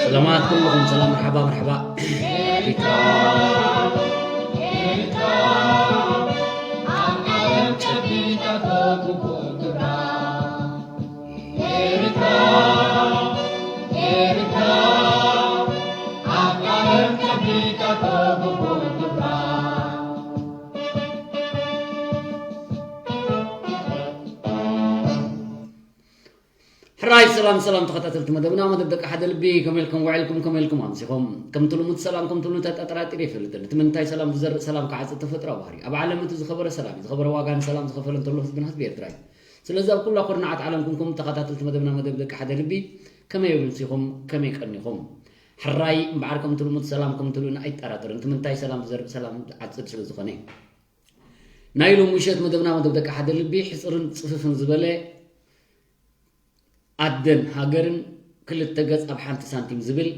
ሰላማት ኩልኹም፣ ሰላም፣ መርሓባ፣ መርሓባ። ኤሪትራ፣ ኤሪትራ፣ ኣብ ዓለም ጨቢጣቶ ግቡእ ክብራ። ኤሪትራ፣ ኤሪትራ፣ ኣብ ዓለም ጨቢጣቶ ግቡእ ክብራ። ሕራይ ሰላም ሰላም ተኸታተልቲ መደብና፣ መደብ ደቂ ሓደ ልቢ፣ ከመይ ኢልኩም ውዒልኩም፣ ከመይ ኢልኩም ኣምሲኹም? ከምቲ ልሙድ ሰላም ከምቲ ልሙድ ኣጠራጢሩ ኣይፈልጥን። እቲ ምንታይ ሰላም ዝዘርእ ሰላም ክዓጽድ ተፈጥሮኣዊ ባህሪ። ኣብ ዓለም እቲ ዝኸበረ ሰላም እዩ። ዝኸበረ ዋጋ ንሰላም ዝኸፈለ እንተሎ ህዝብና ህዝቢ ኤርትራ እዩ። ስለዚ ኣብ ኩላ ኩርናዓት ዓለም ኩንኩም ተኸታተልቲ መደብና መደብ ደቂ ሓደ ልቢ፣ ከመይ ኣምሲኹም፣ ከመይ ቀኒኹም? ሕራይ እምበኣር ከምቲ ልሙድ ሰላም ከምቲ ልሙድ ኣይጠራጠርን። እቲ ምንታይ ሰላም ዝዘርእ ሰላም ዝዓጽድ ስለ ዝኾነ እዩ። ናይ ሎሚ ምሸት መደብና መደብ ደቂ ሓደ ልቢ ሕጽርን ጽፍፍን ዝበለ ኣደን ሃገርን ክልተ ገጽ ኣብ ሓንቲ ሳንቲም ዝብል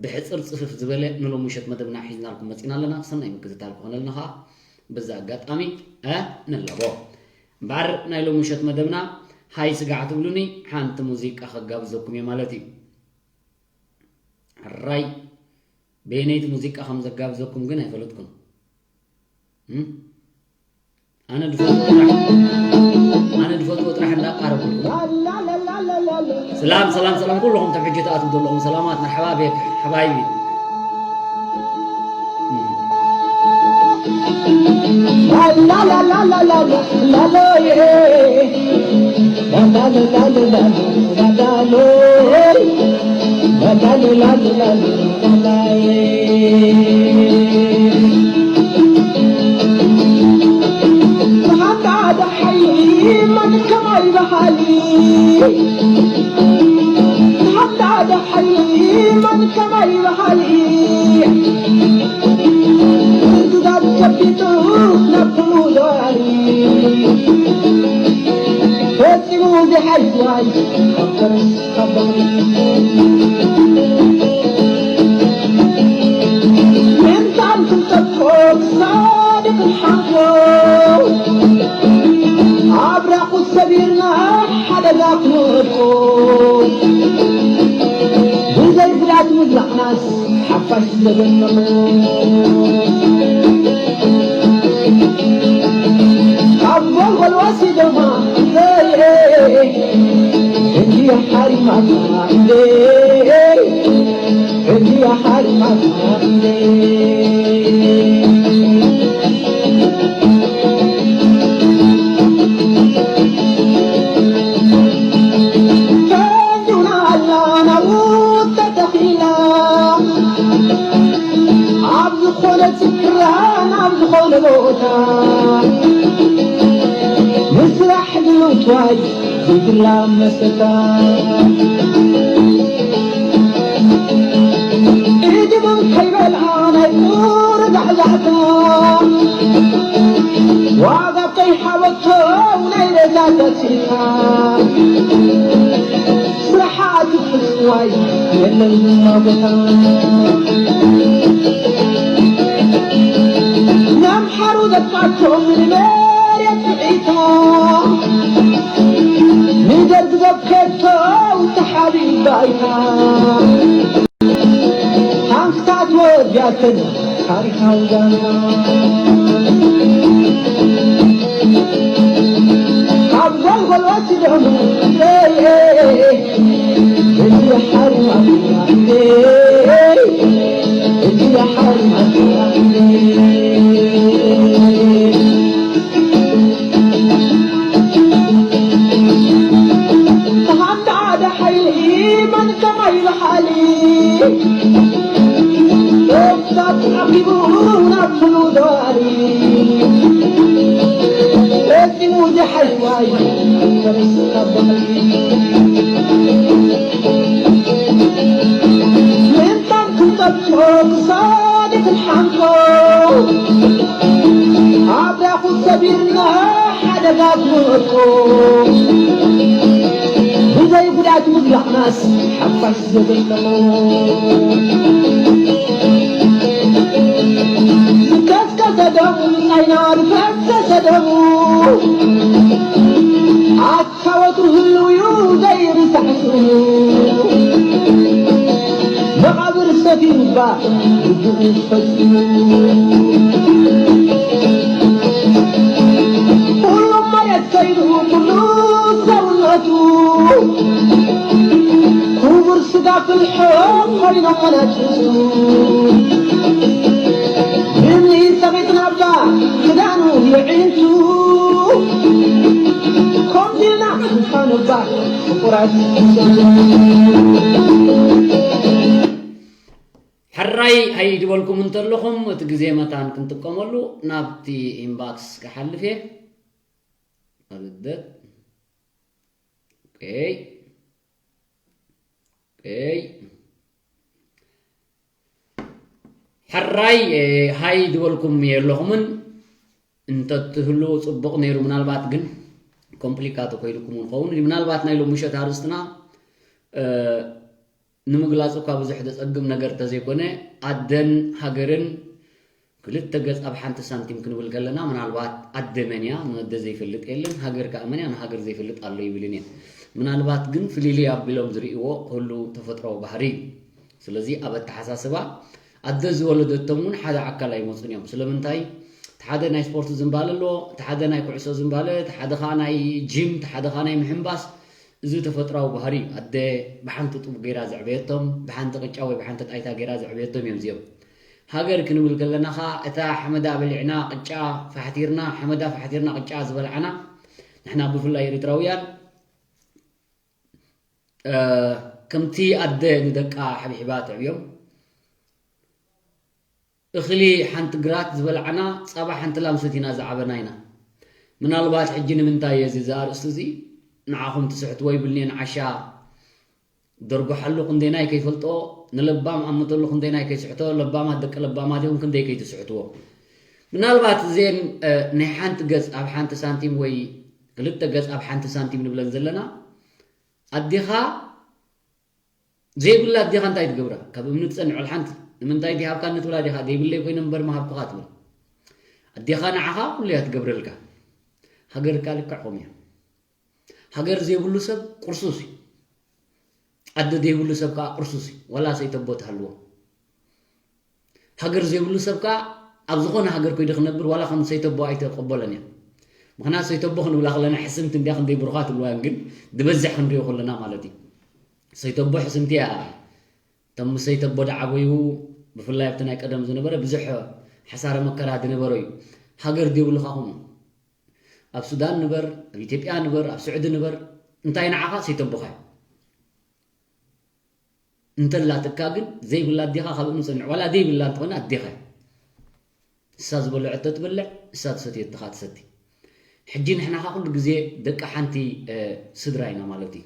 ብሕጽር ጽፍፍ ዝበለ ንሎሚ ምሸት መደብና ሒዝናልኩም መጺና ኣለና። ሰናይ ምክትታል ክኾነልና ኸኣ በዚ ኣጋጣሚ፣ እ፣ ንላቦ። እምበኣር ናይ ሎሚ ምሸት መደብና ሃይ ስጋዕ ትብሉኒ፣ ሓንቲ ሙዚቃ ከጋብዘኩም እየ ማለት እዩ። ሕራይ በየነይቲ ሙዚቃ ከም ዘጋብዘኩም ግን ኣይፈለጥኩን። እም? ኣነ ድፈትዎ ጥራሕ፣ ኣነ ድፈትዎ ጥራሕ እንዳቃረብኩ። ሰላም፣ ሰላም፣ ሰላም ኩልኹም ተም ሕጂ ተኣትዉ ዘለኹም ሰላማት፣ መርሓባ ቤክ ሓባይቢ። እም። ያተን ታሪኻዊ ዛና ካብ ጎልጎል ወሲዶም እዚ ሓርማትና እዚ ሓርማትና መሃንዳ ሓደ ሓይሊ መን ከማይ በሓሊ ዶብታት ዓቢቡ ናብ ምሉእ ዘዋሪ ፈጺሙ ዝሓይዋይ ተነስ ካብ ባሕሪ ምንታን ክንጠብቆ ክሳድ ክንሓንቆ ኣብራኹ ሰቢርና ሓደጋ ክወድቆ ብዘይ ጉዳት ምብላዕናስ ሓፋሽ ዘበሎ ዝከስከሰ ደሙ ናይና ዝፈሰሰ ደሙ ኣታ ወትሩ ህልው እዩ ዘይርሳዕ ስሙ መቓብር ሰፊሩ እባ ግቡኡ ፈጺሙ ኩሉ መሬት ከይዱ ኩሉ ሰውነቱ ክቡር ስጋ ፍልሖ ኮይኖም መነቱ እምኒ ሰቒጥና እባ ክዳኑ የዒንቱ ከምዚልና ንፋን እባ ፍቑራት ሕራይ ኣይድበልኩም እንተለኹም እቲ ግዜ መታን ክንጥቀመሉ ናብቲ ኢንባክስ ክሓልፍ እየ ኣልደት ኦኬ ኦኬ ሕራይ ሃይ ዝበልኩም የለኹምን እንተትህሉ ጽቡቕ ነይሩ ምናልባት ግን ኮምፕሊካቶ ኮይልኩም ንኸውን ምናልባት ናይ ሎም ምሸት ኣርእስትና ንምግላጹ እኳ ብዙሕ ዘጸግም ነገር እንተዘይኮነ ኣደን ሃገርን ክልተ ገጽ ኣብ ሓንቲ ሳንቲም ክንብል ከለና ምናልባት ኣደ መን እያ ንወደ ዘይፈልጥ የለን ሃገር ከኣ መን እያ ንሃገር ዘይፈልጥ ኣሎ ይብልን እየ ምናልባት ግን ፍልልይ ኣቢሎም ዝርእይዎ ክህሉ ተፈጥሮዊ ባህሪ እዩ ስለዚ ኣብ ኣተሓሳስባ ኣደ ዝወለደቶም እውን ሓደ ኣካል ኣይመፁን እዮም ስለምንታይ እቲ ሓደ ናይ ስፖርት ዝንባለ ኣለዎ እቲ ሓደ ናይ ኩዕሶ ዝንባለ እቲ ሓደ ከዓ ናይ ጂም እቲ ሓደ ከዓ ናይ ምሕንባስ እዚ ተፈጥራዊ ባህሪ እዩ ኣደ ብሓንቲ ጡብ ገይራ ዘዕበየቶም ብሓንቲ ቅጫ ወይ ብሓንቲ ጣይታ ገይራ ዘዕበየቶም እዮም እዚኦም ሃገር ክንብል ከለና ከዓ እታ ሓመዳ በሊዕና ቅጫ ፋሕቲርና ሓመዳ ፋሕቲርና ቅጫ ዝበልዓና ንሕና ብፍላይ ኤርትራውያን ከምቲ ኣደ ንደቃ ሓቢሕባ ተዕብዮም እኽሊ ሓንቲ ግራት ዝበልዓና ጻባ ሓንቲ ላም ሰቲና ዝዓበና ኢና። ምናልባት ሕጂ ንምንታይ እየ እዚ ኣርእስቲ እዚ ንዓኹም ትስሕትዎ ይብልኒ እየ ንዓሻ ደርጉሓሉ ክንደይናይ ከይፈልጦ ንለባም ኣምተሉ ክንደይናይ ከይስሕቶ ለባማት ደቂ ለባማት እዮም ክንደይ ከይትስሕትዎ ምናልባት እዘን ናይ ሓንቲ ገጽ ኣብ ሓንቲ ሳንቲም ወይ ክልተ ገጽ ኣብ ሓንቲ ሳንቲም ንብለን ዘለና ኣዴኻ ዘይብላ ኣዴኻ እንታይ ትገብራ ካብ እምኒ ትጸንዕ ሓንቲ ንምንታይ ድሃብካ ንትብላ ዲኻ ዘይብለይ ኮይነ እምበር ምሃብኩኻ ትብል ኣዴኻ ንዓኻ ኩሉ እያ ትገብረልካ ሃገርካ ልክዕ ከምኡ እያ ሃገር ዘይብሉ ሰብ ቁርሱስ እዩ ኣደ ዘይብሉ ሰብ ከዓ ቁርሱስ እዩ ዋላ ሰይተቦ ትሃልዎ ሃገር ዘይብሉ ሰብ ከዓ ኣብ ዝኾነ ሃገር ኮይዱ ክነብር ዋላ ከም ሰይተቦ ኣይተቀበሎን እያ ምክንያት ሰይተቦ ክንብላ ከለና ሕስምቲ እንዲያ ክንደይ ብሩኻት ትብልዋ ግን ዝበዝሕ ክንሪኦ ከለና ማለት እዩ ሰይተቦ ሕስምቲ እያ እቶም ምስ ሰይተቦ ዝዓበዩ ብፍላይ ኣብቲ ናይ ቀደም ዝነበረ ብዙሕ ሓሳረ መከራ ዝነበሮ እዩ ሃገር ዘይብሉ ከዓ ከምኡ ኣብ ሱዳን ንበር ኣብ ኢትዮጵያ ንበር ኣብ ስዑዲ ንበር እንታይ ንዓኻ ሰይተቦኻ እዩ እንተላትካ ግን ዘይብላ ኣዴኻ ካብ እምኒ ጸንዕ ዋላ ዘይብላ እንተኾነ ኣዴኻ እያ እሳ ዝበልዐቶ ትበልዕ እሳ ትሰትየትኻ ትሰቲ ሕጂ ንሕና ኻ ኩሉ ግዜ ደቂ ሓንቲ ስድራ ኢና ማለት እዩ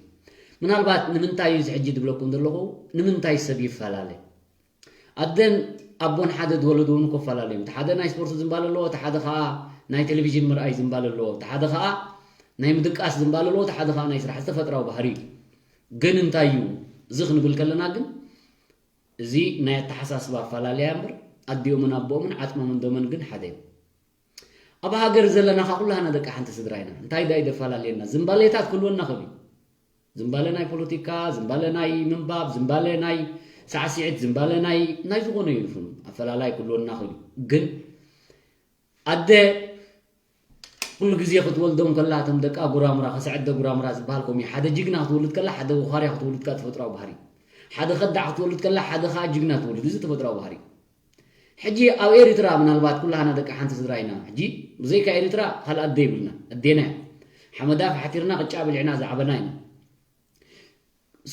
ምናልባት ንምንታይ እዩ እዚ ሕጂ ዝብለኩም ዘለኹ ንምንታይ ሰብ ይፈላለ ኣደን ኣቦን ሓደ ዝወለዱ እውን ክፈላለ እዮም። እቲ ሓደ ናይ ስፖርት ዝንባለ ኣለዎ፣ እቲ ሓደ ከዓ ናይ ቴሌቪዥን ምርኣይ ዝንባለ ኣለዎ፣ እቲ ሓደ ከዓ ናይ ምድቃስ ዝንባለ ኣለዎ፣ እቲ ሓደ ከዓ ናይ ስራሕ ዝተፈጥራዊ ባህሪ እዩ። ግን እንታይ እዩ እዚ ክንብል ከለና ግን እዚ ናይ ኣተሓሳስባ ኣፈላለያ እምበር ኣዲኦምን ኣቦኦምን ዓፅሞምን ደሞን ግን ሓደ እዩ። ኣብ ሃገር ዘለና ከዓ ኩላህና ደቂ ሓንቲ ስድራ ኢና። እንታይ ዳይ ደፈላለየና? ዝንባሌታት ክህልወና ክእል እዩ። ዝንባለ ናይ ፖለቲካ፣ ዝንባለ ናይ ምንባብ፣ ዝንባለ ናይ ሳዕስዒት ዝምባለ ናይ ናይ ዝኾነ ይኹን ኣፈላላይ ክህልወና ይኽእል እዩ። ግን ኣደ ኩሉ ግዜ ክትወልዶም ከላ እቶም ደቃ ጉራምራ፣ ከስዐደ ጉራምራ ዝበሃል ከምኡ እዩ። ሓደ ጅግና ክትወልድ ከላ ሓደ ወኻርያ ክትወልድ ከኣ ተፈጥሮኣዊ ባህሪ እዩ። ሓደ ከዳዕ ክትወልድ ከላ ሓደ ከኣ ጅግና ትወልድ። እዚ ተፈጥሮኣዊ ባህሪ እዩ። ሕጂ ኣብ ኤርትራ ምናልባት ኩላህና ደቂ ሓንቲ ስድራ ኢና። ሕጂ ብዘይካ ኤርትራ ካልእ ኣደ የብልና። ኣዴና እያ። ሓመዳ ፋሕቲርና ቅጫ በሊዕና ዝዓበና ኢና።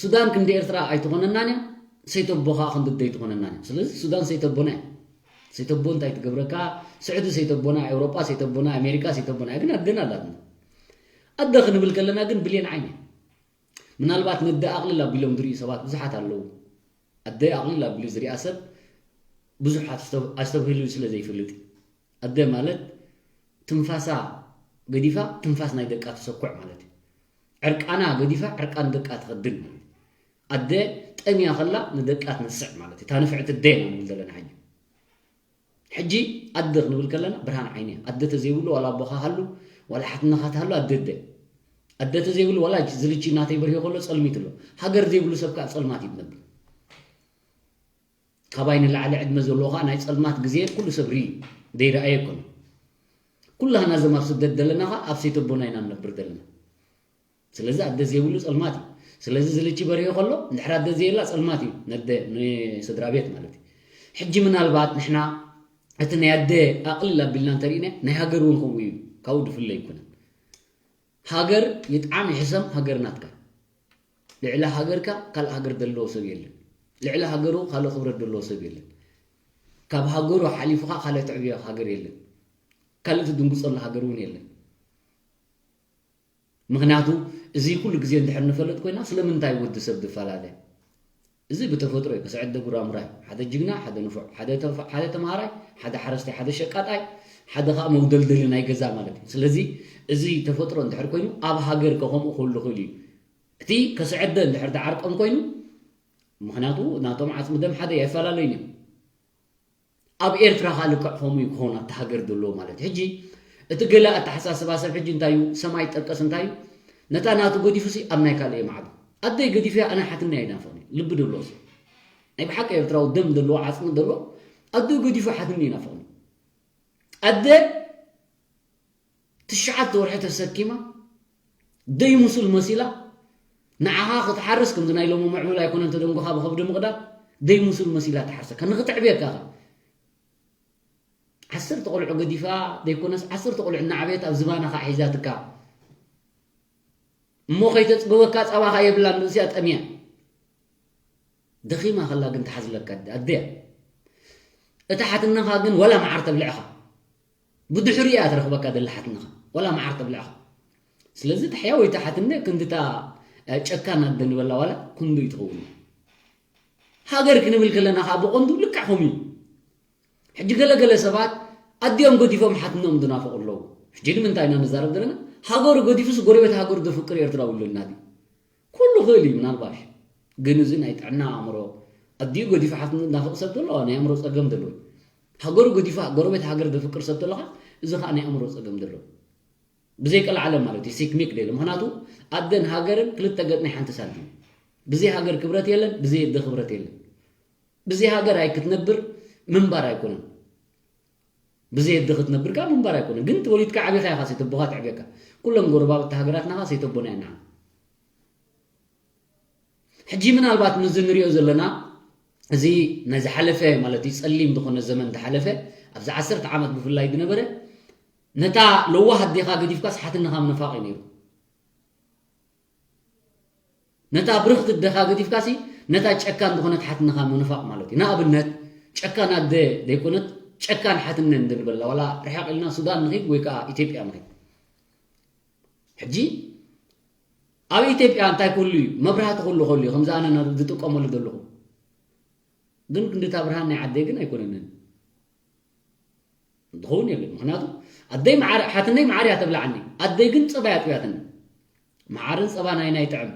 ሱዳን ክንዲ ኤርትራ ኣይትኾነናን እያ። ሰይተቦ ኸኣ ክንዲ ኣደ ኣይትኾነናን እያ። ስለዚ ሱዳን ሰይተቦና እያ። ሰይተቦ እንታይ ትገብረካ? ስዑዲ ሰይተቦና፣ ኤውሮጳ ሰይተቦና፣ ኣሜሪካ ሰይተቦና እያ። ግን ኣደና ኣላትና። ኣደ ክንብል ከለና ግን ብሌን ዓይኒ እያ። ምናልባት ነደ ኣቕልል ኣቢሎም ዝርእዩ ሰባት ብዙሓት ኣለዉ። ኣደ ኣቕልል ኣቢሉ ዝሪኣ ሰብ ብዙሕ ኣስተብ-፣ ኣስተብሂሉ ስለ ዘይፈልጥ እዩ። ኣደ ማለት ትንፋሳ ገዲፋ ትንፋስ ናይ ደቃ ትሰኩዕ ማለት እዩ። ዕርቃና ገዲፋ ዕርቃን ደቃ ትኸድን ማለት እዩ። ኣደ ጠምያ ከላ ንደቃ ትነስዕ ማለት እዩ። እታ ንፍዕቲ ኣደ ኢና ንብል ዘለና ሕጂ። ሕጂ ኣደ ክንብል ከለና ብርሃን ዓይኒ እያ። ኣደ ተዘይብሉ ዋላ ኣቦኻ ሃሉ፣ ዋላ ሓትነኻ ትሃሉ፣ ኣደ ኣደ። ኣደ ተዘይብሉ ዋላ ዝልቺ እናተይ በርሂ ከሎ ጸልሚት ኣሎ። ሃገር ዘይብሉ ሰብ ከኣ ጸልማት እዩ ዝነብር። ካባይ ንላዕሊ ዕድመ ዘለዎ ከኣ ናይ ጸልማት ግዜ ኩሉ ሰብ ርኢ፣ ዘይረኣየ ኣይኮነን። ኩላህና እዞም ኣብ ስደት ዘለና ከኣ ኣብ ሰይተቦና ኢና ንነብር ዘለና። ስለዚ ኣደ ዘይብሉ ጸልማት እዩ። ስለዚ ዝልቺ በርሂ ከሎ እንድሕር ኣደ ዘየላ ጸልማት እዩ። ነደ-፣ ንስድራ ቤት ማለት እዩ። ሕጂ ምናልባት ንሕና እቲ ናይ ኣደ ኣቕልል ኣቢልና እንተሪእና ናይ ሃገር እውን ከምኡ እዩ። ካብኡ ድፍለ ኣይኮነን። ሃገር ይጥዓም ይሕሰም ሃገር ናትካ። ልዕሊ ሃገርካ ካልእ ሃገር ዘለዎ ሰብ የለን። ልዕሊ ሃገሩ ካልእ ክብረት ዘለዎ ሰብ የለን። ካብ ሃገሩ ሓሊፉኻ ካልእ ትዕብዮ ሃገር የለን። ካልእ ትድንግጸሉ ሃገር እውን የለን። ምኽንያቱ እዚ ኩሉ ግዜ እንድሕር ንፈልጥ ኮይና ስለምንታይ ወዲ ሰብ ዝፈላለ? እዚ ብተፈጥሮ እዩ። ክስዕድ ጉራምራይ፣ ሓደ ጅግና፣ ሓደ ንፉዕ፣ ሓደ ተፍ-፣ ሓደ ተምሃራይ፣ ሓደ ሓረስታይ፣ ሓደ ሸቃጣይ፣ ሓደ ኸኣ መውደልደሊ ናይ ገዛ ማለት እዩ። ስለዚ እዚ ተፈጥሮ እንድሕር ኮይኑ ኣብ ሃገር ከ ከምኡ ክህሉ ይኽእል እዩ። እቲ ከስዕደ እንድሕር ዝዓርቆም ኮይኑ፣ ምኽንያቱ ናቶም ዓጽሚ ደም ሓደ እዩ፣ ኣይፈላለዩን እዮም። ኣብ ኤርትራ ኸኣ ልክዕ ከምኡ እዩ ክኸውን ኣብቲ ሃገር ዘለዎ ማለት እዩ። ሕጂ እቲ ገለ ኣተሓሳስባ ሰብ ሕጂ እንታይ እዩ፣ ሰማይ ጠቀስ እንታይ እዩ፣ ነታ ናቱ ገዲፉሲ ኣብ ናይ ካልእ የማዕብል። ኣደይ ገዲፈያ ኣነ ሓትነይ ኣይናፍቕን እዩ፣ ልቢ ዘለዎ ሰብ። ናይ ብሓቂ ኤርትራዊ ደም ዘለዎ ዓጽሚ ዘለዎ ኣደይ ገዲፉ ሓትነይ ይናፍቕን እዩ። ኣደ ትሽዓተ ወርሒ ተሰኪማ ደይ ሙሱል መሲላ ንዓኻ ክትሓርስ ከምዚ ናይ ሎሚ ምዕቡል ኣይኮነን ተደንጎኻ ብኸብዲ ምቕዳድ ደይ ሙሱል መሲላ ትሓርሰካ ንኽትዕብየካ ኸ ዓሰርተ ቆልዑ ገዲፋ ዘይኮነስ ዓሰርተ ቆልዑ እናዓበየት ኣብ ዝባና ኸዓ ሒዛትካ እሞ ከይተጽግበካ ጸባኻ የብላን ርእሲያ ጠምያ ደኺማ ከላ ግን ትሓዝለካ ኣደያ እታ ሓትነኻ ግን ወላ መዓር ተብልዕኻ ብድሕሪኡ እያ ትረኽበካ ደላ ሓትነኻ ወላ መዓር ተብልዕኻ ስለዚ ተሕያወይቲ ሓትነ ክንድታ ጨካን ኣደ ንበላ ዋላ ክንዱ ይትኸውን ሃገር ክንብል ከለና ከዓ ብቐንዱ ልክዕ ከምኡ እዩ ሕጂ ገለገለ ሰባት ኣዲኦም ገዲፎም ሓትኖም ዝናፍቑ ኣለዉ ሕጂ ንምንታይ ኢና ንዛረብ ዘለና ሃገሩ ገዲፉስ ጎረቤት ሃገሩ ዘፍቅር ኤርትራዊ ኣለና ድዩ ኩሉ ክእል እዩ ምናልባሽ ግን እዚ ናይ ጥዕና ኣእምሮ ኣዲኡ ገዲፉ ሓትኑ ዝናፍቕ ሰብ ዘሎ ናይ ኣእምሮ ፀገም ዘለዎ እዩ ሃገሩ ገዲፋ ጎረቤት ሃገር ዘፍቅር ሰብ ተለኻ እዚ ከዓ ናይ ኣእምሮ ፀገም ዘለዎ ብዘይ ቀልዓለም ማለት እዩ ሲክሚክ ደለ ምክንያቱ ኣደን ሃገርን ክልተ ገጥ ናይ ሓንቲ ሳንቲም ብዘይ ሃገር ክብረት የለን ብዘይ ኣደ ክብረት የለን ብዘይ ሃገር ኣይክትነብር ምንባር ኣይኮነን ብዘይ ኣደ ክትነብር ከዓ ምንባር ኣይኮነን ግን ተወሊድካ ዓቢኻ ኢኻ ሰይተቦኻ ትዕብየካ ኩለን ጎረባብቲ ሃገራትና ከዓ ሰይተቦና እየን ንዓና ሕጂ ምናልባት ምስዚ ንሪኦ ዘለና እዚ ናይ ዝሓለፈ ማለት እዩ ፀሊም ዝኾነ ዘመን ዝሓለፈ ኣብዚ ዓሰርተ ዓመት ብፍላይ ዝነበረ ነታ ለዋህ ኣዴኻ ገዲፍካስ ሓትነኻ ምንፋቕ እዩ ነይሩ ነታ ብርኽቲ ኣደኻ ገዲፍካሲ ነታ ጨካን ዝኾነት ሓትነኻ ምንፋቕ ማለት እዩ ንኣብነት ጨካን ኣደ ዘይኮነት ጨካን ሓትነ እንድንበላ ዋላ ርሕቕ ኢልና ሱዳን ንኺድ ወይ ከዓ ኢትዮጵያ ንኺድ ሕጂ ኣብ ኢትዮጵያ እንታይ ክህሉ እዩ መብራህቲ ክህሉ ከሉ እዩ ከምዚ ኣነ ዝጥቀመሉ ዘለኹ ግን ክንድታ ብርሃን ናይ ዓደይ ግን ኣይኮነንን ዝኸውን የለን ምክንያቱ ኣደይ መዓር ሓትነይ መዓር እያ ተብላዓኒ ኣደይ ግን ፀባ እያ ጥብያትኒ መዓርን ፀባ ናይ ናይ ጥዕም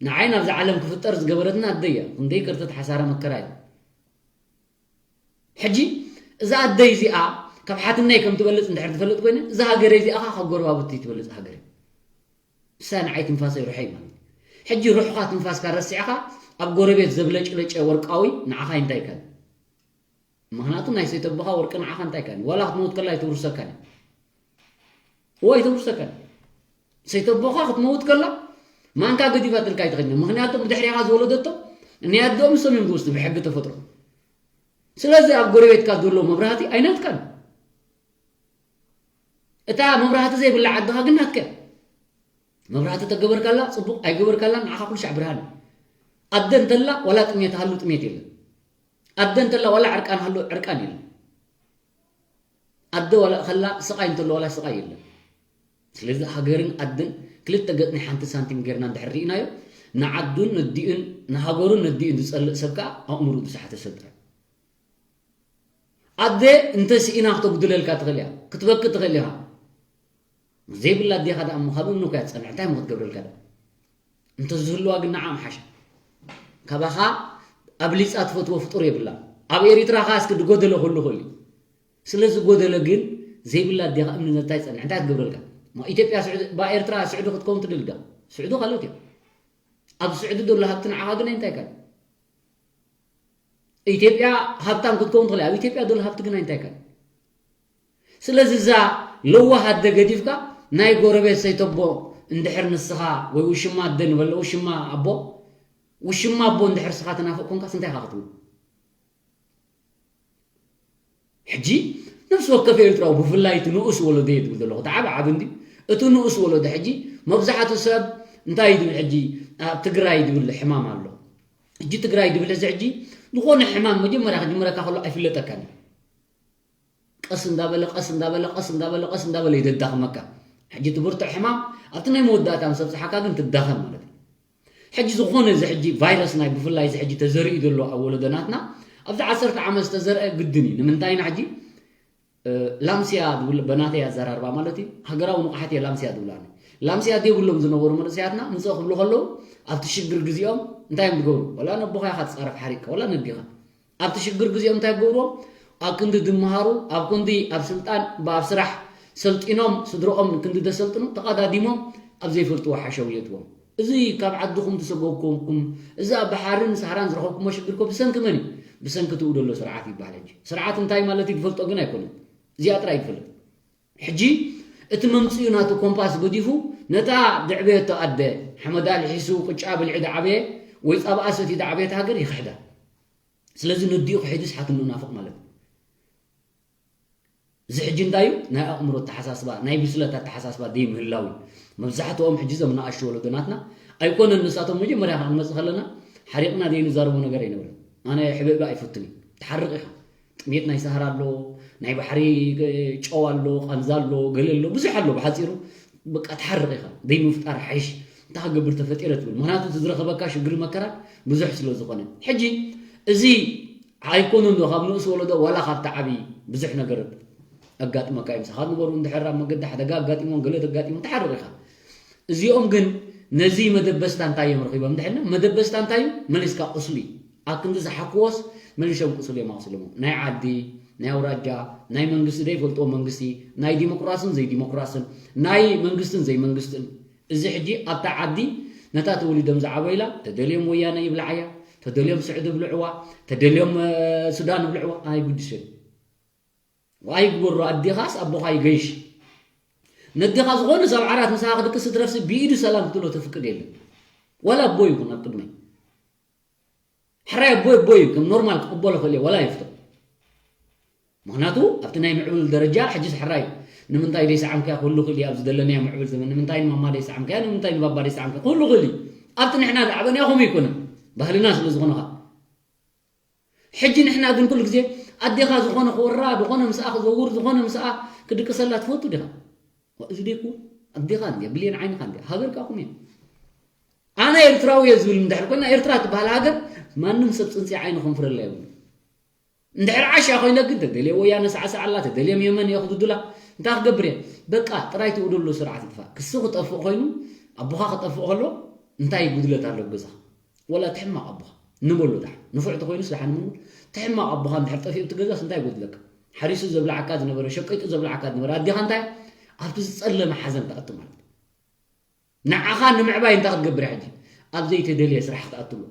ንዓይ ናብዚ ዓለም ክፍጠር ዝገበረትና ኣደይ እያ ክንደይ ከርተት ሓሳረ መከራ እዩ ሕጂ እዛ ኣደይ እዚኣ ካብ ሓትነይ ከም ትበልፅ እንድሕር ትፈልጥ ኮይነ እዛ ሃገረይ እዚኣ ኸ ካብ ጎረባብቲ ትበልፅ ሃገር እያ ንሳ ንዓይ ትንፋሰይ ሩሐይ ማለት እዩ ሕጂ ሩሕኻ ትንፋስካ ረሲዕኻ ኣብ ጎረቤት ዘብለጭለጨ ወርቃዊ ንዓኻ እንታይ ከን? ምኽንያቱ ናይ ሰይተቦኻ ወርቂ ንዓኻ እንታይ ከን? ዋላ ክትመውት ከላ ኣይተውርሰካን እዩ። እዎ ኣይተውርሰካን። ሰይተቦኻ ክትመውት ከላ ማንካ ገዲፋትልካ ኣይትኸድን። ምኽንያቱ ብድሕሪኻ ዝወለደቶ ናይ ኣደኦም ንሶም እዮም ዝወስዱ ብሕጊ ተፈጥሮ። ስለዚ ኣብ ጎረቤትካ ዘሎ መብራህቲ ኣይናትካን። እታ መብራህቲ ዘይብላ ዓድኻ ግን ናትካ እያ። መብራህቲ ተገበርካላ ጽቡቕ፣ ኣይገበርካላ ንዓኻ ኩሉ ሻዕ ብርሃን እዩ። ኣደ እንተላ ዋላ ጥሜት ሃሉ ጥሜት የለን። ኣደ እንተላ ዋላ ዕርቃን ሃሉ ዕርቃን የለን። ኣደ ዋላ ከላ ስቓይ እንተሎ ዋላ ስቓይ የለን። ስለዚ ሃገርን ኣደን ክልተ ገጽ ናይ ሓንቲ ሳንቲም ጌርና እንድሕር ርኢናዮ፣ ንዓዱን ነዲኡን ንሃገሩን ነዲኡን ዝጸልእ ሰብ ከኣ ኣእምሩ ዝሰሓተ ሰብ ጥራይ። ኣደ እንተ ስኢና ክተጉድለልካ ትኽእል እያ፣ ክትበኪ ትኽእል ኢኻ። ዘይብላ ኣዴኻ ደኣ እሞ ካብ እምኒ እኮ እያ ትጸንዕ፣ እንታይ እሞ ክትገብረልካ ደኣ? እንተ ዝህልዋ ግን ንዓ ምሓሸ። ካባኻ ኣብሊጻ ትፈትዎ ፍጡር የብላ። ኣብ ኤሪትራ ኸኣ እስኪ ዝጎደለ ኩሉ ክእል እዩ። ስለ ዝጎደለ ግን ዘይብላ ኣዴኻ እምኒ እንታይ ትጸንዕ፣ እንታይ ክትገብረልካ? እሞ ኢትዮጵያ ስዑዲ፣ ባ ኤርትራ ስዑዲ ክትከውን ትደሊ ዶ? ስዑዲ ካልኦት እዮም። ኣብ ስዑዲ ዘሎ ሃብቲ ንዓኻ ግን እንታይ ካን? ኢትዮጵያ ሃብታም ክትከውን ትኽእል እያ። ኣብ ኢትዮጵያ ዘሎ ሃብቲ ግን እንታይ ካን? ስለዚ እዛ ለዋህ ኣደ ገዲፍካ ናይ ጎረቤት ሰይተቦ እንድሕር ንስኻ ወይ ውሽማ ኣደ ንበሎ፣ ውሽማ ኣቦ፣ ውሽማ ኣቦ እንድሕር ስኻ ትናፍቕ ኮንካስ እንታይ ኢኻ ክትብል? ሕጂ ነፍሲ ወከፍ ኤርትራዊ ብፍላይ እቲ ንኡስ ወለዶ እየ ዝብል ዘለኹ፣ እቲ ዓቢ ዓቢ እንዲ፣ እቲ ንኡስ ወለዶ ሕጂ መብዛሕትኡ ሰብ እንታይ እዩ ዝብል ሕጂ ኣብ ትግራይ ዝብል ሕማም ኣሎ። ሕጂ ትግራይ ዝብል እዚ ሕጂ ዝኾነ ሕማም መጀመርያ ክጅምረካ ከሎ ኣይፍለጠካን እዩ። ቀስ እንዳበለ ቀስ እንዳበለ ቀስ እንዳበለ ቀስ እንዳበለ ይደዳኽመካ። ሕጂ እቲ ብርቱዕ ሕማም ኣብቲ ናይ መወዳእታ ምስ ኣብጽሓካ ግን ትዳኸም ማለት እዩ። ሕጂ ዝኾነ እዚ ሕጂ ቫይረስ ናይ ብፍላይ እዚ ሕጂ ተዘሪኡ ዘሎ ኣብ ወለዶ ናትና ኣብዚ ዓሰርተ ዓመት ዝተዘርአ ግድን እዩ። ንምንታይ ኢና ሕጂ እ፣ ላምስያ ዝብል በናተይ ኣዘራርባ ማለት እዩ። ሃገራዊ ንቕሓት እየ ላምስያ ዝብላኒ። ላምስያ ዘይብሎም ዝነበሩ መንእሰያትና ምጽእ ክብሉ ከለዉ ኣብቲ ሽግር ግዜኦም እንታይ እዮም ዝገብሩ? ወላ ነቦኻ ኢኻ ትጻረፍ ሓሪቕካ፣ ወላ ነዲኻ። ኣብቲ ሽግር ግዜኦም እንታይ ይገብርዎም? ኣብ ክንዲ ዝመሃሩ፣ ኣብ ክንዲ ኣብ ስልጣን፣ ኣብ ስራሕ ሰልጢኖም፣ ስድርኦም ክንዲ ዘሰልጥኑ ተቐዳዲሞም ኣብ ዘይፈልጥዎ ሓሸው የእትዎም። እዚ ካብ ዓድኹም ዝሰጎግኩምኩም፣ እዚ ኣብ ባሕርን ሳህራን ዝረኸብኩሞ ሽግር እኮ ብሰንኪ መን እዩ? ብሰንኪ ትኡ ዘሎ ስርዓት ይበሃል። ሕጂ ስርዓት እንታይ ማለት እዩ ዝፈልጦ ግን ኣይኮነን። እዚኣ ጥራይ ይፈልጥ። ሕጂ እቲ መምጽኡ ናቱ ኮምፓስ ገዲፉ ነታ ድዕበየቶ ኣደ ሓመዳ ልሒሱ ቅጫ ብልዒ ዝዓበየ ወይ ጻብኣ ሰትዩ ዝዓበየት ሃገር ይኽሕዳ። ስለዚ ነዲኡ ክሒዱስ ሓትንኡ ናፍቕ ማለት እዩ። እዚ ሕጂ እንታይ እዩ? ናይ ኣእምሮ ኣተሓሳስባ፣ ናይ ብስለት ኣተሓሳስባ ዘይምህላው እዩ። መብዛሕትኦም ሕጂ እዞም ንኣሽቱ ወለዶ ናትና ኣይኮነን፣ ንሳቶም መጀመርያ ክንመጽእ ከለና ሓሪቕና ዘይንዛረቦ ነገር ኣይነበረን። ኣነ ሕብእብእ ኣይፈቱን እየ። ትሓርቕ ኢኻ። ጥሜት ናይ ሰሃራ ኣሎ፣ ናይ ባሕሪ ጨው ኣሎ፣ ቃንዛ ኣሎ፣ ገለ ኣሎ፣ ብዙሕ ኣሎ። ብሓጺሩ በቃ ትሓርቕ ኢኻ። ዘይምፍጣር ሓይሽ። እንታይ ክገብር ተፈጢረ ትብል። ምኽንያቱ እቲ ዝረኸበካ ሽግር መከራ ብዙሕ ስለ ዝኾነ። ሕጂ እዚ ኣይኮኑን ዶ ካብ ንኡስ ወለዶ ዋላ ካብ ተዓቢ ብዙሕ ነገር ኣጋጥመካ እዩ። ምሳኻ ንበሩ እንድሕር ኣብ መገዲ ሓደጋ ኣጋጢሞም ገለ ተጋጢሞም ትሓርቕ ኢኻ። እዚኦም ግን ነዚ መደበስታ እንታይ እዮም ረኺቦም? እንድሕና መደበስታ እንታይ እዩ? መሊስካ ቁስሊ። ኣብ ክንዲ ዝሓክዎስ መሊሶም ቁስሊ እዮም ኣቑስሎሞ። ናይ ዓዲ፣ ናይ ኣውራጃ፣ ናይ መንግስቲ ዘይፈልጥዎ መንግስቲ፣ ናይ ዲሞክራስን ዘይዲሞክራስን፣ ናይ መንግስትን ዘይመንግስትን። እዚ ሕጂ ኣብታ ዓዲ ነታ ተወሊዶም ዝዓበዩላ ተደልዮም ወያነ ይብልዓያ፣ ተደልዮም ስዑዲ ይብልዕዋ፣ ተደልዮም እ፣ ሱዳን ይብልዕዋ ኣይጉድስን። ኣይግበሮ ኣዴኻስ ኣቦኻ ይገይሽ። ነዴኻ ዝኾነ ሰብ ዓራት ምሳኻ ክድቅስ ትረፍሲ ብኢዱ ሰላም ክትብሎ ተፍቅድ የለን። ዋላ ኣቦ ይኹን ኣብ ቅድመይ ሕራይ ኣቦ ኣቦ እዩ፣ ከም ኖርማል ክቕበሎ ክእል እየ፣ ዋላ ይፍቶ። ምኽንያቱ ኣብቲ ናይ ምዕብል ደረጃ ሕጂስ ሕራይ ንምንታይ ደይሰዓምካያ ክህሉ ክእል እዩ፣ ኣብዚ ዘለናዮ ምዕብል ዘመን ንምንታይ ንማማ ደይሰዓምካያ፣ ንምንታይ ንባባ ደይሰዓምካያ ክህሉ ክእል እዩ። ኣብቲ ንሕና ዝዓበናዮ ከምኡ ኣይኮነን፣ ባህልና ስለ ዝኾነ ኸኣ። ሕጂ ንሕና ግን ኩሉ ግዜ ኣዴኻ ዝኾነ ክወራ፣ ዝኾነ ምስኣ ክዘውር፣ ዝኾነ ምስኣ ክድቅሰላ ትፈቱ ዲኻ? ዋ፣ እዚ ደይኩ ኣዴኻ እንድያ፣ ብሌን ዓይንኻ እንድያ፣ ሃገር ከኣ ከምኡ እያ። ኣነ ኤርትራዊ እየ ዝብል እንድሕር ኮይና፣ ኤርትራ ትበሃል ሃገር ማንም ሰብ ጽንጺ ዓይኑ ከንፍረላ የብሉን። እንድሕር ዓሻ ኮይነ ግን ተደልየ ወያነ ሳዕሳዓላ፣ ተደልዮም የመን የኽድዱላ፣ እንታይ ክገብር እየ? በቃ ጥራይ ትኡ ደሎ ስርዓት ይጥፋእ። ክሱ ክጠፍእ ኮይኑ፣ ኣቦኻ ክጠፍእ ከሎ እንታይ ጉድለት ኣሎ ኣብ ገዛኻ? ወላ እቲ ሕማቕ ኣቦኻ ንበሎ ደሓን። ንፉዕ ተኾይኑስ ደሓን ንበሎ። እቲ ሕማቕ ኣቦኻ እንድሕር ጠፊኡ ኣብቲ ገዛስ እንታይ ይጎድለካ? ሓሪሱ ዘብልዓካ ዝነበረ፣ ሸቂጡ ዘብልዓካ ዝነበረ ኣዴኻ እንታይ ኣብቲ ዝጸለመ ሓዘን ትኣቱ ማለት እዩ። ንዓኻ ንምዕባይ እንታይ ክትገብር እያ ሕጂ? ኣብ ዘይተደልየ ስራሕ ክትኣቱ ኣሎ።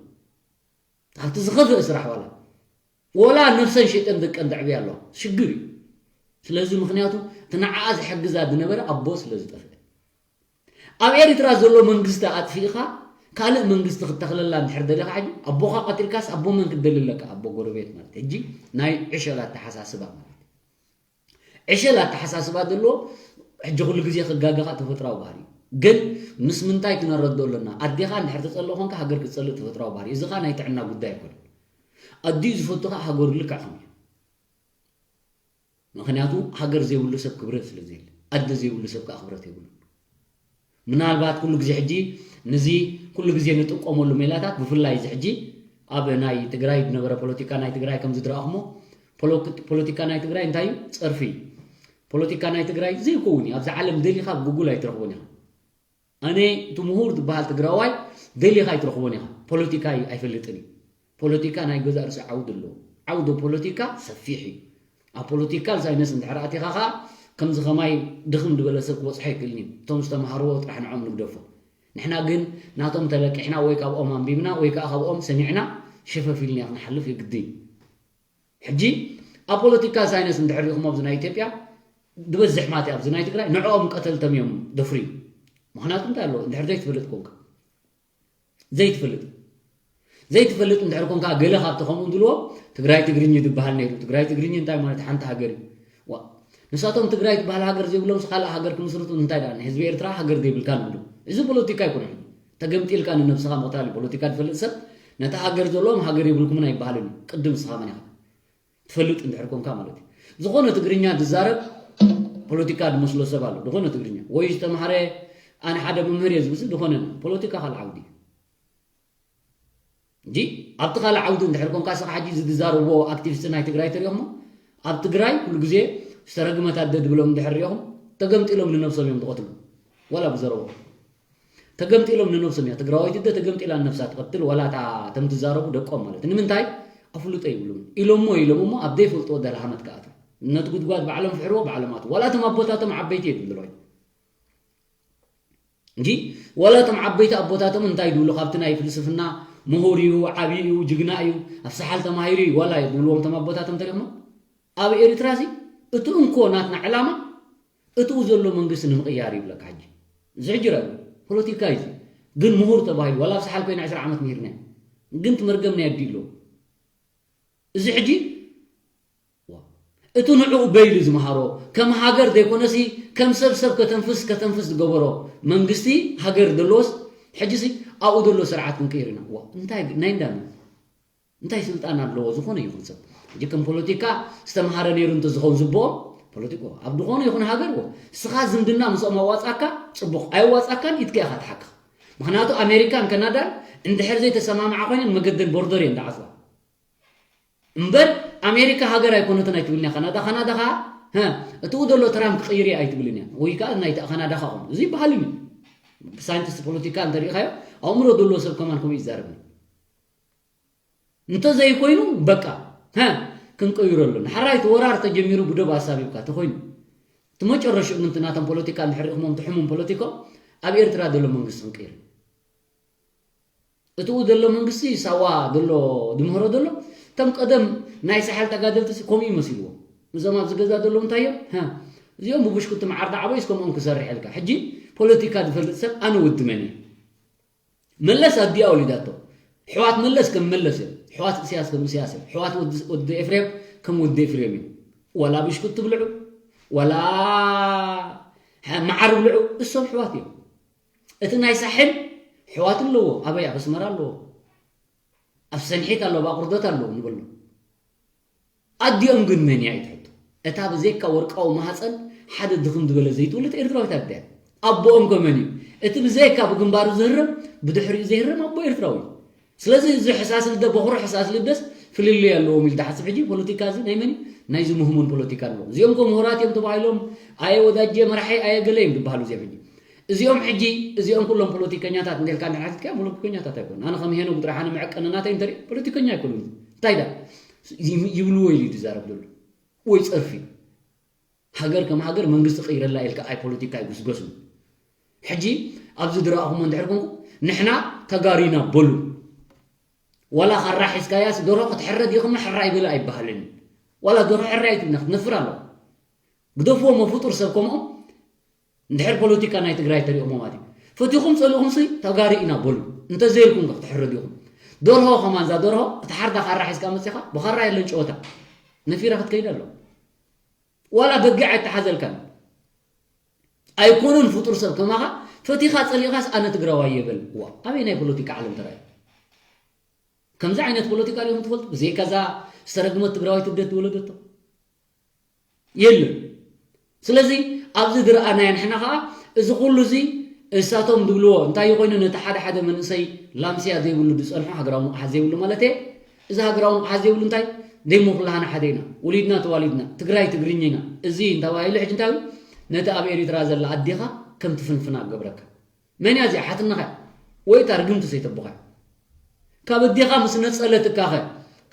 ኣብቲ ዝኸፍእ ስራሕ ዋላ ወላ ነፍሰን ሸጠን ደቀን ደዕብያ ኣለዋ። ሽግር እዩ። ስለዚ ምኽንያቱ እቲ ንዓኣ ዝሕግዛ ዝነበረ ኣቦ ስለ ዝጠፍአ። ኣብ ኤርትራ ዘሎ መንግስቲ ኣጥፊእኻ ካልእ መንግስቲ ክተኽለላ እንድሕር ደሊኻ ሕጂ ኣቦኻ ቀቲልካስ ኣቦ መን ክትደሊ ኣለካ? ኣቦ ጎረቤት ማለት ሕጂ ናይ ዕሸል ኣተሓሳስባ ማለት ዕሸል ኣተሓሳስባ ዘለዎ ሕጂ ኩሉ ግዜ ክጋገኻ ተፈጥራዊ ባህሪ እዩ። ግን ምስ ምንታይ ክነረድኦ ኣለና? ኣዴኻ እንድሕር ትጸልእ ኮንካ ሃገር ክትጸልእ ተፈጥራዊ ባህሪ እዩ። እዚ ኸኣ ናይ ጥዕና ጉዳይ ኣይኮነን። ኣዲኡ ዝፈቱ ኸኣ ሃገሩ ልክዕ ከምኡ እዩ። ምኽንያቱ ሃገር ዘይብሉ ሰብ ክብረት ስለ ዘየለ፣ ኣደ ዘይብሉ ሰብ ከኣ ክብረት የብሉን። ምናልባት ኩሉ ግዜ ሕጂ ነዚ ኩሉ ግዜ ንጥቀመሉ ሜላታት ብፍላይ እዚ ሕጂ ኣብ ናይ ትግራይ ዝነበረ ፖለቲካ ናይ ትግራይ ከም ዝድረኣኹሞ ፖለክ- ፖለቲካ ናይ ትግራይ እንታይ እዩ? ጸርፊ እዩ። ፖለቲካ ናይ ትግራይ ዘይከውን እዩ። ኣብዚ ዓለም ደሊኻ ብጉጉል ኣይትረኽቦን ኢኻ። ኣነ እቲ ምሁር ዝበሃል ትግራዋይ ደሊኻ ኣይትረኽቦን ኢኻ። ፖለቲካ እዩ ኣይፈልጥን እዩ። ፖለቲካ ናይ ገዛእ ርእሱ ዓውዲ ኣለዎ። ዓውዲ ፖለቲካ ሰፊሕ እዩ። ኣብ ፖለቲካል ሳይንስ እንድሕር ኣቲኻ ኸዓ ከምዚ ኸማይ ድኽም ዝበለ ሰብ ክበፅሖ ኣይክእልን እዩ። እቶም ዝተምሃርዎ ጥራሕ ንዖም ንግደፎ። ንሕና ግን ናቶም ተለቂሕና ወይ ካብኦም ኣንቢብና ወይ ከዓ ካብኦም ሰሚዕና ሸፈፍ ኢልና ክንሓልፍ የግድን እዩ። ሕጂ ኣብ ፖለቲካ ሳይንስ እንድሕር ሪኹም ኣብዚ ናይ ኢትዮጵያ ዝበዝሕ ማት ኣብዚ ናይ ትግራይ ንዕኦም ቀተልቶም እዮም ደፍርዩ። ምክንያቱ እንታይ ኣለዎ እንድሕር ዘይትፈልጥ ኮንካ ዘይትፈልጥ ዘይትፈልጥ እንድሕር ኮንካ ገለ ካብቲ ከምኡ ዝብልዎ ትግራይ ትግርኝ ዝበሃል ነይሩ። ትግራይ ትግርኝ እንታይ ማለት ሓንቲ ሃገር እዩ። ዋ ንሳቶም ትግራይ ትበሃል ሃገር ዘይብሎም ካልእ ሃገር ክምስርቱ እንታይ ደኣ ንህዝቢ ኤርትራ ሃገር ዘይብልካ ንብሉ። እዚ ፖለቲካ ኣይኮነን። ተገምጢልካ ንነብስኻ ምቕታል እዩ። ፖለቲካ ዝፈልጥ ሰብ ነቲ ሃገር ዘለዎም ሃገር የብልኩምን ኣይበሃልን እዩ። ቅድም ንስኻ መን ኢኻ ትፈልጥ እንድሕር ኮንካ ማለት እዩ። ዝኾነ ትግርኛ ዝዛረብ ፖለቲካ ዝመስሎ ሰብ ኣሎ። ዝኾነ ትግርኛ ወይ ዝተምሃረ ኣነ ሓደ መምህር እየ ዝብልሲ ዝኾነ ፖለቲካ ካልእ ዓውዲ እዩ። እንጂ ኣብቲ ካልእ ዓውዲ እንድሕር ኮንካ ስኻ ሕጂ እዚ ዝዛረብዎ ኣክቲቪስት ናይ ትግራይ ተሪኦሞ ኣብ ትግራይ ኩሉ ግዜ ዝተረግመት ኣደ ድብሎም እንድሕር ሪኦኹም ተገምጢሎም ንነብሶም እዮም ዝቐትሉ። ዋላ ብዘረቦ ተገምጢሎም ንነብሶም እያ ትግራዋይቲ ደ ተገምጢላ ንነብሳ ትቐትል ዋላ እታ ተም ትዛረቡ ደቆም ማለት ንምንታይ ኣፍልጦ ይብሉም ኢሎሞ ኢሎም እሞ ኣብ ዘይፈልጥዎ ደልሃመት ክኣትዉ ነቲ ጉድጓድ ባዕሎም ፍሕርዎ ባዕሎም ኣትዉ ዋላ እቶም ኣቦታቶም ዓበይቲ እዮም ዝብልዋይ እንጂ ዋላ እቶም ዓበይቲ ኣቦታቶም እንታይ ድብሉ ካብቲ ናይ ፍልስፍና ምሁር እዩ ዓብዪ እዩ ጅግና እዩ ኣብ ሰሓል ተማሂሩ እዩ ዋላ ድብልዎም እቶም ኣቦታቶም ተሪኽሞ ኣብ ኤርትራ ሲ እቲ እንኮ ናትና ዕላማ እትኡ ዘሎ መንግስቲ ንምቕያር ይብለካ ሕጂ እዚ ሕጂ ረ ፖለቲካ እዩ ግን ምሁር ተባሂሉ ዋላ ኣብ ሰሓል ኮይና ዕስራ ዓመት ምሂርና ግን ትመርገም ናይ ኣዲ ኣሎ እዚ ሕጂ እቲ ንዕኡ በይሉ ዝመሃሮ ከም ሃገር ዘይኮነሲ ከም ሰብ ሰብ ከተንፍስ ከተንፍስ ዝገበሮ መንግስቲ ሃገር ዘለዎስ ሕጂሲ ኣብኡ ዘሎ ስርዓት ክንቅይር ኢና ዋ እንታይ ናይ እንዳና እንታይ ስልጣን ኣለዎ ዝኾነ ይኹን ሰብ ሕጂ ከም ፖለቲካ ዝተምሃረ ነይሩ እንተዝኸውን ዝበኦ ፖለቲኮ ኣብ ዝኾነ ይኹን ሃገር ዎ ስኻ ዝምድና ምስኦም ኣዋፃካ ፅቡቕ ኣይዋፃካን ኢትካ ኢኻ ትሓክኽ ምክንያቱ ኣሜሪካን ካናዳን እንድሕር ዘይተሰማምዓ ኮይነን መገደን ቦርደር እየን ዳዓፅዋ እምበር ኣሜሪካ ሃገር ኣይኮነትን ኣይትብልንያ ካናዳ ካናዳ ከዓ እትኡ ዘሎ ትራምፕ ክቕይር እየ ኣይትብልን እያ ወይ ከዓ ናይ ካናዳ ከዓ ኾኑ እዚ ይበሃል እዩ ብሳይንቲስት ፖለቲካ እንተሪኢኻዮ ኣእምሮ ዘለዎ ሰብ ከማን ከምኡ ይዛረብ እንተዘይኮይኑ በቃ ክንቀይሮ ኣለና ሓራይ እቲ ወራር ተጀሚሩ ብደብ ኣሳቢብካ ተኮይኑ እቲ መጨረሽኡ ምንቲ ናቶም ፖለቲካ እንድሕር ሪእኹሞም ትሕሙም ፖለቲኮም ኣብ ኤርትራ ዘሎ መንግስቲ ክንቀይር እቲኡ ዘሎ መንግስቲ ሳዋ ዘሎ ድምህሮ ዘሎ እቶም ቀደም ናይ ሳሕል ተጋደልቲ ከምኡ ይመሲልዎ እዞም ኣብዚ ገዛ ዘለዉ እንታይ እዮም እዚኦም ብቡሽኩቲ መዓር ዳዕቦ ይስ ከምኦም ክሰርሕ ኢልካ ሕጂ ፖለቲካ ዝፈልጥ ሰብ ኣነ ወዲ መን እየ መለስ ኣዲኣ ወሊዳቶ ሕዋት መለስ ከም መለስ እዮም ሕዋት እስያስ ከም እስያስ እዮም ሕዋት ወዲ ኤፍሬም ከም ወዲ ኤፍሬም እዮም ዋላ ብሽኩቲ ትብልዑ ዋላ መዓር ብልዑ እሶም ሕዋት እዮም እቲ ናይ ሳሕል ሕዋት ኣለዎ ኣበይ ኣብ ኣስመራ ኣለዎ ኣብ ሰንሒት ኣለዎ ኣቁርደት ኣለዎ ንበሎ ኣዲኦም ግን መን እያ ይትሕቶ እታ ብዘይካ ወርቃዊ ማህፀን ሓደ ድኽም ዝበለ ዘይትውልድ ኤርትራዊት ኣደ ኣቦኦም ከመን እዩ እቲ ብዘይካ ብግንባሩ ዝህረም ብድሕሪኡ ዘይህረም ኣቦ ኤርትራዊ ስለዚ እዚ ሕሳስ ልደ በኹሪ ሕሳስ ልደስ ፍልልይ ኣለዎም ኢሉ ዝሓስብ ሕጂ ፖለቲካ እዚ ናይ መን ናይዚ ምህሙን ፖለቲካ ኣለዎም እዚኦም ኮ ምሁራት እዮም ተባሂሎም ኣየ ወዳጀ መራሒ ኣየ ገለ እዮም ዝበሃሉ እዚኦም ሕጂ እዚኦም ሕጂ እዚኦም ኩሎም ፖለቲከኛታት እንዴልካ እንድሓትትካ ፖለቲከኛታት ኣይኮኑ ኣነ ከም ሄኖግ ጥራሕ ኣነ መዕቀኒ ናተይ እንተሪኦ ፖለቲከኛ ኣይኮኑ እንታይ ዳ ይብልዎ ኢሉ ዝዛረብ ዘሎ ወይ ፀርፊ ሃገር ከም ሃገር መንግስቲ ቀይረላ ኢልካ ኣይ ፖለቲካ ኣይጉስገሱ ሕጂ ኣብዚ ዝረኣኹሞ እንድሕር ኮንኩ ንሕና ተጋሪና በሉ ዋላ ካራ ሒዝካያስ ደርሆ ክትሕረ ዲኹም ሕራይ በለ ኣይበሃልን። ዋላ ደርሆ ሕራይ ኣይትብልና ክትነፍር ኣሎ። ግደፍዎ፣ መፍጡር ሰብ ከምኡ። እንድሕር ፖለቲካ ናይ ትግራይ ተሪእኹም ማለት እዩ፣ ፈቲኹም ጸሊእኹም ሲ ተጋሩ ኢና በሉ። እንተዘይልኩም ከ ክትሕሩ ዲኹም? ደርሆ ከማን፣ እዛ ደርሆ ክትሓርዳ ካራ ሒዝካ መጺኻ፣ ብኻራ የለን ጨወታ። ነፊራ ክትከይድ ኣሎ። ዋላ በጊዕ ኣይተሓዘልካን። ኣይኮነን ፍጡር ሰብ ከማኻ ፈቲኻ ጸሊእኻስ ኣነ ትግራዋይ የበል። ዋ፣ ኣበይ ናይ ፖለቲካ ዓለም ተራእዩ? ከምዚ ዓይነት ፖለቲካ ዲኹም ትፈልጡ? ብዘይካ እዛ ዝተረግመት ትግራዋይ ትብደት ዝወለደቶ የለን። ስለዚ ኣብዚ ዝረኣናዮ ንሕና ኸዓ፣ እዚ ኩሉ እዚ እሳቶም ዝብልዎ እንታይ ኮይኑ፣ ነቲ ሓደ ሓደ መንእሰይ ላምስያ ዘይብሉ ዝጸንሖ፣ ሃገራዊ ንቕሓት ዘይብሉ ማለት እየ። እዚ ሃገራዊ ንቕሓት ዘይብሉ እንታይ? ደሞ ኩላህና ሓደ ኢና። ወሊድና ተዋሊድና ትግራይ ትግርኛ ኢና። እዚ እንተባሂሉ ሕጂ እንታይ? ነቲ ኣብ ኤሪትራ ዘላ ኣዴኻ ከም ትፍንፍና ገብረካ። መን እያ እዚኣ? ሓትነኻ ወይ እታ ርግምቲ ሰይተቦኻ። ካብ ኣዴኻ ምስ ነጸለትካኸ?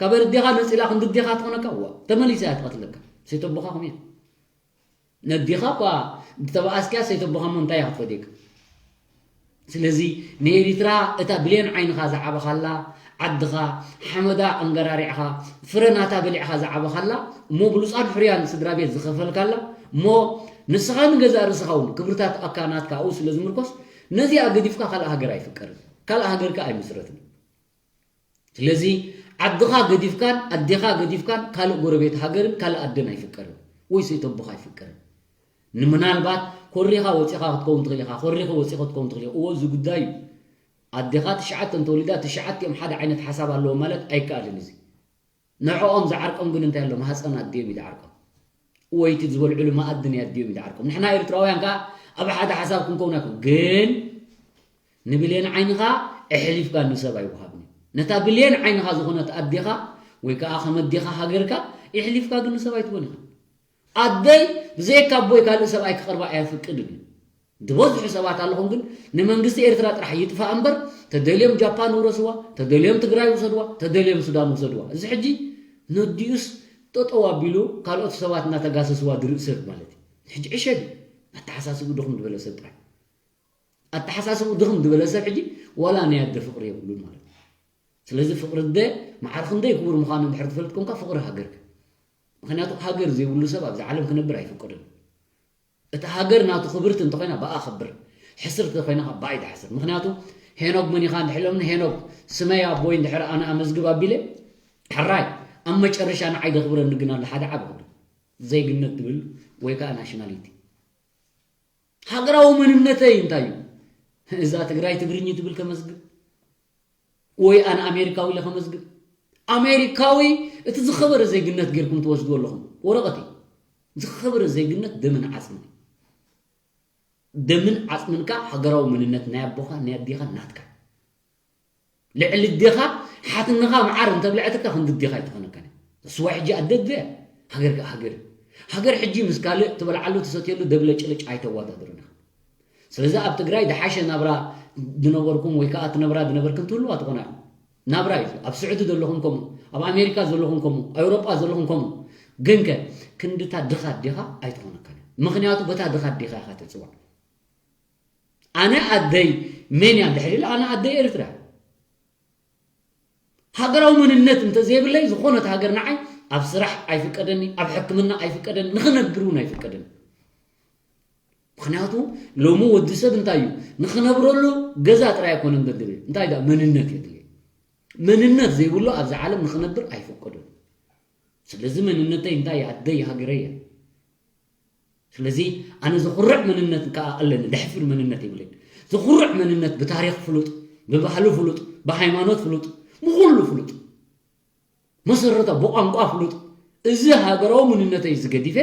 ካብ ኣዴኻ ነጺላ ክንዲ ኣዴኻ ትኾነካ? ዋ፣ ተመሊሳ እያ ትቐትለካ። ሰይተቦኻ ከምኡ እያ። ነዴኻ እኳ እንተተባኣስክያ፣ ሰይተቦኻ እሞ እንታይ እያ ክትፈድየካ? ስለዚ ንኤሪትራ እታ ብሌን ዓይንኻ ዝዓበኻላ ዓድኻ፣ ሓመዳ ኣንገራሪዕኻ፣ ፍረ ናታ በሊዕኻ ዝዓበኻላ፣ እሞ ብሉጻን ሕሩያን ስድራ ቤት ዝኸፈልካላ፣ እሞ ንስኻ ንገዛእ ርእስኻ እውን ክብርታት ኣካ ናትካ ኣብኡ ስለ ዝምርኮስ፣ ነዚኣ ገዲፍካ ካልእ ሃገር ኣይፍቀርን። ካልእ ሃገር ከኣ ኣይምስረትን። ስለዚ ዓድኻ ገዲፍካን ኣዴኻ ገዲፍካን ካልእ ጎረቤት ሃገርን ካልእ ኣደን ኣይፍቀርን። ወይ ሰይተቦኻ ኣይፍቀርን። ንምናልባት ኮሪኻ ወጺኻ ክትከውን ትኽእል ኢኻ፣ ኮሪኺ ወጺኺ ክትከውን ትኽእል ኢኻ። እዎ፣ እዚ ጉዳይ እዩ። ኣዴኻ ትሽዓተ እንተወሊዳ፣ ትሽዓቲኦም ሓደ ዓይነት ሓሳብ ኣለዎም ማለት ኣይከኣልን። እዚ ንዕኦም ዝዓርቆም ግን እንታይ ኣሎ? ማህፀን ኣዲኦም እዩ ዝዓርቆም። ወይ እቲ ዝበልዕሉ መኣዲ ናይ ኣዲኦም እዩ ዝዓርቆም። ንሕና ኤርትራውያን ከኣ ኣብ ሓደ ሓሳብ ክንከውን ኣይኮን። ግን ንብሌን ዓይንኻ ኣሕሊፍካ ንሰብ ኣይወሃብን እዩ። ነታ ብሌን ዓይንኻ ዝኾነት ኣዴኻ ወይ ከኣ ከም ኣዴኻ ሃገርካ ኣሕሊፍካ ግን ንሰብ ኣይትቦን ኢኻ። ኣደይ ብዘይካ ኣቦይ ካልእ ሰብኣይ ክቐርባ ኣየፍቅድን እዩ። ዝበዝሑ ሰባት ኣለኹም ግን ንመንግስቲ ኤርትራ ጥራሕ ይጥፋእ እምበር፣ ተደልዮም ጃፓን ውረስዋ፣ ተደልዮም ትግራይ ውሰድዋ፣ ተደልዮም ሱዳን ውሰድዋ። እዚ ሕጂ ነዲኡስ ጠጠው ኣቢሉ ካልኦት ሰባት እናተጋሰስዋ ድርኢ ሰብ ማለት እዩ። ሕጂ ዕሸል እዩ። ኣተሓሳስቡ ድኹም ዝበለ ሰብ ጥራሕ። ኣተሓሳስቡ ድኹም ዝበለ ሰብ ሕጂ ዋላ ናይ ኣደ ፍቕሪ የብሉን ማለት እዩ። ስለዚ ፍቕሪ ኣደ መዓር ክንደይ ክቡር ምዃኑ እንድሕር ትፈልጥ ኮንካ ፍቕሪ ሃገርካ። ምኽንያቱ ሃገር ዘይብሉ ሰብ ኣብዚ ዓለም ክነብር ኣይፍቀድን። እታ ሃገር ናቱ ክብርቲ እንተኾይና ብኣ ክብር፣ ሕስርቲ ተኾይና ብኣ ይትሓስር። ምኽንያቱ ሄኖግ መን ኢኻ እንድሕር ኢሎምኒ፣ ሄኖግ ስመይ ኣቦይ እንድሕር ኣነ ኣመዝግብ ኣቢለ፣ ሕራይ ኣብ መጨረሻ ንዓይ ዘኽብረኒ ግን ኣሎ ሓደ ዓቢ ክብሪ፣ ዜግነት ትብል ወይ ከዓ ናሽናሊቲ። ሃገራዊ መንነተይ እንታይ እዩ? እዛ ትግራይ ትግርኝ ትብል ከመዝግብ ወይ ኣነ ኣሜሪካዊ ኢለ ከመዝግብ? ኣሜሪካዊ እቲ ዝኸበረ ዜግነት ጌርኩም ትወስድዎ ኣለኹም። ወረቐት እዩ። ዝኸበረ ዜግነት ደምን ዓጽምን እዩ። ደምን ዓጽምን ከኣ ሃገራዊ መንነት ናይ ኣቦኻ፣ ናይ ኣዴኻ፣ ናትካ። ልዕሊ ኣዴኻ ሓትነኻ መዓር እንተብልዐትካ ክንዲ ኣዴኻ ኣይትኾነካን እያ። እሱ ሕጂ ኣደ ኣደ እያ። ሃገር ከኣ ሃገር እዩ። ሃገር ሕጂ ምስ ካልእ ትበልዓሉ ትሰትየሉ ደብለጭልጭ ኣይተወዳድርን ኢኻ። ስለዚ ኣብ ትግራይ ዝሓሸ ናብራ ዝነበርኩም ወይ ከኣ እቲ ናብራ ዝነበርክን ትህልዋ ትኾና ኢኹም። ናብራ እዩ። ኣብ ስዑዲ ዘለኹም ከምኡ፣ ኣብ ኣሜሪካ ዘለኹም ከምኡ፣ ኣውሮጳ ዘለኹም ከምኡ። ግንከ ክንድታ ድኻ ኣዴኻ ኣይትኾነካን እያ። ምኽንያቱ በታ ድኻ ኣዴኻ ኢኻ ትጽዋዕ። ኣነ ኣደይ መን እያ እንድሕር ኢለ፣ ኣነ ኣደይ ኤርትራ። ሃገራዊ መንነት እንተዘይብለይ ዝኾነት ሃገር ንዓይ ኣብ ስራሕ ኣይፍቀደኒ፣ ኣብ ሕክምና ኣይፍቀደኒ፣ ንኽነብር እውን ኣይፍቀደኒ። ምኽንያቱ ሎሚ ወዲ ሰብ እንታይ እዩ ንኽነብረሉ? ገዛ ጥራይ ኣይኮነን ዘድልዮ። እንታይ ደኣ መንነት የድልዮ። መንነት ዘይብሉ ኣብዚ ዓለም ንኽነብር ኣይፍቀዶን። ስለዚ መንነተይ እንታይ እዩ? ኣደይ ሃገረይ እያ። ስለዚ ኣነ ዘኹርዕ መንነት ከኣ ኣለኒ፣ ዘሕፍር መንነት የብለይን። ዘኹርዕ መንነት፣ ብታሪኽ ፍሉጥ፣ ብባህሊ ፍሉጥ፣ ብሃይማኖት ፍሉጥ፣ ብኹሉ ፍሉጥ፣ መሰረታዊ ብቋንቋ ፍሉጥ። እዚ ሃገራዊ መንነተይ እዚ ገዲፈ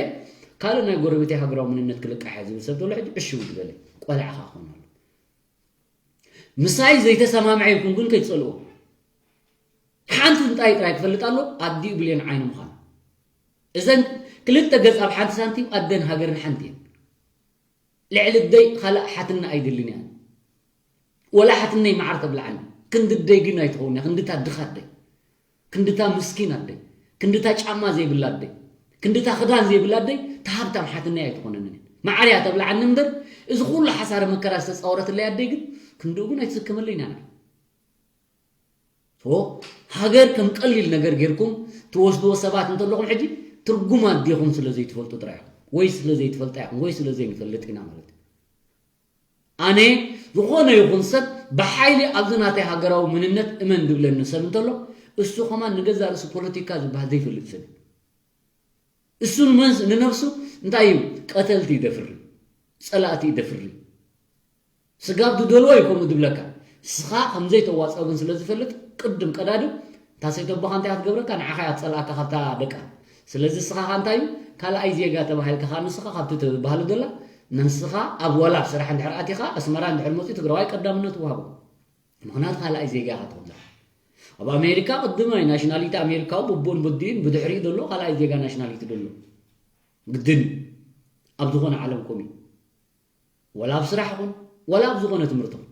ካልእ ናይ ጎረቤተይ ሃገራዊ መንነት ክልቃሕ እየ ዝብል ሰብ ተሎ ሕጂ ዕሽው ዝበለ ቆልዓ ከኣ ክኾን ኣሎ። ምሳይ ዘይተሰማምዐ ኢልኩም ግን ከይትጸልዎ። ሓንቲ እንታይ ጥራይ ክፈልጥ ኣሎ፣ ኣዲኡ ብሌን ዓይኑ ምዃኑ። እዘን ክልተ ገጽ ኣብ ሓንቲ ሳንቲም ኣደን ሃገርን ሓንቲ እየን። ልዕሊ ኣደይ ካልእ ሓትና ኣይደልን እያ። ወላ ሓትነይ መዓር ተብልዓኒ፣ ክንዲ ኣደይ ግን ኣይትኸውን እያ፣ ክንድታ ድኻ ኣደይ፣ ክንድታ ምስኪን ኣደይ፣ ክንድታ ጫማ ዘይብላ ኣደይ፣ ክንድታ ክዳን ዘይብላ ኣደይ፣ እታ ሃብታም ሓትነይ ኣይትኾነንን እያ። መዓር እያ ተብልዓኒ እምበር፣ እዚ ኩሉ ሓሳረ መከራ ዝተጻወረትለይ ኣደይ ግን ክንድኡ ግን ኣይትስከመለይን እያ ንዓይ። ኦ፣ ሃገር ከም ቀሊል ነገር ጌርኩም ትወስድዎ ሰባት እንተለኹም፣ ሕጂ ትርጉም ኣዴኹም ስለ ዘይትፈልጡ ጥራይ ኢኹም፣ ወይ ስለ ዘይትፈልጣ ኢኹም፣ ወይ ስለ ዘይንፈልጥ ኢና ማለት እዩ። ኣነ ዝኾነ ይኹን ሰብ ብሓይሊ ኣብዚ ናተይ ሃገራዊ መንነት እመን ዝብለኒ ሰብ እንተሎ፣ እሱ ከማን ንገዛእ ርእሱ ፖለቲካ ዝበሃል ዘይፈልጥ ሰብ እዩ። እሱ ንመንስ-፣ ንነፍሱ እንታይ እዩ? ቀተልቲ ይደፍሪ፣ ጸላእቲ ይደፍሪ። ስጋብ ዝደልዎ እዩ ከምኡ ዝብለካ። ንስኻ ከም ዘይተዋጸኦ ግን ስለ ዝፈልጥ፣ ቅድም ቀዳድም እታ ሰይተቦኻ እንታይ እያ ትገብረካ? ንዓኻ እያ ትጸልኣካ ካብታ ደቃ። ስለዚ ንስኻ ኸኣ እንታይ እዩ? ካልኣይ ዜጋ ተባሂልካ ኸኣ ንስኻ ካብቲ ትበሃል ዘላ፣ ንስኻ ኣብ ዋላ ኣብ ስራሕ እንድሕር ኣቲኻ፣ ኣስመራ እንድሕር መጺኡ ትግራዋይ ቀዳምነት ወሃቦ። ምኽንያቱ ካልኣይ ዜጋ ኢኻ ትኾን ዘለኻ። ኣብ ኣሜሪካ ቅድማይ ናሽናሊቲ ኣሜሪካዊ ብቦን በዲኡን ብድሕሪኡ ዘሎ ካልኣይ ዜጋ ናሽናሊቲ ዘሎ። ግድን ኣብ ዝኾነ ዓለም ከምኡ እዩ። ወላ ኣብ ስራሕ ይኹን፣ ወላ ኣብ ዝኾነ ትምህርቲ ይኹን።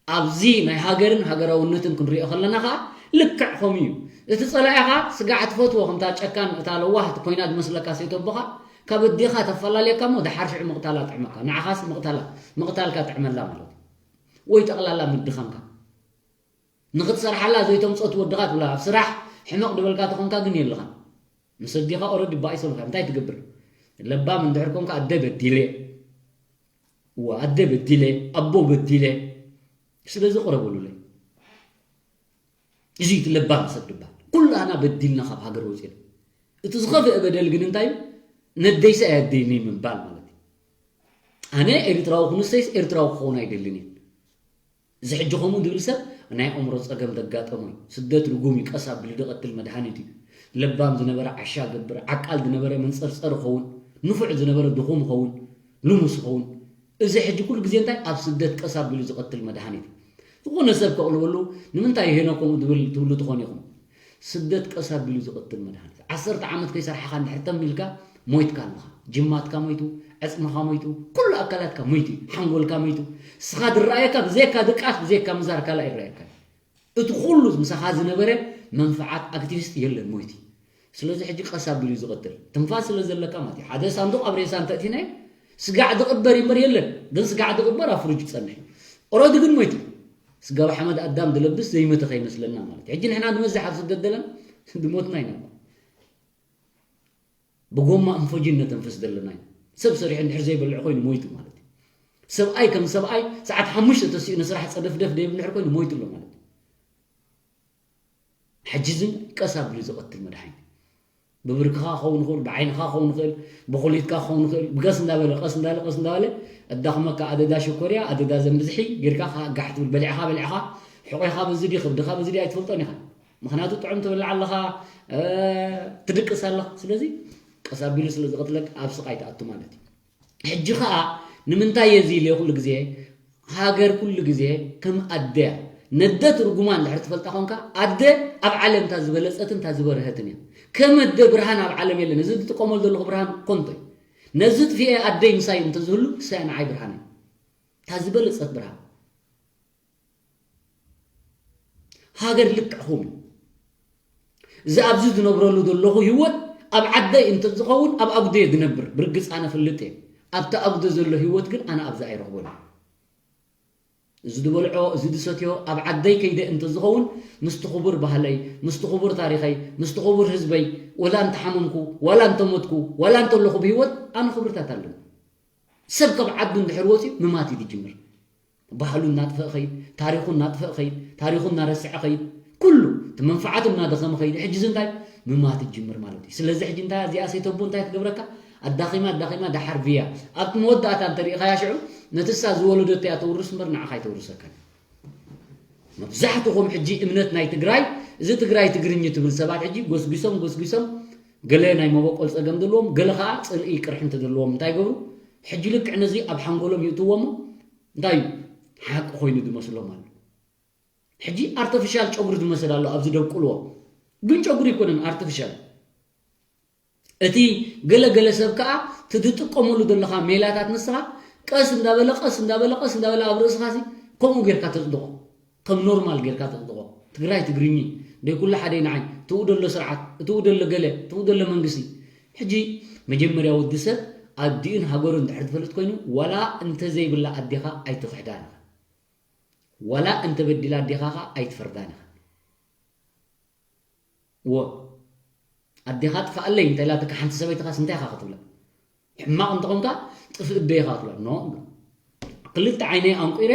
ኣብዚ ናይ ሃገርን ሃገራውነትን ክንሪኦ ከለና ኸኣ ልክዕ ከምኡ እዩ። እቲ ጸላኢኻ ስጋዕ ትፈትዎ፣ ከምታ ጨካን እታ ለዋህ ኮይና ዝመስለካ ሰይተቦኻ ካብ ኣዴኻ ተፈላልየካ እሞ ደሓር ሽዑ ምቕታላ ጥዕመካ። ንዓኻስ ምቕታላ፣ ምቕታልካ ጥዕመላ ማለት እዩ። ወይ ጠቕላላ ምድኻምካ። ንኽትሰርሓላ ዘይተምጸት ወድኻ ትብላ። ኣብ ስራሕ ሕመቕ ዝበልካ ተኾንካ ግን የለኻን። ምስ ኣዴኻ ኦረዲ ባኢሶምካ። እንታይ ትገብር? ለባም እንድሕር ኮንካ ኣደ በዲለ፣ እዋ ኣደ በዲለ፣ ኣቦ በዲለ። ስለዚ ቅረበሉለይ። እዚ እቲ ለባም ሰብ ድበሃል። ኩላና በዲልና ካብ ሃገር ወፂና። እቲ ዝኸፍአ በደል ግን እንታይ እዩ? ነደይሰ ኣየደይኒ ምባል ማለት እዩ። ኣነ ኤርትራዊ ክንሰይስ ኤርትራዊ ክኸውን ኣይደልን እየ። እዚ ሕጂ ከምኡ ዝብል ሰብ ናይ ኣእምሮ ጸገም ዘጋጠሞ እዩ። ስደት ርጉም እዩ፣ ቀስ ኣቢሉ ዝቐትል መድሃኒት እዩ። ለባም ዝነበረ ዓሻ ገብር፣ ዓቃል ዝነበረ መንጸርጸር ይኸውን፣ ንፉዕ ዝነበረ ድኹም ይኸውን፣ ልሙስ ይኸውን። እዚ ሕጂ ኩሉ ግዜ እንታይ ኣብ ስደት ቀስ ኣቢሉ ዝቐትል መድሃኒት እዩ። ዝኾነ ሰብ ከቕልበሉ ንምንታይ ሄኖ ከምኡ ዝብል ትብሉ ትኾኑ ኢኹም። ስደት ቀስ ኣቢሉ ዝቐትል መድሃኒት። ዓሰርተ ዓመት ከይሰርሓኻ እንድሕር ተም ኢልካ ሞይትካ ኣለኻ። ጅማትካ ሞይቱ፣ ዕጽምኻ ሞይቱ፣ ኩሉ ኣካላትካ ሞይቱ፣ ሓንጎልካ ሞይቱ። ንስኻ ዝረኣየካ ብዘይካ ድቃስ፣ ብዘይካ ምዛር ካልእ ኣይረኣየካን። እቲ ኩሉ ምሳኻ ዝነበረ መንፍዓት ኣክቲቪስት የለን፣ ሞይቱ። ስለዚ ሕጂ ቀስ ኣቢሉ እዩ ዝቐትል። ትንፋስ ስለ ዘለካ ማለት እዩ። ሓደ ሳንዱቕ ኣብ ሬሳ እንተእቲናዮ ስጋዕ ዝቕበር ይንበር የለን፣ ግን ስጋዕ ዝቕበር ኣብ ፍሪጅ ክጸንሕ እዩ። ኦረዲ ግን ሞይቱ። ስጋ ሓመድ ኣዳም ዝለብስ ዘይመተ ከይመስለና ማለት እዩ። ሕጂ ንሕና ንበዝሕ ኣብ ስደት ዘለና ዝሞትና ኢና። ብጎማ እንፎጂን ነተንፍስ ዘለና ኢና። ሰብ ሰሪሑ እንድሕር ዘይበልዕ ኮይኑ ሞይቱ ማለት እዩ። ሰብኣይ ከም ሰብኣይ ሰዓት ሓሙሽተ ተሲኡ ንስራሕ ጸደፍደፍ ደይብል እንድሕር ኮይኑ ሞይቱ ኣሎ ማለት እዩ። ሕጂ ዝን ቀስ ኣቢሉ ዝቐትል መድሓኒት። ብብርክኻ ክኸውን ይኽእል፣ ብዓይንኻ ክኸውን ይኽእል፣ ብኹሊትካ ክኸውን ይኽእል። ብቀስ እንዳበለ፣ ቀስ እንዳበለ፣ ቀስ እንዳበለ፣ ኣዳኽመካ። ኣደዳ ሽኮርያ፣ ኣደዳ ዘንብዝሒ ጌርካ ኻ-፣ ጋሕ ትብል። በሊዕኻ፣ በሊዕኻ፣ ሕቖኻ በዚ ድዩ፣ ከብድኻ በዚ ድዩ ኣይትፈልጦን ኢኻ። ምኽንያቱ ጥዑም ትበልዕ ኣለኻ፣ እ፣ ትድቅስ ኣለኻ። ስለዚ ቀስ ኣቢሉ ስለ ዝቐትለካ ኣብ ስቓይ ትኣቱ ማለት እዩ። ሕጂ ኸኣ ንምንታይ እየ እዚ ኢለ ኩሉ ግዜ? ሃገር ኩሉ ግዜ ከም ኣደ እያ። ነደ ትርጉማ እንድሕር ትፈልጣ ኾንካ፣ ኣደ ኣብ ዓለም እታ ዝበለጸትን እታ ዝበርሀትን እያ። ከም ኣደ ብርሃን ኣብ ዓለም የለን። እዚ ዝጥቀመሉ ዘለኹ ብርሃን ኮንቶ እዩ። ነዚ ጥፊኤ ኣደይ ምሳይ እንተዝህሉ፣ እሳ እያ ንዓይ ብርሃነይ። እታ ዝበለጸት ብርሃን። ሃገር ልክዕ ከምኡ እዩ። እዚ ኣብዚ ዝነብረሉ ዘለኹ ህይወት ኣብ ዓደይ እንተዝኸውን ኣብ ኣጉዶ እየ ዝነብር፣ ብርግጽ ኣነ እፈልጥ እየ። ኣብቲ ኣጉዶ ዘሎ ህይወት ግን ኣነ ኣብዚ ኣይረኽቦን እየ። እዚ ዝበልዖ፣ እዚ ዝሰትዮ ኣብ ዓደይ ከይደ እንተዝኸውን ምስቲ ክቡር ባህለይ፣ ምስቲ ክቡር ታሪኸይ፣ ምስቲ ክቡር ህዝበይ፣ ወላ እንተሓመምኩ፣ ዋላ እንተሞትኩ፣ ዋላ እንተለኹ ብህይወት ኣነ ክብርታት ኣለኒ። ሰብ ካብ ዓዱ እንድሕር ወፂኡ ምማት እዩ ዝጅምር። ባህሉ እናጥፈአ ኸይድ፣ ታሪኹ እናጥፈአ ኸይድ፣ ታሪኹ እናረስዐ ኸይድ፣ ኩሉ እቲ መንፍዓቱ እናደኸመ ኸይድ። ሕጂ እዚ እንታይ ምማት ይጅምር ማለት እዩ። ስለዚ ሕጂ እንታይ እዚኣ ሰይተቦ እንታይ ትገብረካ? ኣዳኺማ፣ ኣዳኺማ፣ ደሓር ቪያ ኣብቲ መወዳእታ እንተሪኢኻያ ሽዑ ነቲ እሳ ዝወለደቶ እያ ተውርስ እምበር ንዓኻ ኣይተውርሰካን። መብዛሕትኹም ሕጂ እምነት ናይ ትግራይ፣ እዚ ትግራይ ትግርኝ ትብል ሰባት ሕጂ ጎስጒሶም፣ ጎስጒሶም፣ ገለ ናይ መበቆል ጸገም ዘለዎም፣ ገለ ኸኣ ጽልኢ ቅርሒ እንተዘለዎም እንታይ ይገብሩ? ሕጂ ልክዕ ነዚ ኣብ ሓንጎሎም ይእትዎ እሞ እንታይ እዩ? ሓቂ ኮይኑ ዝመስሎም ኣሎ። ሕጂ ኣርተፊሻል ጨጉሪ ዝመስል ኣሎ ኣብዚ ደብቁልዎ። ግን ጨጉሪ ኣይኮነን፣ ኣርተፊሻል። እቲ ገለ ገለ ሰብ ከኣ እቲ ትጥቀመሉ ዘለኻ ሜላታት ንስኻ ቀስ እንዳበለ፣ ቀስ እንዳበለ፣ ቀስ እንዳበለ ኣብ ርእስኻሲ ከምኡ ጌርካ ተጽድቖ። ከም ኖርማል ጌርካ ተጽድቖ። ትግራይ ትግርኚ፣ ደይ ኩሉ ሓደ ንዓይ፣ ትኡ ደሎ ስርዓት፣ ትኡ ደሎ ገለ፣ ትኡ ደሎ መንግስቲ። ሕጂ መጀመርያ ወዲ ሰብ ኣዲኡን ሃገሩን እንድሕር ትፈልጥ ኮይኑ፣ ዋላ እንተዘይብላ ኣዴኻ ኣይትኽሕዳን ኢኻ። ዋላ እንተበዲላ ኣዴኻ ኸኣ ኣይትፈርዳን ኢኻ። እዎ፣ ኣዴኻ ጥፋኣለይ እንተ ኢላትካ ሓንቲ ሰበይትኻስ እንታይ ኢኻ ክትብላ? ሕማቕ እንተኾንካ ጥፍእ ኣደይ ኢኻ ክትብላ። ኖ፣ ክልተ ዓይነይ ኣንቂረ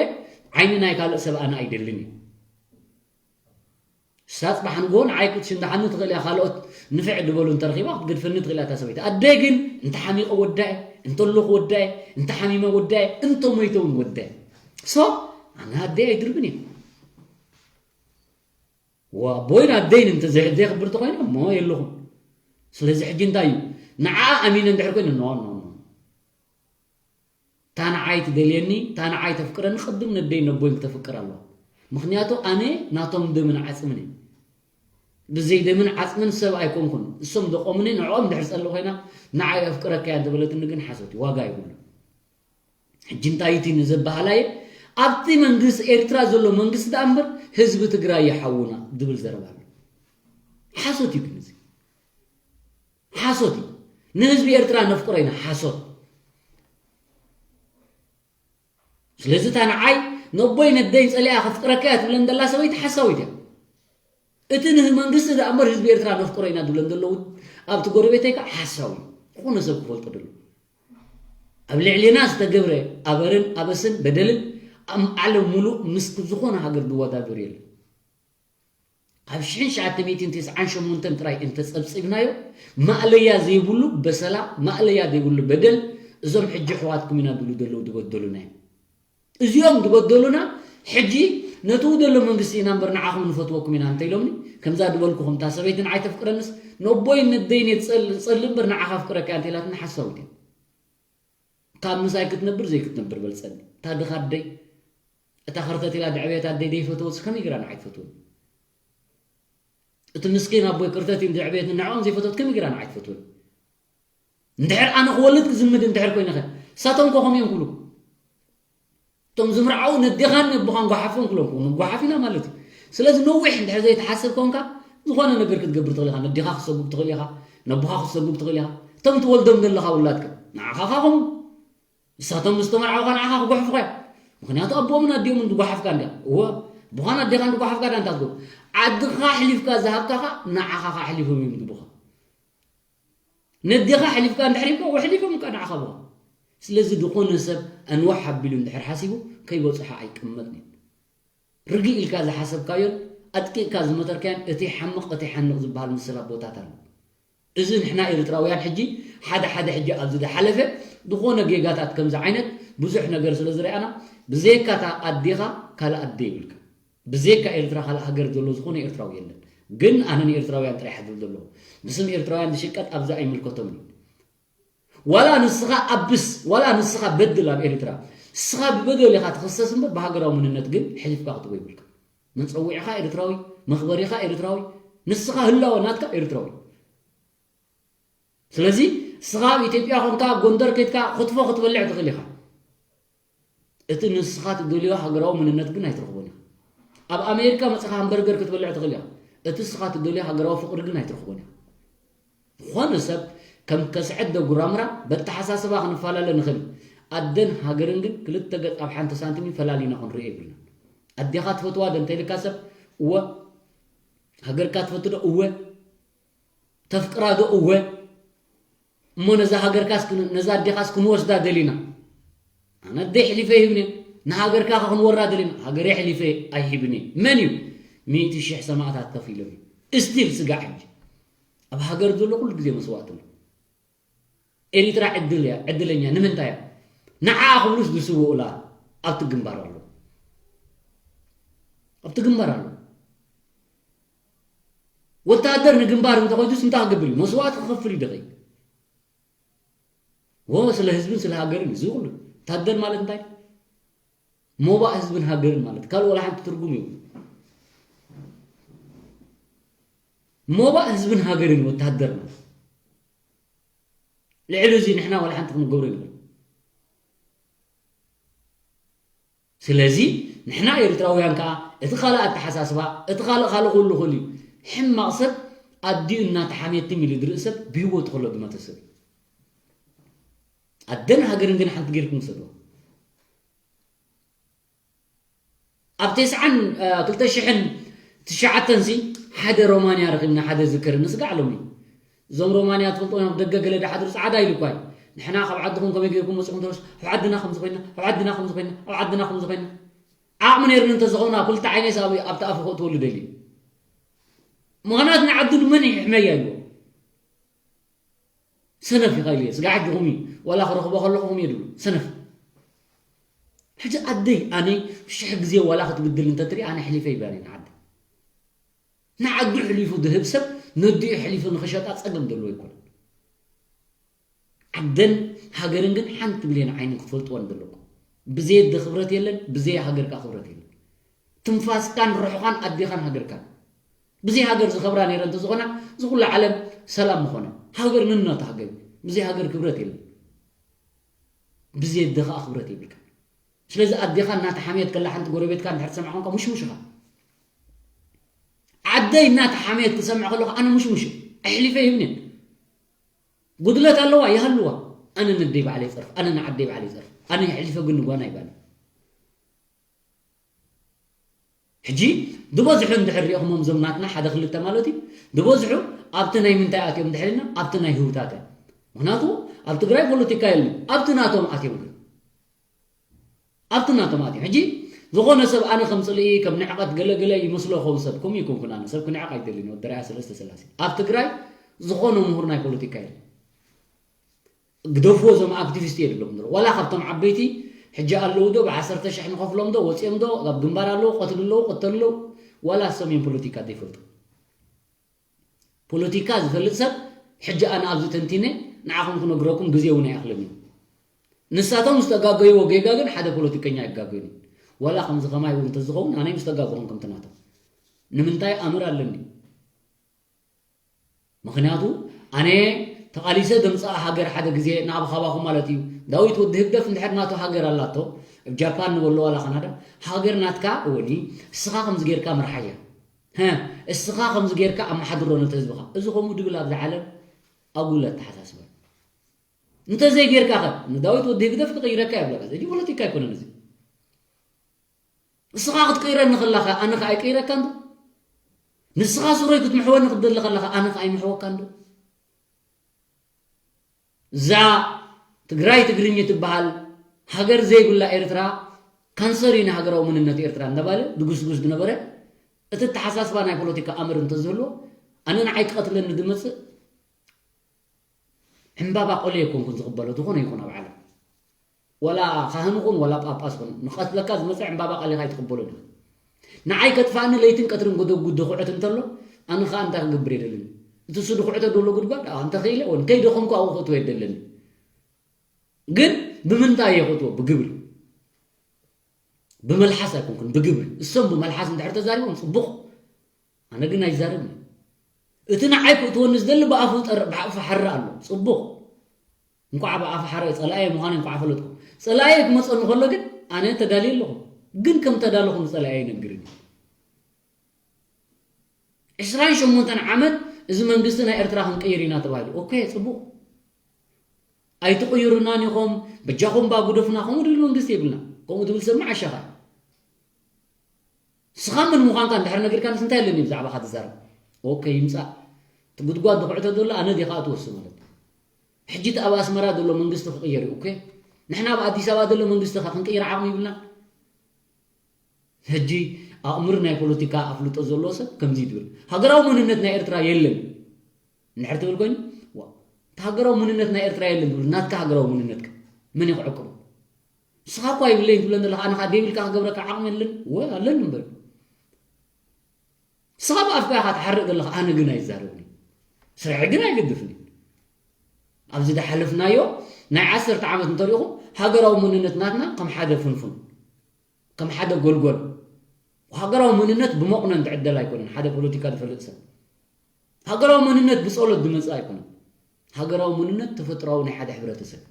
ዓይኒ ናይ ካልእ ሰብ ኣነ ኣይደልን እዩ። እሳ ጽባሕ ንግሆ ንዓይ ክትሽንዳሓኒ ትኽእል እያ፣ ካልኦት ንፍዕ ዝበሉ እንተረኺባ ክትገድፈኒ ትኽእል እያ እታ ሰበይቲ። ኣደይ ግን እንተ ሓሚቐ ወዳየ፣ እንተ ኣለኹ ወዳየ፣ እንተ ሓሚመ ወዳየ፣ እንተ ሞይተ እውን ወዳየ። ሶ ኣነ ኣደይ ኣይድርብን እየ። ወኣቦይን ኣደይን እንተ ዘይ-፣ ዘየኽብር ተኾይነ እሞ የለኹም። ስለዚ ሕጂ እንታይ እዩ? ንዓኣ ኣሚነ እንድሕር ኮይነ፣ ኖ፣ ኖ፣ ኖ። እታ ንዓይ ትደልየኒ፣ እታ ንዓይ ተፍቅረኒ፣ ቅድም ነደይን ነቦይን ክተፍቅር ኣለዋ። ምኽንያቱ ኣነ ናቶም ደምን ዓጽምን እየ። ብዘይ ደምን ዓጽምን ሰብ ኣይኮንኩን። እሶም ደቆምኒ፣ ንዕኦም እንድሕር ጸሊ ኮይና፣ ንዓይ ኣፍቅረካ እያ እንተበለትኒ ግን ሓሶት እዩ፣ ዋጋ የብሉን። ሕጂ እንታይ እቲ ንዘበሃላየ ኣብቲ መንግስቲ ኤርትራ ዘሎ መንግስቲ ደኣ እምበር ህዝቢ ትግራይ ይሓውና ዝብል ዘረባ ኣሎ። ሓሶት እዩ ግን እዚ። ሓሶት እዩ። ንህዝቢ ኤርትራ ነፍቅሮ ኢና። ሓሶት። ስለዚ እታ ንዓይ ነቦይ ነደይ ጸሊኣ ከፍቅረካ እያ ትብለን ዘላ ሰበይቲ ሓሳዊት እያ። እቲ ንመንግስቲ ደኣ እምበር ህዝቢ ኤርትራ ነፍቅሮ ኢና ዝብለን ዘለዉ ኣብቲ ጎረቤተይ ከኣ ሓሳዊ እዩ። ዝኾነ ሰብ ክፈልጦ ደሎ። ኣብ ልዕሌና ዝተገብረ ኣበርን ኣበስን በደልን ኣብ ዓለም ሙሉእ ምስ ዝኾነ ሃገር ዝወዳደር የለን። ካብ ሽሕን ትሽዓተ ሚእትን ተስዓን ሸሞንተን ጥራይ እንተጸብጺብናዮ፣ ማእለያ ዘይብሉ በሰላ፣ ማእለያ ዘይብሉ በደል፣ እዞም ሕጂ ኣሕዋትኩም ኢና ዝብሉ ዘለዉ ዝበደሉና እዮም። እዚኦም ዝበደሉና፣ ሕጂ ነቲ ዘሎ መንግስቲ ኢና እምበር ንዓኹም ንፈትወኩም ኢና እንተ ኢሎምኒ፣ ከምዛ ዝበልኩኹም እታ ሰበይቲ ንዓይ ተፍቅረንስ፣ ነቦይን ነደይን እየ ዝጸል-፣ ዝጸልእ እምበር ንዓኻ ኣፍቅረካ እያ እንተ ኢላትኒ ሓሳዊት እያ። ካብ ምሳይ ክትነብር ዘይክትነብር በልጸኒ። እታ ድኻ ኣደይ፣ እታ ከርተት ኢላ ዘዕበየት ኣደይ ዘይፈተወትስ ከመይ ገይራ ንዓይ ትፈትወኒ? እቲ ምስኪን ኣቦይ ከርተት ኢሉ ዘዕበየት ንዕኦም ዘይፈተወት ከመይ ገይራ ንዓይ ትፈትወኒ? እንድሕር ኣነ ክወልድ ክዝምድ እንድሕር ኮይነ ኸ? እሳቶም ከ ከምኡ እዮም ክብሉ? እቶም ዝምርዓዉ ነዴኻን ነቦኻን ጓሓፎም ክብሎም ክብሉ፣ ጓሓፍ ኢና ማለት እዩ። ስለዚ ነዊሕ እንድሕር ዘይትሓስብ ኮንካ፣ ዝኾነ ነገር ክትገብር ትኽእል ኢኻ። ነዴኻ ክትሰጉግ ትኽእል ኢኻ፣ ነቦኻ ክትሰጉግ ትኽእል ኢኻ። እቶም ትወልዶም ዘለኻ ውላድካ፣ ንዓኻ ኸ ከምኡ። ንሳቶም ምስ ተመርዓዉኻ ንዓኻ ክጓሕፉኻ እዮም። ምኽንያቱ ኣቦኦምን ኣዲኦምን ዝጓሓፍካ እንድያ። እወ፣ ኣቦኻን ኣዴኻን ዝጓሓፍካ ዳ እንታይ ትገብር? ዓድኻ ኣሕሊፍካ ዝሃብካኻ ንዓኻ ኸኣ ኣሕሊፎም እዮም ዝህቡኻ። ነዴኻ ኣሕሊፍካ እንድሕር ሂብካ፣ ኣሕሊፎምካ ንዓኻ ብኻ። ስለዚ ዝኾነ ሰብ ኣንዋሕ ኣቢሉ እንድሕር ሓሲቡ፣ ከይበጽሖ ኣይቅመጥን እዩ። ርግእ ኢልካ ዝሓሰብካዮን ኣጥቂቕካ ዝመተርካዮን እቲ ሓምቕ እቲ ሓንቕ ዝበሃል ምስ ሰብ ኣቦታት ኣሎ። እዚ ንሕና ኤርትራውያን ሕጂ ሓደ ሓደ ሕጂ ኣብዚ ዝሓለፈ ዝኾነ ጌጋታት ከምዚ ዓይነት ብዙሕ ነገር ስለ ዝረኣና፣ ብዘይካ እታ ኣዴኻ ካልእ ኣደ የብልካ። ብዘይካ ኤርትራ ካልእ ሃገር ዘሎ ዝኾነ ኤርትራዊ የለን። ግን ኣነ ንኤርትራውያን ጥራይ እየ ዝብል ዘለኹ። ብስም ኤርትራውያን ዝሽቀጥ ኣብዚ ኣይምልከቶምን እዩ። ዋላ ንስኻ ኣብስ፣ ዋላ ንስኻ በድል ኣብ ኤርትራ። ንስኻ ብበደል ኢኻ ትኽሰስ እምበር ብሃገራዊ መንነት ግን ሕሊፍካ ክትቦ ይብልካ። መጸውዒኻ ኤርትራዊ፣ መኽበሪኻ ኤርትራዊ፣ ንስኻ ህላወ ናትካ ኤርትራዊ። ስለዚ ንስኻ ኣብ ኢትዮጵያ ኮንካ ኣብ ጎንደር ከይድካ ክትፎ ክትበልዕ ትኽእል ኢኻ። እቲ ንስኻ ትደልዮ ሃገራዊ መንነት ግን ኣይትረኽቦን ኢኻ። ኣብ ኣሜሪካ መጺኻ ሃምበርገር ክትበልዕ ትኽእል ኢኻ። እቲ ንስኻ ትደልዮ ሃገራዊ ፍቕሪ ግን ኣይትረኽቦን ኢኻ። ዝኾነ ሰብ ከም ከስዐት ደጉራምራ በተሓሳስባ ክንፈላለ ንኽእል። ኣደን ሃገርን ግን ክልተ ገጽ ኣብ ሓንቲ ሳንቲም ፈላሊና ክንሪኦ የብልናን። ኣዴኻ ትፈትዋ ዶ እንተኢልካ ሰብ፣ እወ። ሃገርካ ትፈቱ ዶ? እወ። ተፍቅራ ዶ? እወ። እሞ ነዛ ሃገርካስ ክን-፣ ነዛ ኣዴኻስ ክንወስዳ ደሊና? ኣነ ኣደይ ሕሊፈ ይህብን እየ። ንሃገርካ ከ ክንወራ ደሊና? ሃገረይ ሕሊፈ ኣይህብን እየ። መን እዩ? ሚእቲ ሽሕ ሰማእታት ከፊሎም እዩ። እስቲል ስጋዕ ሕጂ። ኣብ ሃገር ዘሎ ኩሉ ግዜ መስዋእቲ ኣሎ። ኤሪትራ ዕድል እያ፣ ዕድለኛ ንምንታይ እያ? ንዓ ክብሉስ ዝስውኡላ ኣብቲ ግንባር ኣሎ። ኣብቲ ግንባር ኣሎ። ወታደር ንግንባር እንተኾይዱስ እንታይ ክገብር እዩ? መስዋእቲ ክኸፍል እዩ ደኸይ። ወ-፣ ስለ ህዝብን ስለ ሃገርን እዚ ኩሉ። ወታደር ማለት እንታይ? ሞባእ ህዝብን ሃገርን ማለት። ካልእ ዋላ ሓንቲ ትርጉም እዩ። ሞባእ ህዝብን ሃገርን እዩ ወታደር ማለት። ልዕሊ እዚ ንሕና ዋላ ሓንቲ ክንገብሮ ይንብል። ስለዚ ንሕና ኤርትራውያን ከኣ እቲ ካልእ ኣተሓሳስባ፣ እቲ ካልእ ካልእ ክህሉ ይኽእል እዩ። ሕማቕ ሰብ ኣዲኡ እናተሓምየት ትም ኢሉ ዝርኢ ሰብ ብህይወቱ ከሎ ዝመተ ሰብ እዩ። ኣደን ሃገርን ግን ሓንቲ ጌርኩም ውሰድዋ። ኣብ ተስዓን፣ እ፣ ክልተ ሽሕን ትሽዓተን ሲ ሓደ ሮማንያ ረኺብና ሓደ ዝክር ንስጋዕ ሎሚ። እዞም ሮማንያ ትፈልጦ ኣብ ደገ ገለ ድሓድሩ ጻዕዳ ኢሉ እኳ እዩ። ንሕና ካብ ዓድኹም ከመይ ጌርኩም መጺኹም ተረሱ ኣብ ዓድና ከም ዝኾይና ኣብ ዓድና ከም ዝኾይና ኣብ ዓድና ከም ዝኾይና ዓቕሚ ነይርኒ እንተዝኾና ክልተ ዓይነይ ሳብ ኣብቲ ኣፉ ከእትወሉ ደልዩ። ምኽንያት ንዓዱ ንመን ይሕመያ ይዎ። ሰነፍ ኢኻ ኢለ ስጋዕ ሕጂ ኹም እዩ ዋላ ክረኽቦ ከለኹ ኹም እየ ድብሉ ሰነፍ። ሕጂ ኣደይ ኣነ ሽሕ ግዜ ዋላ ክትብድል እንተትርኢ ኣነ ሕሊፈ ይበኒ ንዓዲ። ንዓዱ ሕሊፉ ዝህብ ሰብ ነዲኡ ሕሊፉ ንኽሸጣ ጸገም ዘለዎ ኣይኮነን። ዓደን ሃገርን ግን ሓንቲ ብሌን ዓይኒ ክትፈልጥወን ዘለኩም። ብዘየደ ክብረት የለን፣ ብዘይ ሃገር ከዓ ክብረት የለን። ትንፋስካን ርሑኻን ኣዴኻን ሃገርካን። ብዘይ ሃገር ዝኸብራ ነይረ እንተዝኾና ዝኹሉ ዓለም ሰላም ምኾነ። ሃገር ንናታ ሃገር ብዘይ ሃገር ክብረት የለን። ብዘየደ ከዓ ክብረት የብልካ። ስለዚ ኣዴኻ እናተሓምየት ከላ ሓንቲ ጎረቤትካ እንድሕር ትሰምዓ ኮንካ ሙሽሙሽ ኢኻ። ዓደይ እናተሓምየት ክሰምዕ ከለኹ ኣነ ሙሽሙሽ እየ። ኣሕሊፈ ይህብንን ጉድለት ኣለዋ ይሃልዋ። ኣነ ነደይ ባዕለ ይፀርፍ ኣነ ንዓደይ ባዕለ ይፀርፍ ኣነ የሕሊፈ ግን ንጓና ይባል። ሕጂ ዝበዝሑ እንድሕር ሪኦኹሞም እዞም ናትና ሓደ ክልተ ማለት እዩ ዝበዝሑ ኣብቲ ናይ ምንታይ ኣትዮም እንድሕር ኢልና ኣብቲ ናይ ህውታት እዮም። ምክንያቱ ኣብ ትግራይ ፖለቲካ የለን ኣብቲ ናቶም ኣትዮም ግን ኣብቲ ናቶም ኣትዮም ሕጂ ዝኾነ ሰብ ኣነ ከም ፅልኢ ከም ንዕቐት ገለገለ ይመስሎ ኸውን ሰብ ከምኡ ይኮንኩን ኣነ ሰብ ክንዕቕ ኣይደልን ወደራያ ሰለስተ ስላሴ ኣብ ትግራይ ዝኾነ ምሁር ናይ ፖለቲካ የለን። ግደፍዎ እዞም ኣክቲቪስት የድሎም ዘሎ ዋላ ካብቶም ዓበይቲ ሕጂ ኣለዉ ዶ ብዓሰርተ ሽሕ ንኸፍሎም ዶ ወፂኦም ዶ ኣብ ግንባር ኣለዉ ቀትሉ ኣለዉ ቅተሉ ኣለዉ ዋላ እሶም እዮም ፖለቲካ ዘይፈልጡ። ፖለቲካ ዝፈልጥ ሰብ ሕጂ ኣነ ኣብዚ ተንቲነ ንዓኹም ክነግረኩም ግዜ እውን ኣይኣኽልን እዩ። ንሳቶም ዝተጋገይዎ ጌጋ ግን ሓደ ፖለቲከኛ ኣይጋገዩን እዩ። ዋላ ከምዚ ከማይ እውን እንተዝኸውን ኣነ ምስ ተጋገኹም ከምቲ ናቶም ንምንታይ ኣምር ኣለኒ። ምኽንያቱ ኣነ ተቓሊሰ ዘምፅኣ ሃገር ሓደ ግዜ ንኣብ ኻባኹም ማለት እዩ ዳዊት ወዲ ህግደፍ እንድሕር ናቱ ሃገር ኣላቶ እብ ጃፓን ንበሎ ዋላ ካናዳ ሃገር ናትካ እወኒ እስኻ ከምዚ ጌርካ ምርሓያ ሀ እስኻ ከምዚ ጌርካ ኣመሓድሮ ነቲ ህዝብኻ እዚ ከምኡ ድብል ኣብዚ ዓለም ኣጉል ኣተሓሳስባ እንተዘይጌርካ ኸ ንዳዊት ወዲ ህግደፍ ክቕይረካ የብለካ እዚ ፖለቲካ ኣይኮነን እዚ እስኻ ክትቅይረኒ ከለኻ ኣነ ከ ኣይቅይረካ እንዶ ንስኻ ሱረይ ክትምሕወኒ ክትደሊ ከለኻ ኣነ ከ ኣይምሕወካ እንዶ እዛ ትግራይ ትግርኝ ትበሃል ሃገር ዘይብላ ኤርትራ ካንሰር እዩ ንሃገራዊ መንነት ኤርትራ እንዳባለ ድጉስጉስ ዝነበረ እቲ ተሓሳስባ ናይ ፖለቲካ ኣምር እንተዝህልዎ ኣነ ንዓይ ክቐትለኒ ዝመፅእ ዕምባባ ቆለ የኮንኩን ዝቕበሎ ዝኾነ ይኹን ኣብ ዓለም ዋላ ካህን ኹን ዋላ ጳጳስ ኹን ንቐትለካ ዝመፅእ ዕምባባ ቀሊኻ ኣይትቕበሎን ኢኻ ንዓይ ከጥፋእኒ ለይትን ቀትርን ጎደጉ ድኹዕት እንተሎ ኣነ ኸዓ እንታይ ክገብር የደልን እቲ እሱ ድኹዕተ ዘሎ ጉድጓድ ኣዋ እንተኽኢለ ወን ከይደኸምኩ ኣብኡ ክእትዎ የደለኒ ግን ብምንታይ እየ ክእትዎ ብግብሪ ብመልሓስ ኣይኮንኩን ብግብሪ እሶም ብመልሓስ እንድሕር ተዛሪቦም ፅቡቕ ኣነ ግን ኣይዛረብን እቲ ንዓይ ክእትወኒ ዝደሊ ብኣፉ ጠር ብኣፉ ሓሪ ኣሎ ፅቡቕ እንኳዕ ብኣፉ ሓረ ፀላኣየ ምዃነ እንኳዕ ፈለጥኩ ፀላኣየ ክመፀኒ ከሎ ግን ኣነ ተዳልየ ኣለኹ ግን ከም ተዳለኹ ንፀላኣየ ይነግርኒ ዕስራን ሸሞንተን ዓመት እዚ መንግስቲ ናይ ኤርትራ ክንቅይር ኢና ተባሂሉ ኦኬ ፅቡቕ ኣይትቕይሩናን ኢኹም በጃኹም ባ ጉደፉና ከምኡ ድብል መንግስቲ የብልና ከምኡ ድብል ሰብ መዓሻኻ ንስኻ መን ምዃንካ እንድሕር ነጊርካንስ እንታይ ኣለኒ ብዛዕባኻ ትዛረብ ኦኬ ይምፃእ እቲ ጉድጓድ ዝኹዕተ ዘሎ ኣነ ዲኻ ትወስን ማለት ሕጂ እቲ ኣብ ኣስመራ ዘሎ መንግስቲ ክቕየር እዩ ኦኬ ንሕና ኣብ ኣዲስ ኣበባ ዘሎ መንግስቲ ኸ ክንቅይር ዓቕሚ ይብልና ሕጂ ኣእምር ናይ ፖለቲካ ኣፍልጦ ዘሎ ሰብ ከምዚ ይብል ሃገራዊ መንነት ናይ ኤርትራ የለን እንድሕር ትብል ኮይኑ እቲ ሃገራዊ መንነት ናይ ኤርትራ የለን ትብል ናትካ ሃገራዊ መንነትካ መን ይክዕቅቡ ንስኻ እኳ ይብለኝ ትብለን ዘለካ ኣነ ከዓ ደይብልካ ክገብረካ ዓቕሚ የለን ወ ኣለኒ እምበር ንስኻ ብኣፍካ ኢኻ ትሓርቕ ዘለካ ኣነ ግን ኣይዛረብኒ ስርሒ ግን ኣይገድፍኒ ኣብዚ ዝሓለፍናዮ ናይ ዓሰርተ ዓመት እንተሪኹም ሃገራዊ መንነት ናትና ከም ሓደ ፍንፉን ከም ሓደ ጎልጎል ሃገራዊ መንነት ብመቑነን ትዕደል ኣይኮነን ሓደ ፖለቲካ ዝፈልጥ ሰብ ሃገራዊ መንነት ብፀሎት ዝመፅእ ኣይኮነን ሃገራዊ መንነት ተፈጥራዊ ናይ ሓደ ሕብረተሰብ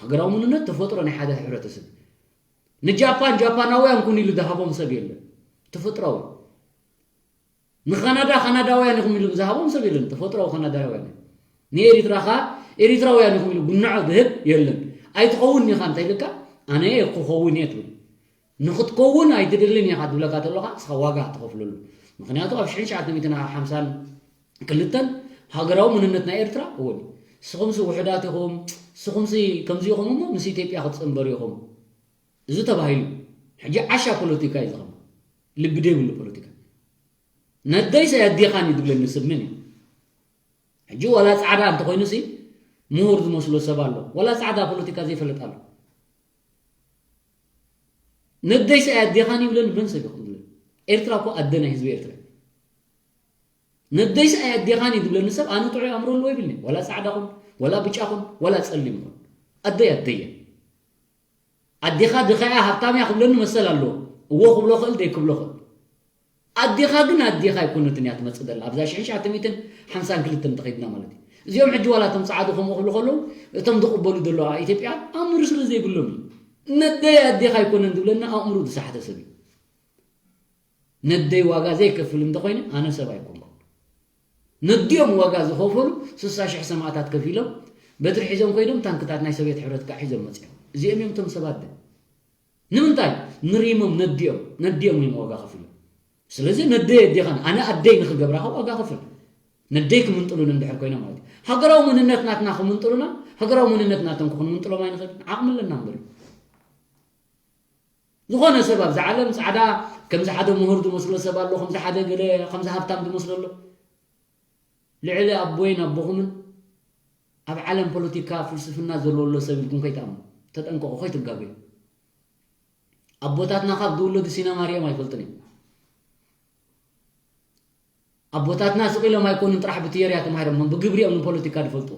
ሃገራዊ መንነት ተፈጥሮ ናይ ሓደ ሕብረተሰብ ንጃፓን ጃፓናውያን ኩን ኢሉ ዝሃቦም ሰብ የለን ተፈጥራዊ ንካናዳ ካናዳውያን ኢኹም ኢሉ ዝሃቦም ሰብ የለን ተፈጥራዊ ካናዳውያን ንኤሪትራ ኸ ኤሪትራውያን ኢኹም ኢሉ ጉንዖ ዝህብ የለን ኣይትኸውን ኢኻ እንታይ ኢልካ ኣነ ክኸውን እየ ትብል ንኽትከውን ኣይትደልን ኢኻ ትብለካ ተሎኻ እስኻ ዋጋ ትኸፍለሉ ምኽንያቱ ኣብ ሽሕን ትሽዓተ ሚእትን ሓምሳን ክልተን ሃገራዊ መንነት ናይ ኤርትራ እውን ስኹምሲ ውሑዳት ኢኹም፣ ስኹምሲ ከምዚ ኢኹም እሞ ምስ ኢትዮጵያ ክትጽንበሩ ኢኹም። እዚ ተባሂሉ ሕጂ ዓሻ ፖለቲካ እዩ ዝኸም ልቢ ደይብሉ ፖለቲካ። ነደይሰ ኣዴኻን እዩ ዝብለኒ ስብ ምን እዩ? ሕጂ ዋላ ጻዕዳ እንተኾይኑ ሲ ምሁር ዝመስሎ ሰብ ኣሎ። ዋላ ጻዕዳ ፖለቲካ ዘይፈልጥ ኣሎ። ነደይሰ ኣዴኻን ይብለኒ መን ሰብ ይኹም ዝብለኒ? ኤርትራ እኮ ኣደ ናይ ህዝቢ ኤርትራ እዩ። ነደይሰ ኣዴኻን እዩ ዝብለኒ ሰብ ኣነ ጥዑይ ኣእምሮ ኣለዎ ይብልኒ። ዋላ ጻዕዳ ኹን፣ ዋላ ብጫ ኹን፣ ዋላ ጸሊም ኹን። ኣደይ ኣደየ። ኣዴኻ ድኻ እያ ሃብታም እያ ክብለኒ መሰል ኣለዎ። እዎ ክብሎ ክእል ደይ ክብሎ ክእል። ኣዴኻ ግን ኣዴኻ ኣይኮነትን እያ ትመጽእ ዘላ። ኣብዛ ሽሕን ትሽዓተ ሚእትን ሓምሳን ክልተን እንተኸይድና ማለት እዩ። እዚኦም ሕጂ ዋላ እቶም ጻዕዱ ከምኡ ክብሉ ከለዉ እቶም ዝቕበሉ ዘለዉ ኢትዮጵያ ኣእምሩ ስለ ዘይብሎም እዩ። ነደይ ኣዴኻ ኣይኮነን ዝብለና ኣእምሩ ዝሳሕተ ሰብ እዩ። ነደይ ዋጋ ዘይከፍል እንተኾይነ ኣነ ሰብ ኣይኮንኩን። ነዲኦም ዋጋ ዝኸፈሉ ስሳ ሽሕ ሰማእታት ከፊሎም በትሪ ሒዞም ኮይዶም ታንክታት ናይ ሶቪየት ሕብረት ከዓ ሒዞም መፅኦም። እዚኦም እዮም እቶም ሰባት ደ ንምንታይ ንሪሞም ነዲኦም ነዲኦም እዮም ዋጋ ከፊሎም። ስለዚ ነደይ ኣዴኻን ኣነ ኣደይ ንክገብራ ካብ ዋጋ ከፍል ነደይ ክምንጥሉን እንድሕር ኮይኖም ማለት እዩ። ሃገራዊ መንነት ናትና ክምንጥሉና ሃገራዊ መንነት ናቶም ክንምንጥሎም ኣይንኽእል ዓቕሚ ኣለና እምበር ዝኾነ ሰብ ኣብዚ ዓለም ፃዕዳ ከምዚ ሓደ ምሁር ዝመስሎ ሰብ ኣሎ ከምዚ ሓደ ገለ ከምዚ ሃብታም ዝመስሎ ኣሎ ልዕሊ ኣቦይን ኣቦኹምን ኣብ ዓለም ፖለቲካ ፍልስፍና ዘለዎ ኣሎ ሰብ ኢልኩም ከይትኣምኑ ተጠንቀቑ ከይትጋገዩ ኣቦታትና ካብ ዝውለዱ ሲነማ ሪኦም ኣይፈልጡን እዮም ኣቦታትና ስቕ ኢሎም ኣይኮኑን ጥራሕ ብትዮርያ ተማሂሮም ብግብሪ እዮም ንፖለቲካ ዝፈልጥዎ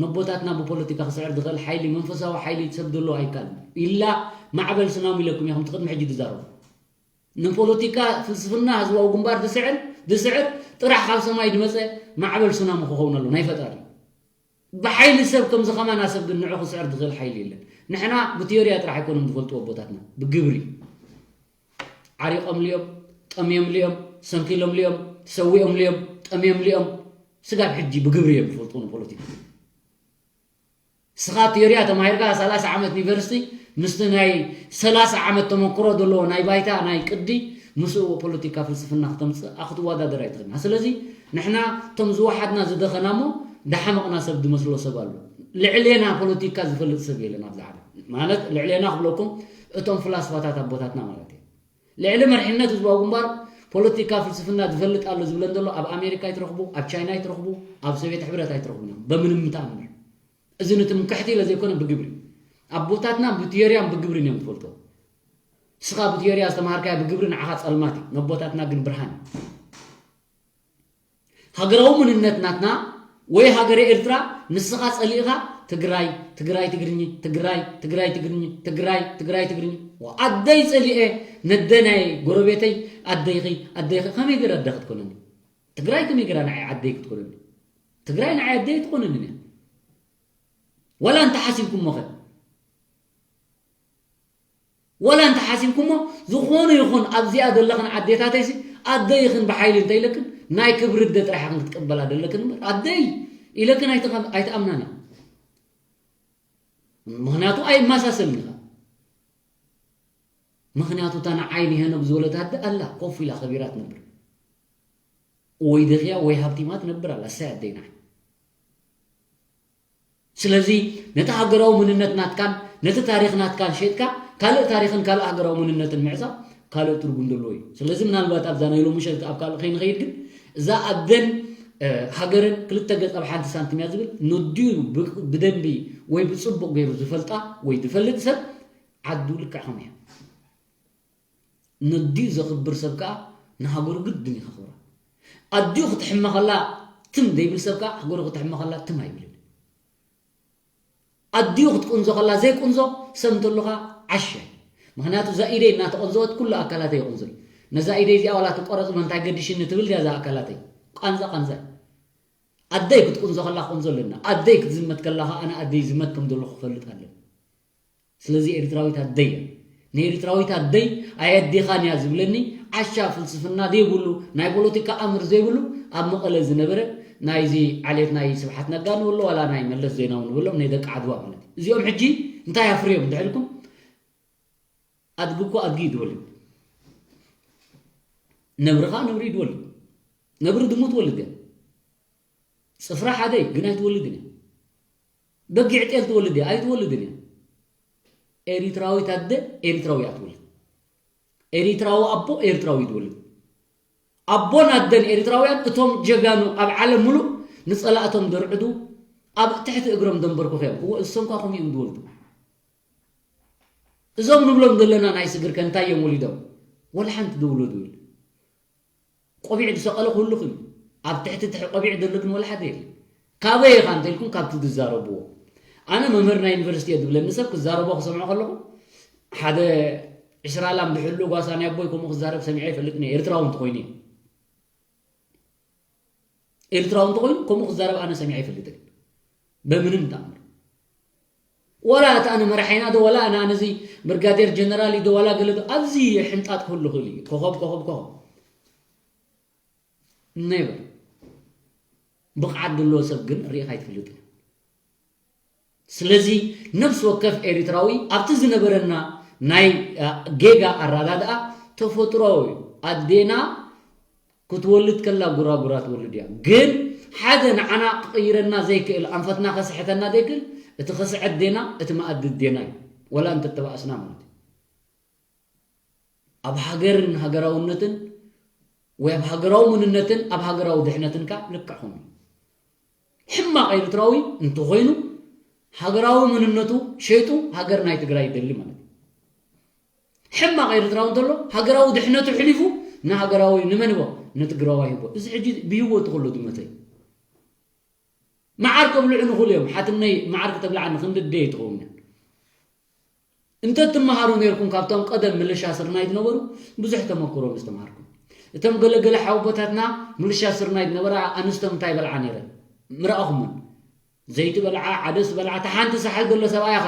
ነቦታትና ብፖለቲካ ክስዕር ዝኽእል ሓይሊ መንፈሳዊ ሓይሊ ሰብ ዘሎ ኣይካልን ኢላ ማዕበል ሱናሚ ኢለኩም ኢኹም ትቕድሚ ሕጂ ትዛረቡ ንፖለቲካ ፍልስፍና ህዝባዊ ግንባር ዝስዕር ዝስዕር ጥራሕ ካብ ሰማይ ዝመፀ ማዕበል ሱናሚ ክኸውን ኣሎ ናይ ፈጣሪ ብሓይሊ ሰብ ከምዚ ከማና ሰብ ግን ንዑ ክስዕር ዝኽእል ሓይሊ የለን ንሕና ብትዮርያ ጥራሕ ኣይኮኖም ዝፈልጥዎ ኣቦታትና ብግብሪ ዓሪቖምልዮም፣ ጠምዮምልዮም፣ ሰንኪሎምልዮም፣ ተሰዊኦምልዮም፣ ጠምዮምልዮም፣ ስጋብ ሕጂ ብግብሪ እዮም ዝፈልጡ ንፖለቲካ። ንስኻ ቲዮርያ ተማሂርካ ሰላሳ ዓመት ዩኒቨርሲቲ ምስቲ ናይ ሰላሳ ዓመት ተመክሮ ዘለዎ ናይ ባይታ ናይ ቅዲ ምስኡ ፖለቲካ ፍልስፍና ክተምፅእ ኣክትወዳደር ኣይትኽእልና። ስለዚ ንሕና እቶም ዝወሓድና ዝደኸና እሞ ደሓመቕና ሰብ ዝመስሎ ሰብ ኣሎ። ልዕሌና ፖለቲካ ዝፈልጥ ሰብ የለን ኣብዚ ዓለም። ማለት ልዕሌና ክብለኩም እቶም ፍላስፋታት ኣቦታትና ማለት እዩ። ልዕሊ መርሕነት ህዝባዊ ግንባር ፖለቲካ ፍልስፍና ዝፈልጥ ኣሎ ዝብለን ዘሎ ኣብ ኣሜሪካ ኣይትረኽቡ፣ ኣብ ቻይና ኣይትረኽቡ፣ ኣብ ሶቪየት ሕብረት ኣይትረኽቡ እዮም በምንም ተኣምር። እዚ ንትምክሕቲ ኢለ ዘይኮነ ብግብሪ ኣቦታትና ብትዮርያን ብግብርን እዮም ዝፈልጥዎ። ንስኻ ብትዮርያ ዝተምሃርካዮ ብግብሪ ንዓኻ ጸልማት እዩ፣ ነቦታትና ግን ብርሃን እዩ። ሃገራዊ መንነት ናትና ወይ ሃገረ ኤርትራ ንስኻ ጸሊእኻ ትግራይ ትግራይ ትግርኝ ትግራይ ትግራይ ትግርኝ ትግራይ ትግራይ ትግርኝ ኣደይ ጸሊኤ ነደ ናይ ጎረቤተይ ኣደይኺ ኣደይኺ ከመይ ገይራ ኣደ ክትኮነኒ ትግራይ ከመይ ገይራ ንዓይ ዓደይ ክትኮነኒ ትግራይ ንዓይ ኣደይ ትኮነኒ እያ ወላ እንተ ሓሲብኩሞ ኸ ወላ እንተ ሓሲብኩሞ ዝኾነ ይኹን ኣብዚኣ ዘለኽን ኣዴታተይሲ ኣደይኽን ብሓይሊ እንተ ኢለክን ናይ ክብሪ ኣደ ጥራሕ ኢኽን ክትቅበላ ዘለክን እምበር ኣደይ ኢለክን ኣይትኣምናን እያ ምኽንያቱ ኣይመሳሰልን ኢኻ ምኽንያቱ እታ ንዓይ ንሄኖክ ዝበለት ኣደ ኣላ ኮፍ ኢላ ከቢራ ትነብር ወይ ደኽያ ወይ ሃብቲማ ትነብር ኣላ እሳይ ኣደይ ንዓይ ስለዚ ነቲ ሃገራዊ መንነት ናትካን ነቲ ታሪኽ ናትካን ሸጥካ ካልእ ታሪኽን ካልእ ሃገራዊ መንነትን ምዕጻው ካልእ ትርጉም ዘለዎ እዩ። ስለዚ ምናልባት ኣብዛ ናይ ሎሚ ምሸት ኣብ ካልእ ከይንኸይድ ግን እዛ ኣደን ሃገርን ክልተ ገጽ ኣብ ሓንቲ ሳንቲም እያ ዝብል ነዲኡ ብደንቢ ወይ ብጽቡቕ ገይሩ ዝፈልጣ ወይ ዝፈልጥ ሰብ ዓዱ ልክዕ ከምኡ እያ። ነዲኡ ዘኽብር ሰብ ከኣ ንሃገሩ ግድን እዩ ከኽብራ። ኣዲኡ ክትሕመ ከላ ትም ዘይብል ሰብ ከኣ ሃገሩ ክትሕመ ከላ ትም ኣይብልን። ኣዲኡ ክትቁንዞ ከላ ዘይቁንዞ ሰብ እንተሎ ከኣ ዓሽ ኣይብል። ምኽንያቱ እዛ ኢደይ እናተቐንዘወት ኩሉ ኣካላተይ ይቕንዞ እዩ። ነዛ ኢደይ እዚኣ ዋላ ትቆረጽ እሞ እንታይ ገዲሽኒ ትብል ድያ እዛ ኣካላተይ። ቃንዛ ቃንዛ እዩ። ኣደይ ክትቁንዞ ከላ ክቁንዞ ኣለና። ኣደይ ክትዝመት ከላ ከኣ ኣነ ኣደይ ዝመት ከም ዘለኹ ክፈልጥ ኣለኒ። ስለዚ ኤርትራዊት ኣደይ እያ። ንኤርትራዊት ኣደይ ኣየዴኻን እያ ዝብለኒ ዓሻ ፍልስፍና ዘይብሉ ናይ ፖለቲካ ኣምር ዘይብሉ ኣብ መቐለ ዝነበረ ናይዚ ዓሌት ናይ ስብሓት ነጋ ንበሎ ዋላ ናይ መለስ ዜናዊ ንበሎም ናይ ደቂ ዓድዋ ማለት እዩ። እዚኦም ሕጂ እንታይ ኣፍርዮም እንድሕር ኢልኩም ኣድጊ እኮ ኣድጊ እዩ ዝወልድ። ነብሪ ኸዓ ነብሪ እዩ ትወልድ። ነብሪ ድሙ ትወልድ እያ። ጽፍራ ሓደ እዩ፣ ግን ኣይትወልድን እያ። በጊዕ ጤል ትወልድ እያ፣ ኣይትወልድን እያ። ኤሪትራዊት ኣደ ኤሪትራዊ እያ ትወልድ። ኤሪትራዊ ኣቦ ኤሪትራዊ እዩ ትወልድ። ኣቦን ኣደን ኤሪትራውያን እቶም ጀጋኑ ኣብ ዓለም ሙሉእ ንጸላእቶም ደርዕዱ ኣብ ትሕቲ እግሮም ደንበርኩኽ እዮም። እወ እሶም ከ ከምኡ እዮም ዝወልዱ። እዞም ንብሎም ዘለና ናይ ስግር ከ እንታይ እዮም ወሊዶም? ወላ ሓንቲ ዝውለዱ የለን። ቆቢዕ ዝሰቐለ ኩሉ እዩ። ኣብ ትሕቲ ትሕ ቆቢዕ ዘሎ ግን ወላ ሓደ የለን። ካበይ ኢኻ እንተልኩም ካብቲ ዝዛረብዎ። ኣነ መምህር ናይ ዩኒቨርሲቲ እየ ዝብለኒ ሰብ ክዛረቦ ክሰምዖ ከለኹ ሓደ ዕስራ ላም ዝሕሉ ጓሳ ናይ ኣቦይ ከምኡ ክዛረብ ሰሚዐ ይፈልጥን እየ። ኤርትራዊ እንተኾይኑ እየ። ኤርትራዊ እንተኾይኑ ከምኡ ክዛረብ ኣነ ሰሚዐ ይፈልጥን እየ። በምንም ተኣምር። ወላ እቲ ኣነ መራሒና ዶ ወላ ኣነ ኣነዚ ብርጋዴር ጀነራል ዶ ወላ ገለ ዶ ኣብዚ ሕንጣጥ ክህሉ ክእል እዩ። ኮኸብ ኮኸብ ኮኸብ ነይበር ብቕዓት ዘለዎ ሰብ ግን ርኢኻ ኣይትፈልጥን። ስለዚ ነፍሲ ወከፍ ኤሪትራዊ ኣብቲ ዝነበረና ናይ ጌጋ ኣረዳድኣ ተፈጥሮዊ እዩ። ኣዴና ክትወልድ ከላ ጉራጉራ ትወልድ እያ። ግን ሓደ ንዓና ክቕይረና ዘይክእል ኣንፈትና ከስሕተና ዘይክእል እቲ ክስዕት ዴና እቲ መኣዲ ዴና እዩ። ወላ እንተተባእስና ማለት እዩ። ኣብ ሃገርን ሃገራውነትን ወይ ኣብ ሃገራዊ መንነትን ኣብ ሃገራዊ ድሕነትን ከኣ ልክዕ ከምኡ እዩ። ሕማቕ ኤርትራዊ እንተኾይኑ ሃገራዊ መንነቱ ሸይጡ ሃገር ናይ ትግራይ ይደሊ ማለት እዩ። ሕማቕ ኤርትራዊ እንተሎ ሃገራዊ ድሕነቱ ሕሊፉ ንሃገራዊ ንመን ይቦ? ንትግራዋይ ይቦ። እዚ ሕጂ ብህይወቱ ከሎ ዝመተ እዩ። መዓር ከብልዑ ንኽእሉ እዮም። ሓትነይ መዓር ክተብልዓኒ ክንዲ ደይ ትኸውን እያ። እንተ ትመሃሩ ነርኩም ካብቶም ቀደም ምልሻ ስርናይ ዝነበሩ ብዙሕ ተመክሮ ምስ ተምሃርኩም። እቶም ገለገለ ሓወቦታትና ምልሻ ስርናይ ዝነበራ ኣንስቶም እንታይ በልዓ ነይረን ምረኣኹመን። ዘይቲ በልዓ፣ ዓደስ በልዓ፣ እታ ሓንቲ ሳሕል ዘሎ ሰብኣያ ኸ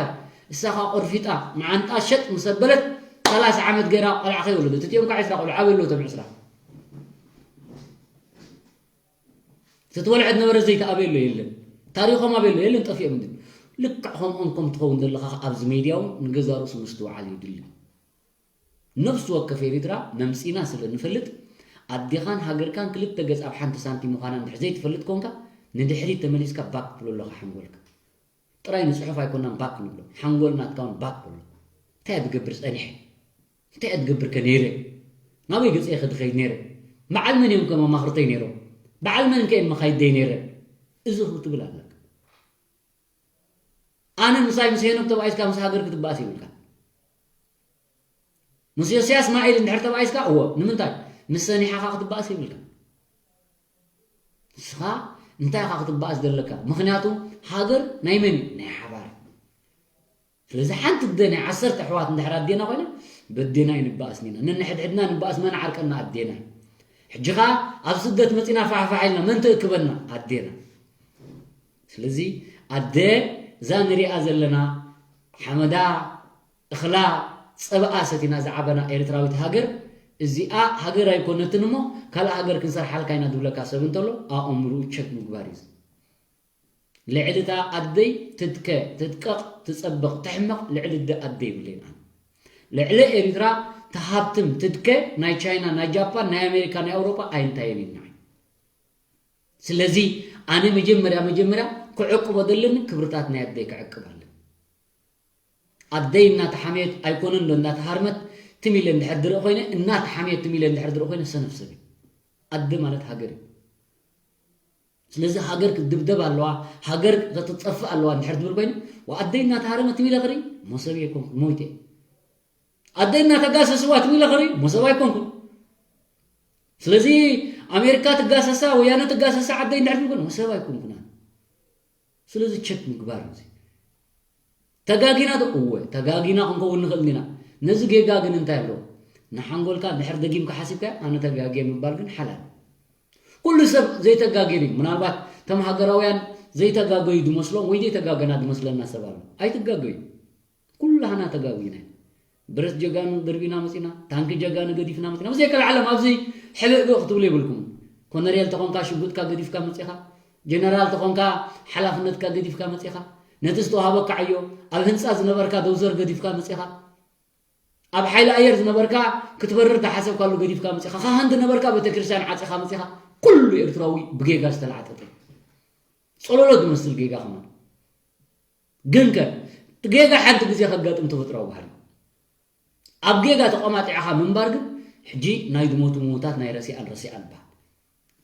እሳ ኸ ቆርፊጣ መዓንጣ ሸጥ ምስ ኣበለት ሰላሳ ዓመት ገይራ ቆልዓ ከይወለደት። እቲኦም ከዓ ዕስራ ቆልዓ ኣበይ ኣለዉ እቶም ዕስራ? ተትበልዐ ዝነበረ ዘይቲ ኣበይ ኣሎ? የለን። ታሪኾም ኣበይ ኣሎ? የለን፣ ጠፊኦም እንድን። ልክዕ ከምኦም ከም ትኸውን ዘለኻ ኣብዚ ሜድያ እውን ንገዛ ርእሱ ምስትውዓል የድሊ። ነፍሲ ወከፍ ኤሪትራ መምጺና ስለ ንፈልጥ ኣዴኻን ሃገርካን ክልተ ገጽ ኣብ ሓንቲ ሳንቲም ምዃና እንድሕር ዘይትፈልጥ ኮንካ ንድሕሪት ተመሊስካ ባክ ትብሎ ኣለኻ ሓንጎልካ። ጥራይ ንጽሑፍ ኣይኮናን ባክ ንብሎ፣ ሓንጎል ናትካ እውን ባክ ብሎ። እንታይ እየ ዝገብር ጸኒሐ? እንታይ እየ ዝገብር ከ ነይረ? ናበይ ገጸ እየ ከድኸይድ ነይረ? በዓል መን እዮም ከ መማኽርተይ ነይሮም? በዓል መን ከ እዮም መኻይደይ ነይረ? እዚ ክትብል ኣለካ። ኣነ ምሳይ ምስ ሄኖክ ተባኢስካ ምስ ሃገር ክትበኣስ ይብልካ። ምስ ዮስያስ ማኤል እንድሕር ተባኢስካ እዎ ንምንታይ ምስ ሰኒሓኻ ክትበኣስ ይብልካ። ንስኻ እንታይ ኢኻ ክትበኣስ ዘለካ? ምኽንያቱ ሃገር ናይ መን እዩ? ናይ ሓባር። ስለዚ ሓንቲ ኣደ ናይ ዓሰርተ ኣሕዋት እንድሕር ኣዴና ኮይና በዴና ይንበኣስ ኒና ነንሕድሕድና ንበኣስ መን ዓርቀና ኣዴና እዩ። ሕጂ ኸዓ ኣብ ስደት መፂና ፋሕፋሕ ኢልና መን ተእክበና ኣዴና። ስለዚ ኣደ እዛ ንሪኣ ዘለና ሓመዳ እኽላ ጸብኣ ሰቲና ዝዓበና ኤርትራዊት ሃገር እዚኣ ሃገር ኣይኮነትን እሞ ካልእ ሃገር ክንሰርሓልካ ኢና ዝብለካ ሰብ እንተሎ ኣእምርኡ ቸክ ምግባር እዩ። ልዕሊ እታ ኣደይ ትድከ ትድቀቕ ትጸብቕ ትሕመቕ ልዕሊ እደ ኣደ ይብለይን ኣነ። ልዕሊ ኤርትራ ትሃብትም ትድከ ናይ ቻይና ናይ ጃፓን ናይ ኣሜሪካ ናይ ኣውሮጳ ኣይንታየን ኢና። ስለዚ ኣነ መጀመርያ መጀመርያ ክዕቅቦ ዘለኒ ክብርታት ናይ ኣደይ ክዕቅብ ኣለኒ። ኣደይ እናተሓመየት ኣይኮነን ዶ እናተሃርመት ትም ኢለ እንድሕር ዝርኢ ኮይነ እናተሓመየት ትም ኢለ እንድሕር ዝርኢ ኮይነ ሰነፍ ሰብ እዩ። ኣደ ማለት ሃገር እዩ። ስለዚ ሃገር ክትድብደብ ኣለዋ፣ ሃገር ክትጠፍእ ኣለዋ እንድሕር ዝብል ኮይኑ ኣደይ እናተሃረመት ትም ኢለ ክርኢ ሞሰብ ኣይኮንኩን ሞይተ እየ። ኣደይ እናተጋሰስዋ ትም ኢለ ክርኢ ሞሰብ ኣይኮንኩን። ስለዚ ኣሜሪካ ትጋሰሳ ወያነ ትጋሰሳ ዓደይ እንድሕር ትብል ሞሰብ ኣይኮንኩን። ስለዚ ቸክ ምግባር እዩ። ተጋጊና ዶ? እወ ተጋጊና ክንከውን ንኽእል ኢና። ነዚ ጌጋ ግን እንታይ ኣሎ? ንሓንጎልካ ድሕር ደጊምካ ሓሲብካ ኣነ ተጋግየ ምባል ግን ሓላል። ኩሉ ሰብ ዘይተጋግየ ድዩ? ምናልባት እቶም ሃገራውያን ዘይተጋገዩ ዝመስሎም ወይ ዘይተጋገና ዝመስለና ሰብ ኣሎ። ኣይትጋገዩ። ኩላህና ተጋጊና ኢና። ብረት ጀጋኑ ደርቢና መጺና፣ ታንኪ ጀጋኑ ገዲፍና መጺና። ብዘይከልዓለም ኣብዚ ሕብእብእ ክትብሉ የብልኩም። ኮነሬል ተኾንካ ሽጉጥካ ገዲፍካ መጺኻ፣ ጀነራል ተኾንካ ሓላፍነትካ ገዲፍካ መጺኻ፣ ነቲ ዝተዋህበካ ዕዮ ኣብ ህንጻ ዝነበርካ ደውዘር ገዲፍካ መጺኻ። ኣብ ሓይሊ ኣየር ዝነበርካ ክትበርር ተሓሰብካሉ ገዲፍካ መጺኻ፣ ካህን ዝነበርካ ቤተክርስትያን ዓጺኻ መጺኻ፣ ኩሉ ኤርትራዊ ብጌጋ ዝተላዕጠጠ እዩ። ጸሎሎ ዝመስል ጌጋ ከማን። ግን ከ ጌጋ ሓንቲ ግዜ ከጋጥም ተፈጥሮኣዊ ባህሪ እዩ። ኣብ ጌጋ ተቐማጢዕኻ ምንባር ግን ሕጂ ናይ ዝሞቱ ምዉታት ናይ ረሲኣን ረሲኣን ይበሃል።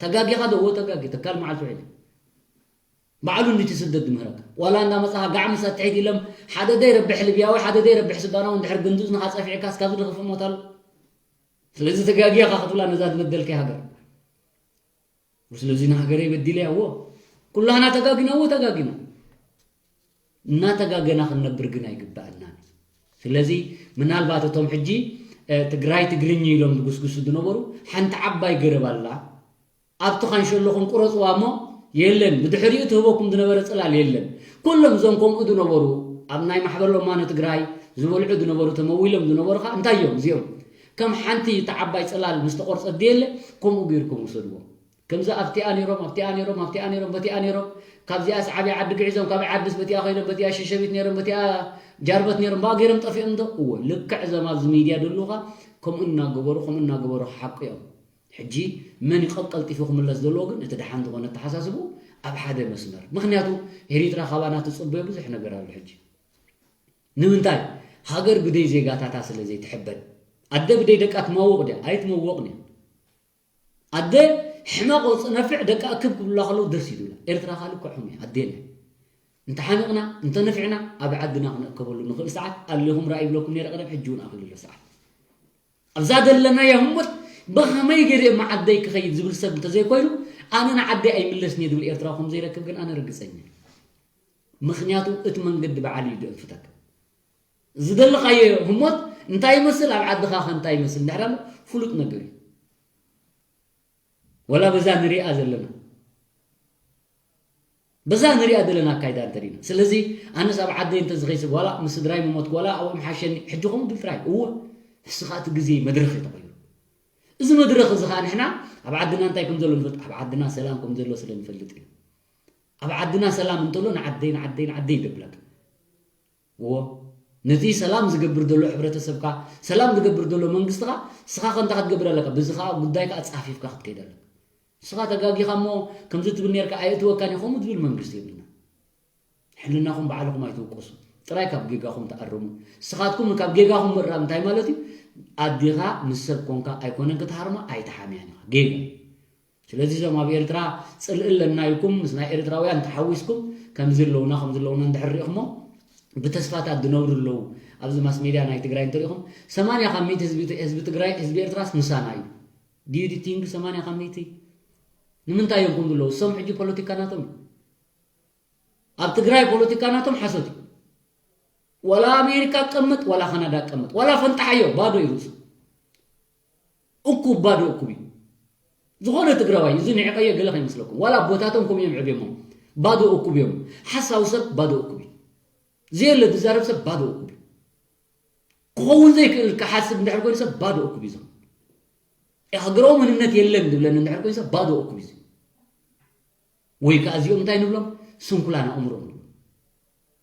ተጋጊኻ ዶ? እወ ተጋጊ። ተካል መዓልቲ ውዒለ። ባዕሉ እንዲ እቲ ስደት ዝምህረካ። ዋላ እንዳ መጻኻ ጋዕ ምስ ኣትሒት ኢሎም ሓደ ዘይረብሕ ልብያዊ፣ ሓደ ዘይረብሕ ሱዳናዊ እንድሕር ግንዝዝንኻ ጸፊዕካ እስካዚ ዝኸፍእ ሞት ኣሎ። ስለዚ ተጋጊኻ ክትብላ ነዛ ዝበደልካያ ሃገር። ስለዚ ንሃገረይ በዲለያ፣ እዎ። ኩላህና ተጋጊና፣ እዎ ተጋጊና። እናተጋገና ክንነብር ግን ኣይግባኣናን። ስለዚ ምናልባት እቶም ሕጂ፣ እ፣ ትግራይ ትግርኝ ኢሎም ዝጉስጉሱ ዝነበሩ ሓንቲ ዓባይ ገረብ ኣላ። ኣብቲ ካንሸሎኹም ቁረጽዋ እሞ የለን፣ ብድሕሪኡ ትህበኩም ዝነበረ ጽላል የለን። ኩሎም እዞም ከምኡ ዝነበሩ ኣብ ናይ ማሕበር ለማኖ ትግራይ ዝበልዑ ዝነበሩ ተመዊሎም ዝነበሩ ኸዓ እንታይ እዮም እዚኦም? ከም ሓንቲ እታ ዓባይ ጽላል ምስ ተቆርጸት ድየለ ከምኡ ገይርኩም ውሰድዎም። ከምዚ ኣብቲኣ ነይሮም፣ ኣብቲኣ ነይሮም፣ ኣብቲኣ ነይሮም፣ በቲኣ ነይሮም፣ ካብዚኣስ ዓብይ ዓዲ ግዒዞም፣ ካብ ዓድስ በቲኣ ከይዶም፣ በቲኣ ሸሸቢት ነይሮም፣ በቲኣ ጃርበት ነይሮም፣ ብኣ ገይሮም ጠፊኦም ዶ? እወ፣ ልክዕ እዞም ኣብዚ ሚድያ ደሉኻ ከምኡ እናገበሩ፣ ከምኡ እናገበሩ ክሓቁ እዮም። ሕጂ መን እዩ ቀልጢፉ ክምለስ ዘለዎ ግን እቲ ደሓን ዝኾነ ኣተሓሳስብኡ ኣብ ሓደ መስመር። ምኽንያቱ ኤሪትራ ካባና ትጽበዮ ብዙሕ ነገር ኣሎ ሕጂ። ንምንታይ? ሃገር ብደይ ዜጋታታ ስለ ዘይትሕበን። ኣደ ብደይ ደቃ ትማውቕ ድያ? ኣይትመወቕን እያ። ኣደ ሕመቕ ወፅእ ነፍዕ ደቃ ክብ ክብሉላ ከለዉ ደስ ይብላ። ኤርትራ ካልእ ክሑም እያ፣ ኣዴና። እንተሓሚቕና፣ እንተነፊዕና፣ ኣብ ዓድና ክነእከበሉ ንኽእል ሰዓት ኣሊኹም ርኣዩ ይብለኩም ነይረ ቀደም፣ ሕጂ እውን ኣኺሉ ኣሎ ሰዓት። ኣብዛ ዘለናያ ህሞት ብኸመይ ገይረ እየ ዓደይ ክኸይድ ዝብል ሰብ እንተዘይኮይኑ፣ ኣነ ንዓደይ ኣይምለስን እየ ዝብል ኤርትራዊ ከም ዘይረክብ ግን ኣነ ርግጸኛ እየ። ምኽንያቱ እቲ መንገዲ ባዕሉ እዩ ደንፍተካ። ዝደለኻዮ ህሞት እንታይ ይመስል፣ ኣብ ዓድኻ ኸ እንታይ ይመስል እንድሕር ኣሎ ፍሉጥ ነገር እዩ። ወላ በዛ ንሪኣ ዘለና፣ በዛ ንሪኣ ዘለና ኣካይዳ እንተሪና። ስለዚ ኣነስ ኣብ ዓደይ እንተዝኸይስ ዋላ ምስ ስድራይ ምሞትኩ ዋላ ኣብኦም ሓሸኒ፣ ሕጂ ከምኡ ድል ጥራይ። እወ፣ ንስኻ እቲ ግዜ መድረኽ እዩ ተቐይሩ። እዚ መድረኽ እዚ ኸዓ ንሕና ኣብ ዓድና እንታይ ከም ዘሎ ንፈልጥ፣ ኣብ ዓድና ሰላም ከም ዘሎ ስለ ንፈልጥ እዩ። ኣብ ዓድና ሰላም እንተሎ ንዓደይ፣ ንዓደይ፣ ንዓደይ እዩ ደብለካ። እዎ፣ ነቲ ሰላም ዝገብር ዘሎ ሕብረተሰብካ፣ ሰላም ዝገብር ዘሎ መንግስትኻ፣ ንስኻ ከ እንታይ ክትገብር ኣለካ? በዚ ኸዓ ጉዳይካ ኣጻፊፍካ ክትከይድ ኣለካ። ንስኻ ተጋጊኻ እሞ ከምዚ ትብል ኔርካ ኣየእትወካን እየ ከምኡ ዝብል መንግስቲ የብልና። ሕልናኹም ባዕልኹም ኣይትውቀሱ። ጥራይ ካብ ጌጋኹም ተኣረሙ። ንስኻትኩም ካብ ጌጋኹም ምእራም እንታይ ማለት እዩ? ኣዴኻ ምስ ሰብ ኮንካ ኣይኮነን ክትሃርማ፣ ኣይትሓምያን ኢኻ። ጌጋ። ስለዚ እዞም ኣብ ኤርትራ ጽልኢ ኣለና ኢልኩም ምስ ናይ ኤርትራውያን ተሓዊስኩም ከምዚ ኣለውና ከምዚ ኣለውና እንድሕር ሪኢኹሞ ብተስፋታት ዝነብሩ ኣለዉ። ኣብዚ ማስ ሜድያ ናይ ትግራይ እንተሪኢኹም ሰማንያ ካብ ሚእቲ ህዝቢ ህዝቢ ትግራይ ህዝቢ ኤርትራስ ምሳና እዩ። Do you think ሰማንያ ካብ ሚእቲ ንምንታይ እዮም ከምዚ ኣለዉ? እሶም ሕጂ ፖለቲካ ናቶም እዩ። ኣብ ትግራይ ፖለቲካ ናቶም ሓሶት እዩ። ዋላ ኣሜሪካ ቀመጥ ዋላ ካናዳ ቀመጥ ዋላ ፈንጣሓዮ ባዶ እዩ ርእሱ። እኩብ ባዶ እኩብ እዩ። ዝኾነ ትግራዋይ እዚ ንዕቀዮ ገለ ከይመስለኩም። ዋላ ኣቦታቶም ከምኡ እዮም ዕብዮሞም። ባዶ እኩብ እዮም። ሓሳዊ ሰብ ባዶ እኩብ እዩ። ዘየለ ዝዛረብ ሰብ ባዶ እኩብ እዩ። ክኸውን ዘይክእል ክሓስብ እንድሕር ኮይኑ ሰብ ባዶ እኩብ እዩ። እዞም ሃገራዊ መንነት የለን ዝብለኒ እንድሕር ኮይኑ ሰብ ባዶ እኩብ እዩ። ወይ ከዓ እዚኦም እንታይ ንብሎም? ስንኩላን ኣእምሮ ንብሎም።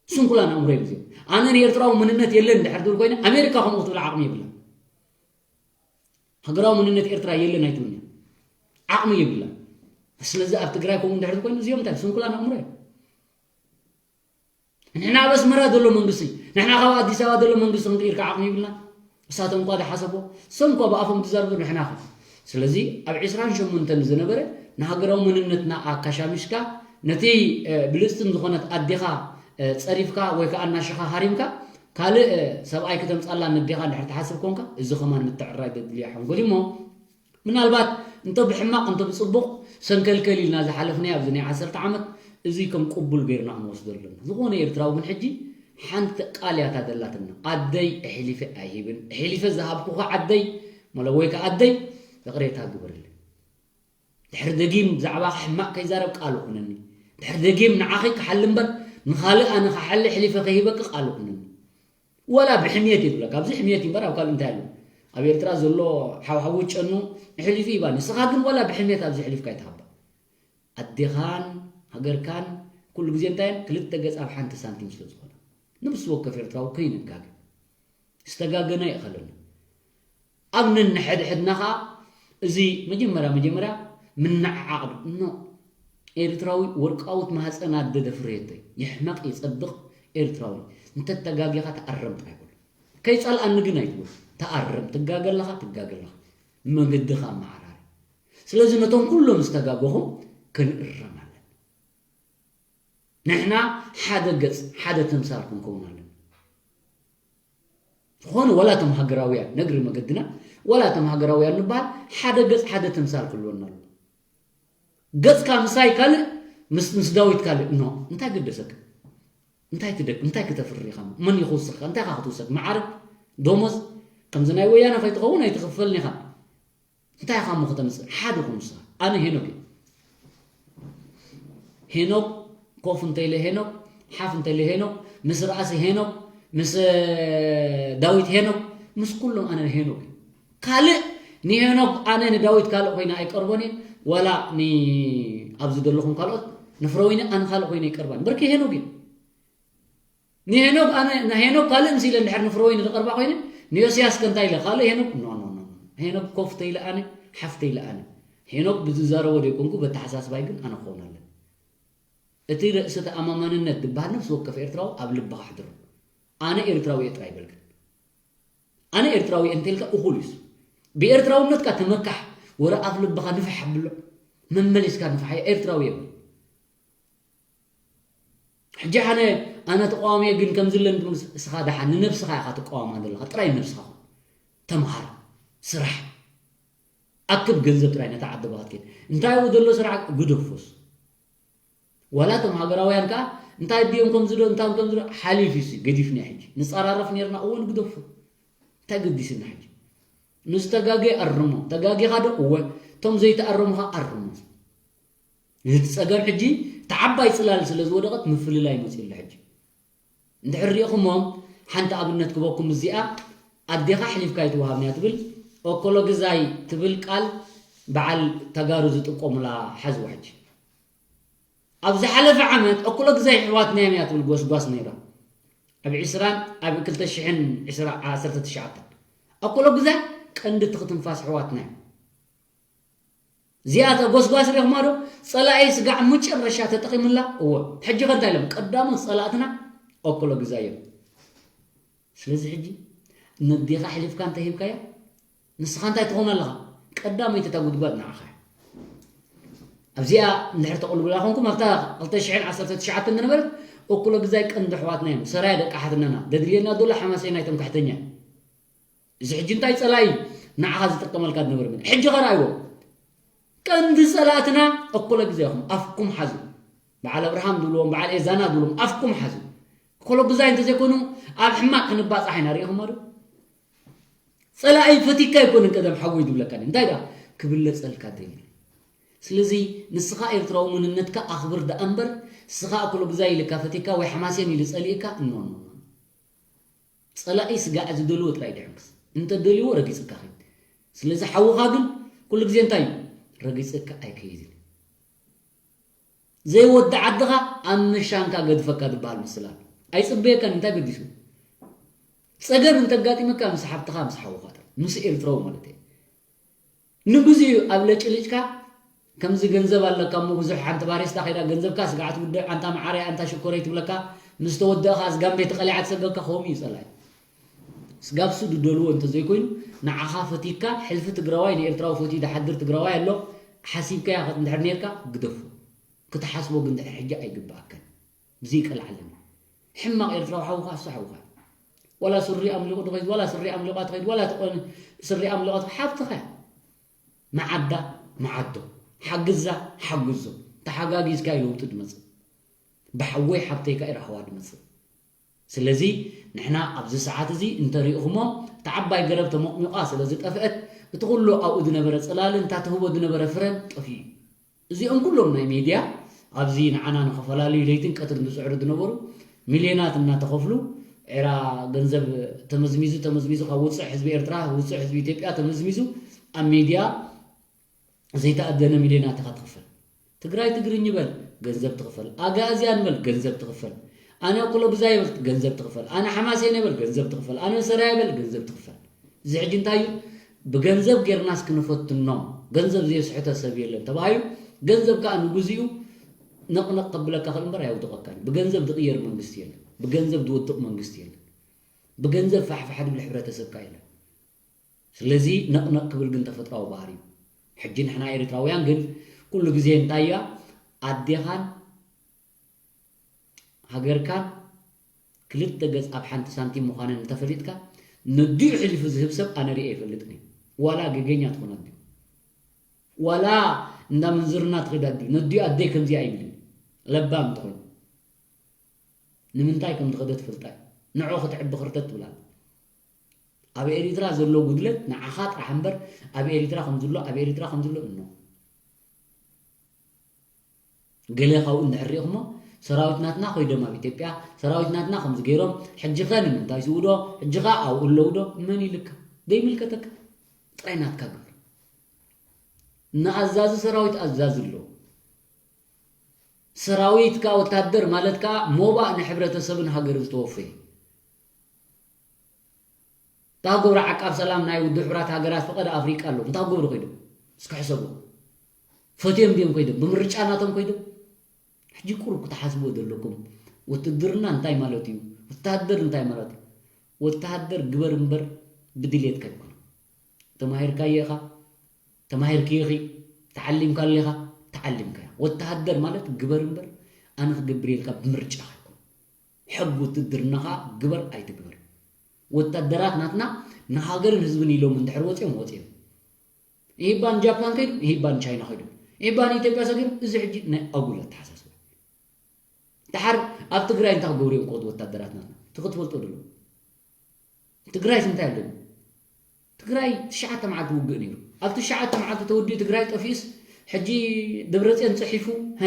ስንኩላን ኣእምሮ እዮም እዚኦም። ኣነ ንኤርትራዊ መንነት የለን እንድሕር ዝብል ኮይነ ኣሜሪካ ከምኡ ክትብል ዓቕሚ የብላን። ሃገራዊ መንነት ኤርትራ የለን ኣይትብልን እያ። ዓቕሚ የብላን። ስለዚ ኣብ ትግራይ ከምኡ እንድሕር ኮይኑ እዚኦም እንታይ ስንኩላን ኣእምሮ እዮም። ንሕና ኣብ ኣስመራ ዘሎ መንግስቲ፣ ንሕና ካብ ኣዲስ ኣበባ ዘሎ መንግስቲ ክንቅይር ከዓ ዓቕሚ የብልና። እሳቶም እኳ ዝሓሰቦ፣ እሶም እኳ ብኣፎም ዝዛረቡ ንሕና ኸ። ስለዚ ኣብ ዕስራን ሸሞንተን ዝነበረ ንሃገራዊ መንነትና ኣካሻሚሽካ ነቲ፣ እ፣ ብልጽትን ዝኾነት ኣዴኻ፣ እ፣ ጸሪፍካ ወይ ከዓ እናሽኻ ሃሪምካ ካልእ፣ እ፣ ሰብኣይ ክተምጻላ ነዴኻ እንድሕር ትሓስብ ኮንካ፣ እዚ ኸማን ምትዕርራይ ዘድልዮ ሓንጎል እዩ እሞ፣ ምናልባት እንተ ብሕማቕ እንተ ብጽቡቕ ሰንከልከል ኢልና ዝሓለፍናዮ ኣብዚ ናይ ዓሰርተ ዓመት፣ እዚ ከም ቅቡል ገይርና ክንወስዶ ኣለና። ዝኾነ ኤርትራዊ ግን ሕጂ ሓንቲ ቃል እያ እታ ዘላትና። ኣደይ ኣሕሊፈ ኣይህብን። ኣሕሊፈ ዝሃብኩኻ ዓደይ፣ መለ ወይ ከኣ ኣደይ፣ ይቕሬታ ግበርለይ። ድሕሪ ደጊም ብዛዕባኺ ሕማቕ ከይዛረብ ቃል ኩነኒ። ድሕሪ ደጊም ንዓኺ ክሓሊ እምበር ንኻልእ ኣነ ክሓሊ ኣሕሊፈ ከይህበኪ ቃል ኩነኒ። ወላ ብሕምየት ይብለካ። ኣብዚ ሕምየት እዩ እምበር ኣብ ካልእ እንታይ ኣሎ? ኣብ ኤርትራ ዘሎ ሓውሓው ጨኑ ኣሕሊፉ ይባኒ። ንስኻ ግን ወላ ብሕምየት ኣብዚ ኣሕሊፍካ ኣይትሃባ። ኣዴኻን ሃገርካን ኩሉ ግዜ እንታይ እየን? ክልተ ገጽ ኣብ ሓንቲ ሳንቲም ስለ ዝኾና። ነብሲ ወከፍ ኤርትራዊ ከይንጋገ። ዝተጋገና ይእኸለና። ኣብ ነንሕድሕድና ኸዓ እዚ መጀመርያ መጀመርያ ምንዕዓቕ ዶ? ኖ። ኤርትራዊ ወርቃዊት ማህፀን ኣደ ደፍረየቶ እዩ። ይሕመቕ ይፀብቕ ኤርትራዊ። እንተተጋጊኻ ተኣረም ጥራይ በሎ። ከይፀልኣኒ ግን ኣይትበል። ተኣረም። ትጋገ ኣለኻ፣ ትጋገ ኣለኻ። መገድኻ ኣመዓራሪ። ስለዚ ነቶም ኩሎም ዝተጋገኹም ክንእረም ኣለና። ንሕና ሓደ ገጽ፣ ሓደ ተምሳል ክንከውን ኣለና። ዝኾነ ዋላ እቶም ሃገራውያን ነግሪ መገድና፣ ዋላ እቶም ሃገራውያን ንበሃል ሓደ ገጽ፣ ሓደ ተምሳል ክህልወና ኣለዎ። ገጽካ ምሳይ ካልእ፣ ምስ፣ ምስ ዳዊት ካልእ። ኖ፣ እንታይ ገደሰካ? እንታይ ትደክ-፣ እንታይ ክተፍሪ ኢኻ? መን እዩ ክውስኽካ? እንታይ ኢኻ ክትውሰኽ? መዓርግ? ደሞዝ? ከምዚ ናይ ወያነ ከይትኸውን ኣይትኽፈልን ኢኻ። እንታይ ኢኻ እሞ ክተምጽእ? ሓደ ኩን ንስኻ። ኣነ ሄኖክ እየ። ሄኖክ ኮፍ እንተኢለ ሄኖክ፣ ሓፍ እንተኢለ ሄኖክ፣ ምስ ራእሲ ሄኖክ፣ ምስ፣ እ፣ ዳዊት ሄኖክ፣ ምስ ኩሎም ኣነ ሄኖክ እየ። ካልእ ንሄኖክ ኣነ ንዳዊት ካልእ ኮይነ ኣይቀርቦን እየ፣ ዋላ ን-፣ ኣብዚ ዘለኹም ካልኦት ንፍረወይኒ ኣነ ካልእ ኮይነ ኣይቀርባን። ብርኪ ሄኖክ እየ። ንሄኖክ ኣነ፣ ንሄኖክ ካልእ ምስ ኢለ እንድሕር ንፍረወይኒ ዝቐርባ ኮይነ፣ ንዮስያስ ከ እንታይ ኢለ? ካልእ ሄኖክ? ኖ፣ ኖ፣ ኖ፣ ኖ። ሄኖክ ኮፍ ተይለ ኣነ፣ ሓፍ ተይለ ኣነ። ሄኖክ ብዝዛረቦ ዘይኮንኩ፣ በተሓሳስባይ ግን ኣነ ክኸውን ኣለኒ። እቲ ርእሰ ተኣማማንነት ዝበሃል ነፍሲ ወከፍ ኤርትራዊ ኣብ ልብኻ ኣሕድሮ። ኣነ ኤርትራዊ እየ ጥራይ በል ግን። ኣነ ኤርትራዊ እየ እንተልካ እኹል እዩስ። ብኤርትራውነትካ ተመካሕ፣ ወረ ኣፍ ልብኻ ንፍሕ ኣብሎ። መመሊስካ ንፍሕ፣ ኣየ ኤርትራዊ እየ በል። ሕጂ ኣነ፣ ኣነ ተቃዋሚ እየ ግን ከምዚ ኣለኒ ትብል፣ እስኻ ደሓን ንነብስኻ ኢኻ ትቃወማ ዘለኻ፣ ጥራይ ንነብስኻ ኩን። ተምሃር፣ ስራሕ፣ ኣክብ ገንዘብ ጥራይ ነታ ዓዲ ብኻ ትከይድ። እንታይ ኣብኡ ዘሎ ስራሕ ግደፎስ። ዋላ እቶም ሃገራውያን ከኣ እንታይ ድዮም ከምዚ ዶ፣ እንታይ ከምዚ ዶ፣ ሓሊፉ ሲ፣ ገዲፍና ሕጂ። ንጸራረፍ ኔርና፣ እወ ንግደፎ። እንታይ ገዲስና ሕጂ? ንዝተጋገየ ኣርሞ። ተጋጊኻ ዶ? እወ። እቶም ዘይተኣረሙ ኸኣ ኣርሞ። ነቲ ጸገም ሕጂ፣ እቲ ዓባይ ጽላል ስለ ዝወደቐት፣ ምፍልላይ መጺኡ ኣሎ ሕጂ። እንድሕር ሪኢኹሞ፣ ሓንቲ ኣብነት ክበኩም እዚኣ፣ ኣዴኻ ኣሕሊፍካ ኣይትወሃብን እያ ትብል፣ ኦኮሎግዛይ ትብል ቃል በዓል ተጋሩ ዝጥቀሙላ ሓዝዋ ሕጂ። ኣብ ዝሓለፈ ዓመት ኦኮሎግዛይ ኣሕዋትና እዮም እያ ትብል ጎስጓስ ነይራ። ኣብ ዕስራን፣ ኣብ ክልተ ሽሕን ዕስራ፣ ዓሰርተ ትሽዓተ። ኦኮሎግዛይ ቀንዲ ትኽትንፋስ ኣሕዋትና እዮም። እዚኣ እታ ጎስጓስ ሪኢኹማ ዶ? ጸላኢ ስጋዕ መጨረሻ ተጠቒሙላ። እወ። ሕጂ ከ እንታይ ኢሎም? ቀዳሞት ጸላእትና ኦኮሎግዛይ እዮም። ስለዚ ሕጂ ነዴኻ ኣሕሊፍካ እንተ ሂብካያ፣ ንስኻ እንታይ ትኾን ኣለኻ? ቀዳመይቲ እታ ጉድጓድ ንዓኻ እያ። ኣብዚኣ እንድሕር ተቕልቡላ ኮንኩም፣ ኣብታ ክልተ ሽሕን ዓሰርተ ትሽዓተን ዝነበረት ኦኮሎግዛይ ቀንዲ ኣሕዋትና እዮም። ሰራየ ደቂ ሓትነና። ደድልየና ዘሎ ሓማሴናይ ትምክሕተኛ። እዚ ሕጂ እንታይ ጸላኢ ንዓኻ ዝጥቀመልካ ዝነበረ ምን? ሕጂ ኸ ረኣይዎ። ቀንዲ ጸላእትና ኦኮሎግዛይ ኢኹም። ኣፍኩም ሓዙ። በዓል ኣብርሃም ድብልዎም፣ በዓል ኤዛና ድብልዎም፣ ኣፍኩም ሓዙ። ኦኮሎግዛይ እንተዘይኮኑ፣ ኣብ ሕማቕ ክንባጻሕ ኢና። ርኢኹሞ ዶ? ጸላኢ ፈቲካ ኣይኮነን ቀደም ሓወይ ዝብለካ። እንታይ ደኣ? ክብለጸልካ ደልዩ። ስለዚ ንስኻ ኤርትራዊ መንነትካ ኣኽብር ደኣ እምበር፣ ንስኻ ኦኮሎግዛይ ኢልካ ፈቲካ ወይ ሓማሴን ኢሉ ጸሊእካ፣ ኖ፣ ኖ፣ ኖ። ጸላኢ ስጋዕ ዝደልዎ ጥራይ ድሕንክስ። እንተ ደልይዎ ረጊጽካ ኸይድ። ስለዚ ሓውኻ ግን ኩሉ ግዜ እንታይ እዩ? ረጊጽካ ኣይከይድን። ዘይወዲ ዓድኻ ኣብ ምሻንካ ገድፈካ ዝበሃል ምስላ ኣሎ። ኣይጽበየካን፣ እንታይ ገዲሱ? ጸገም እንተጋጢመካ ምስ ሓብትኻ፣ ምስ ሓውኻ ጥራይ። ምስ ኤርትራዊ ማለት እየ። ንግዜኡ ኣብ ለጭልጭካ ከምዚ ገንዘብ ኣለካ እሞ ብዙሕ ሓንቲ ባሬስታ ከይዳ ገንዘብካ ስጋዕ ትውድእ፣ ኣንታ መዓረይ፣ ኣንታ ሽኮረይ ትብለካ፣ ምስ ተወደእኻ ኣዝጋምቤ ተቐሊዓ ትሰገካ፣ ከምኡ እዩ ጸላኢ። ስጋብ እሱ ዝደልዎ እንተዘይኮይኑ፣ ንዓኻ ፈቲካ፣ ሕልፊ ትግራዋይ ንኤርትራዊ ፈትዩ ዝሓድር ትግራዋይ ኣሎ፣ ሓሲብካያ እንድሕር ኔርካ፣ ግደፎ። ክትሓስቦ ግን ድሕሪ ሕጂ ኣይግብኣካን። ብዘይቀልዓለም። ሕማቕ ኤርትራዊ ሓውኻ እሱ ሓውኻ እዩ። ዋላ ሱሪ ኣምሊቑ ትኸይድ፣ ዋላ ስሪ ኣምሊቓ ትኸይድ፣ ዋላ ተቆን-፣ ስሪ ኣምሊቓ ትኸይድ፣ ሓብትኻ እያ። መዓዳ፣ መዓዶ። ሓግዛ፣ ሓግዞ። ተሓጋጊዝካ እዩ ለውጢ ዝመጽእ። ብሓወይ ሓብተይ ከኣ እዩ ራህዋ ዝመጽእ። ስለዚ ንሕና ኣብዚ ሰዓት እዚ እንተሪእኹሞ፣ እታ ዓባይ ገረብ ተሞቕሚቓ ስለ ዝጠፍአት፣ እቲ ኩሉ ኣብኡ ዝነበረ ጽላልን እታ ትህቦ ዝነበረ ፍረን ጠፊኡ እዩ። እዚኦም ኩሎም ናይ ሜድያ ኣብዚ ንዓና ንኸፈላለዩ ለይትን ቀትርን ዝጽዕሩ ዝነበሩ ሚልዮናት እናተኸፍሉ፣ ኤራ ገንዘብ ተመዝሚዙ፣ ተመዝሚዙ ካብ ውጽዕ ህዝቢ ኤርትራ፣ ውጽዕ ህዝቢ ኢትዮጵያ ተመዝሚዙ ኣብ ሜድያ ዘይተኣደነ ሚልዮናት ኢኻ ትኽፈል። ትግራይ ትግርኝ በል፣ ገንዘብ ትኽፈል። ኣግኣዝያን በል፣ ገንዘብ ትኽፈል። ኣነ ኩሎ ብዛ ይበል ገንዘብ ትኽፈል፣ ኣነ ሓማሴን ይበል ገንዘብ ትኽፈል፣ ኣነ ሰራ ይበል ገንዘብ ትኽፈል። እዚ ሕጂ እንታይ እዩ? ብገንዘብ ጌርናስ ክንፈትኖም፣ ገንዘብ ዘየስሕተ ሰብ የለን ተባሂሉ፣ ገንዘብ ከዓ ንግዚኡ ነቕነቕ ከብለካ ክእል እምበር ኣየውድቐካን እዩ። ብገንዘብ ዝቕየር መንግስቲ የለን። ብገንዘብ ዝወድቕ መንግስቲ የለን። ብገንዘብ ፋሕፋሕ ዝብል ሕብረተሰብ ከዓ የለን። ስለዚ ነቕነቕ ክብል ግን ተፈጥራዊ ባህሪ እዩ። ሕጂ ንሕና ኤርትራውያን ግን ኩሉ ግዜ እንታይ እያ? ኣዴኻን ሃገርካን ክልተ ገጽ ኣብ ሓንቲ ሳንቲም ምዃነን እንተፈሊጥካ፣ ነዲኡ ሕሊፉ ዝህብ ሰብ ኣነ ርእየ ኣይፈልጥን እየ። ዋላ ገገኛ ትኾን ኣዲኡ፣ ዋላ እንዳ ምንዝርና ትኸይድ ኣዲኡ፣ ነዲኡ ኣደይ ከምዚኣ ኣይብልን። ለባም እንተኾይኑ ንምንታይ ከም ዝኸደ ትፈልጣ እዩ። ንዑ ክትዕቢ ክርተት ትብላ። ኣብ ኤሪትራ ዘሎ ጉድለት ንዓኻ ጥራሕ እምበር ኣብ ኤሪትራ ከም ዝሎ፣ ኣብ ኤሪትራ ከም ዝሎ እኖ። ገለ ካብኡ እንድሕር ሪኢኹሞ፣ ሰራዊት ናትና ኮይዶም ኣብ ኢትዮጵያ፣ ሰራዊት ናትና ከምዚ ገይሮም፣ ሕጂ ኸ ንምንታይ ዝውዶ? ሕጂ ኸ ኣብኡ ኣለውዶ? መን ኢልካ? ዘይምልከተካ። ጥራይ ናትካ ግበር። ንኣዛዚ ሰራዊት ኣዛዚ ኣለዎ። ሰራዊት ከኣ ወታደር ማለት ከኣ ሞባእ ንሕብረተሰብን ሃገርን ዝተወፈየ። እንታይ ክገብሩ ዓቃብ ሰላም ናይ ውድብ ሕቡራት ሃገራት ፈቐድ ኣፍሪቃ ኣለዉ? እንታይ ክገብሩ ኮይዶም? እስኪ ሕሰቡ። ፈትዮም ድዮም ኮይዶም? ብምርጫ ናቶም ኮይዶም? ሕጂ ቁሩብ ክትሓስብዎ ዘለኩም፣ ውትድርና እንታይ ማለት እዩ? ወተሃደር እንታይ ማለት እዩ? ወተሃደር ግበር እምበር ብድሌትካ ኣይኮነን። ተማሂርካዮ ኢኻ፣ ተማሂርክዮ ኢኺ፣ ተዓሊምካሉ ኢኻ፣ ተዓሊምካያ። ወተሃደር ማለት ግበር እምበር ኣነ ክገብር ኢልካ ብምርጫኻ ኣይኮነን። ሕጊ ውትድርናኻ ግበር ኣይትግበር። ወታደራት ናትና ንሃገርን ህዝብን ኢሎም እንድሕር ወፂኦም ወፂኦም። ኢሂባ ንጃፓን ከይዱ፣ ኢሂባ ንቻይና ከይዱ፣ ኢሂባ ንኢትዮጵያ ሰጊሩ። እዚ ሕጂ ናይ ኣጉል ኣተሓሳስባ። ደሓር ኣብ ትግራይ እንታይ ክገብሩ እዮም ክኸዱ ወታደራት ናትና? እቲ ክትፈልጦ ደሎ። ትግራይስ እንታይ ኣለዎ? ትግራይ ትሽዓተ መዓልቲ ውግእ ነይሩ። ኣብ ትሽዓተ መዓልቲ ተወዲኡ ትግራይ ጠፊኡስ ሕጂ ደብረፅዮን ፅሒፉ፣ ሀ፣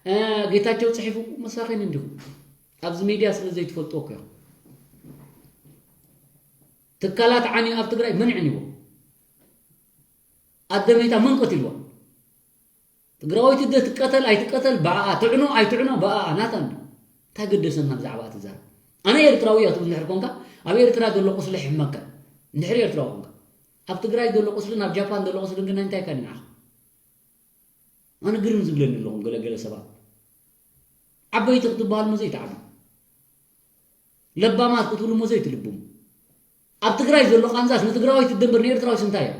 እ፣ ጌታቸው ፅሒፉ፣ መሳኺን እንዲኹም። ኣብዚ ሚድያ ስለ ዘይትፈልጥዎ እኮ ኢኹም። ትካላት ዓንዩ ኣብ ትግራይ መን ዕንይዎ? ኣደ መይታ መን ቀቲልዋ? ትግራወይቲ ኣደ ትቀተል ኣይትቀተል ብኣኣ፣ ትዕኖ ኣይትዕኖ ብኣኣ፣ ናታ እንዶ። እንታይ ገደሰና ብዛዕባ ትዛረብ? ኣነ ኤርትራዊ እያ ትብል እንድሕር ኮንካ፣ ኣብ ኤርትራ ዘሎ ቁስሊ ይሕመካ። እንድሕር ኤርትራዊ ኮንካ። ኣብ ትግራይ ዘሎ ቁስልን ኣብ ጃፓን ዘሎ ቁስልን ግን እንታይ ከን ንዓኻ? ኣነ ግርም ዝብለኒ ኣለኹም ገለ ገለ ሰባት። ዓበይቲ ክትበሃሉ እሞ ዘይትዓብዩ። ለባማት ክትብሉ እሞ ዘይትልብሙ። ኣብ ትግራይ ዘሎ ቃንዛስ ንትግራዋይ ትደንበር ንኤርትራዊስ እንታይ እያ?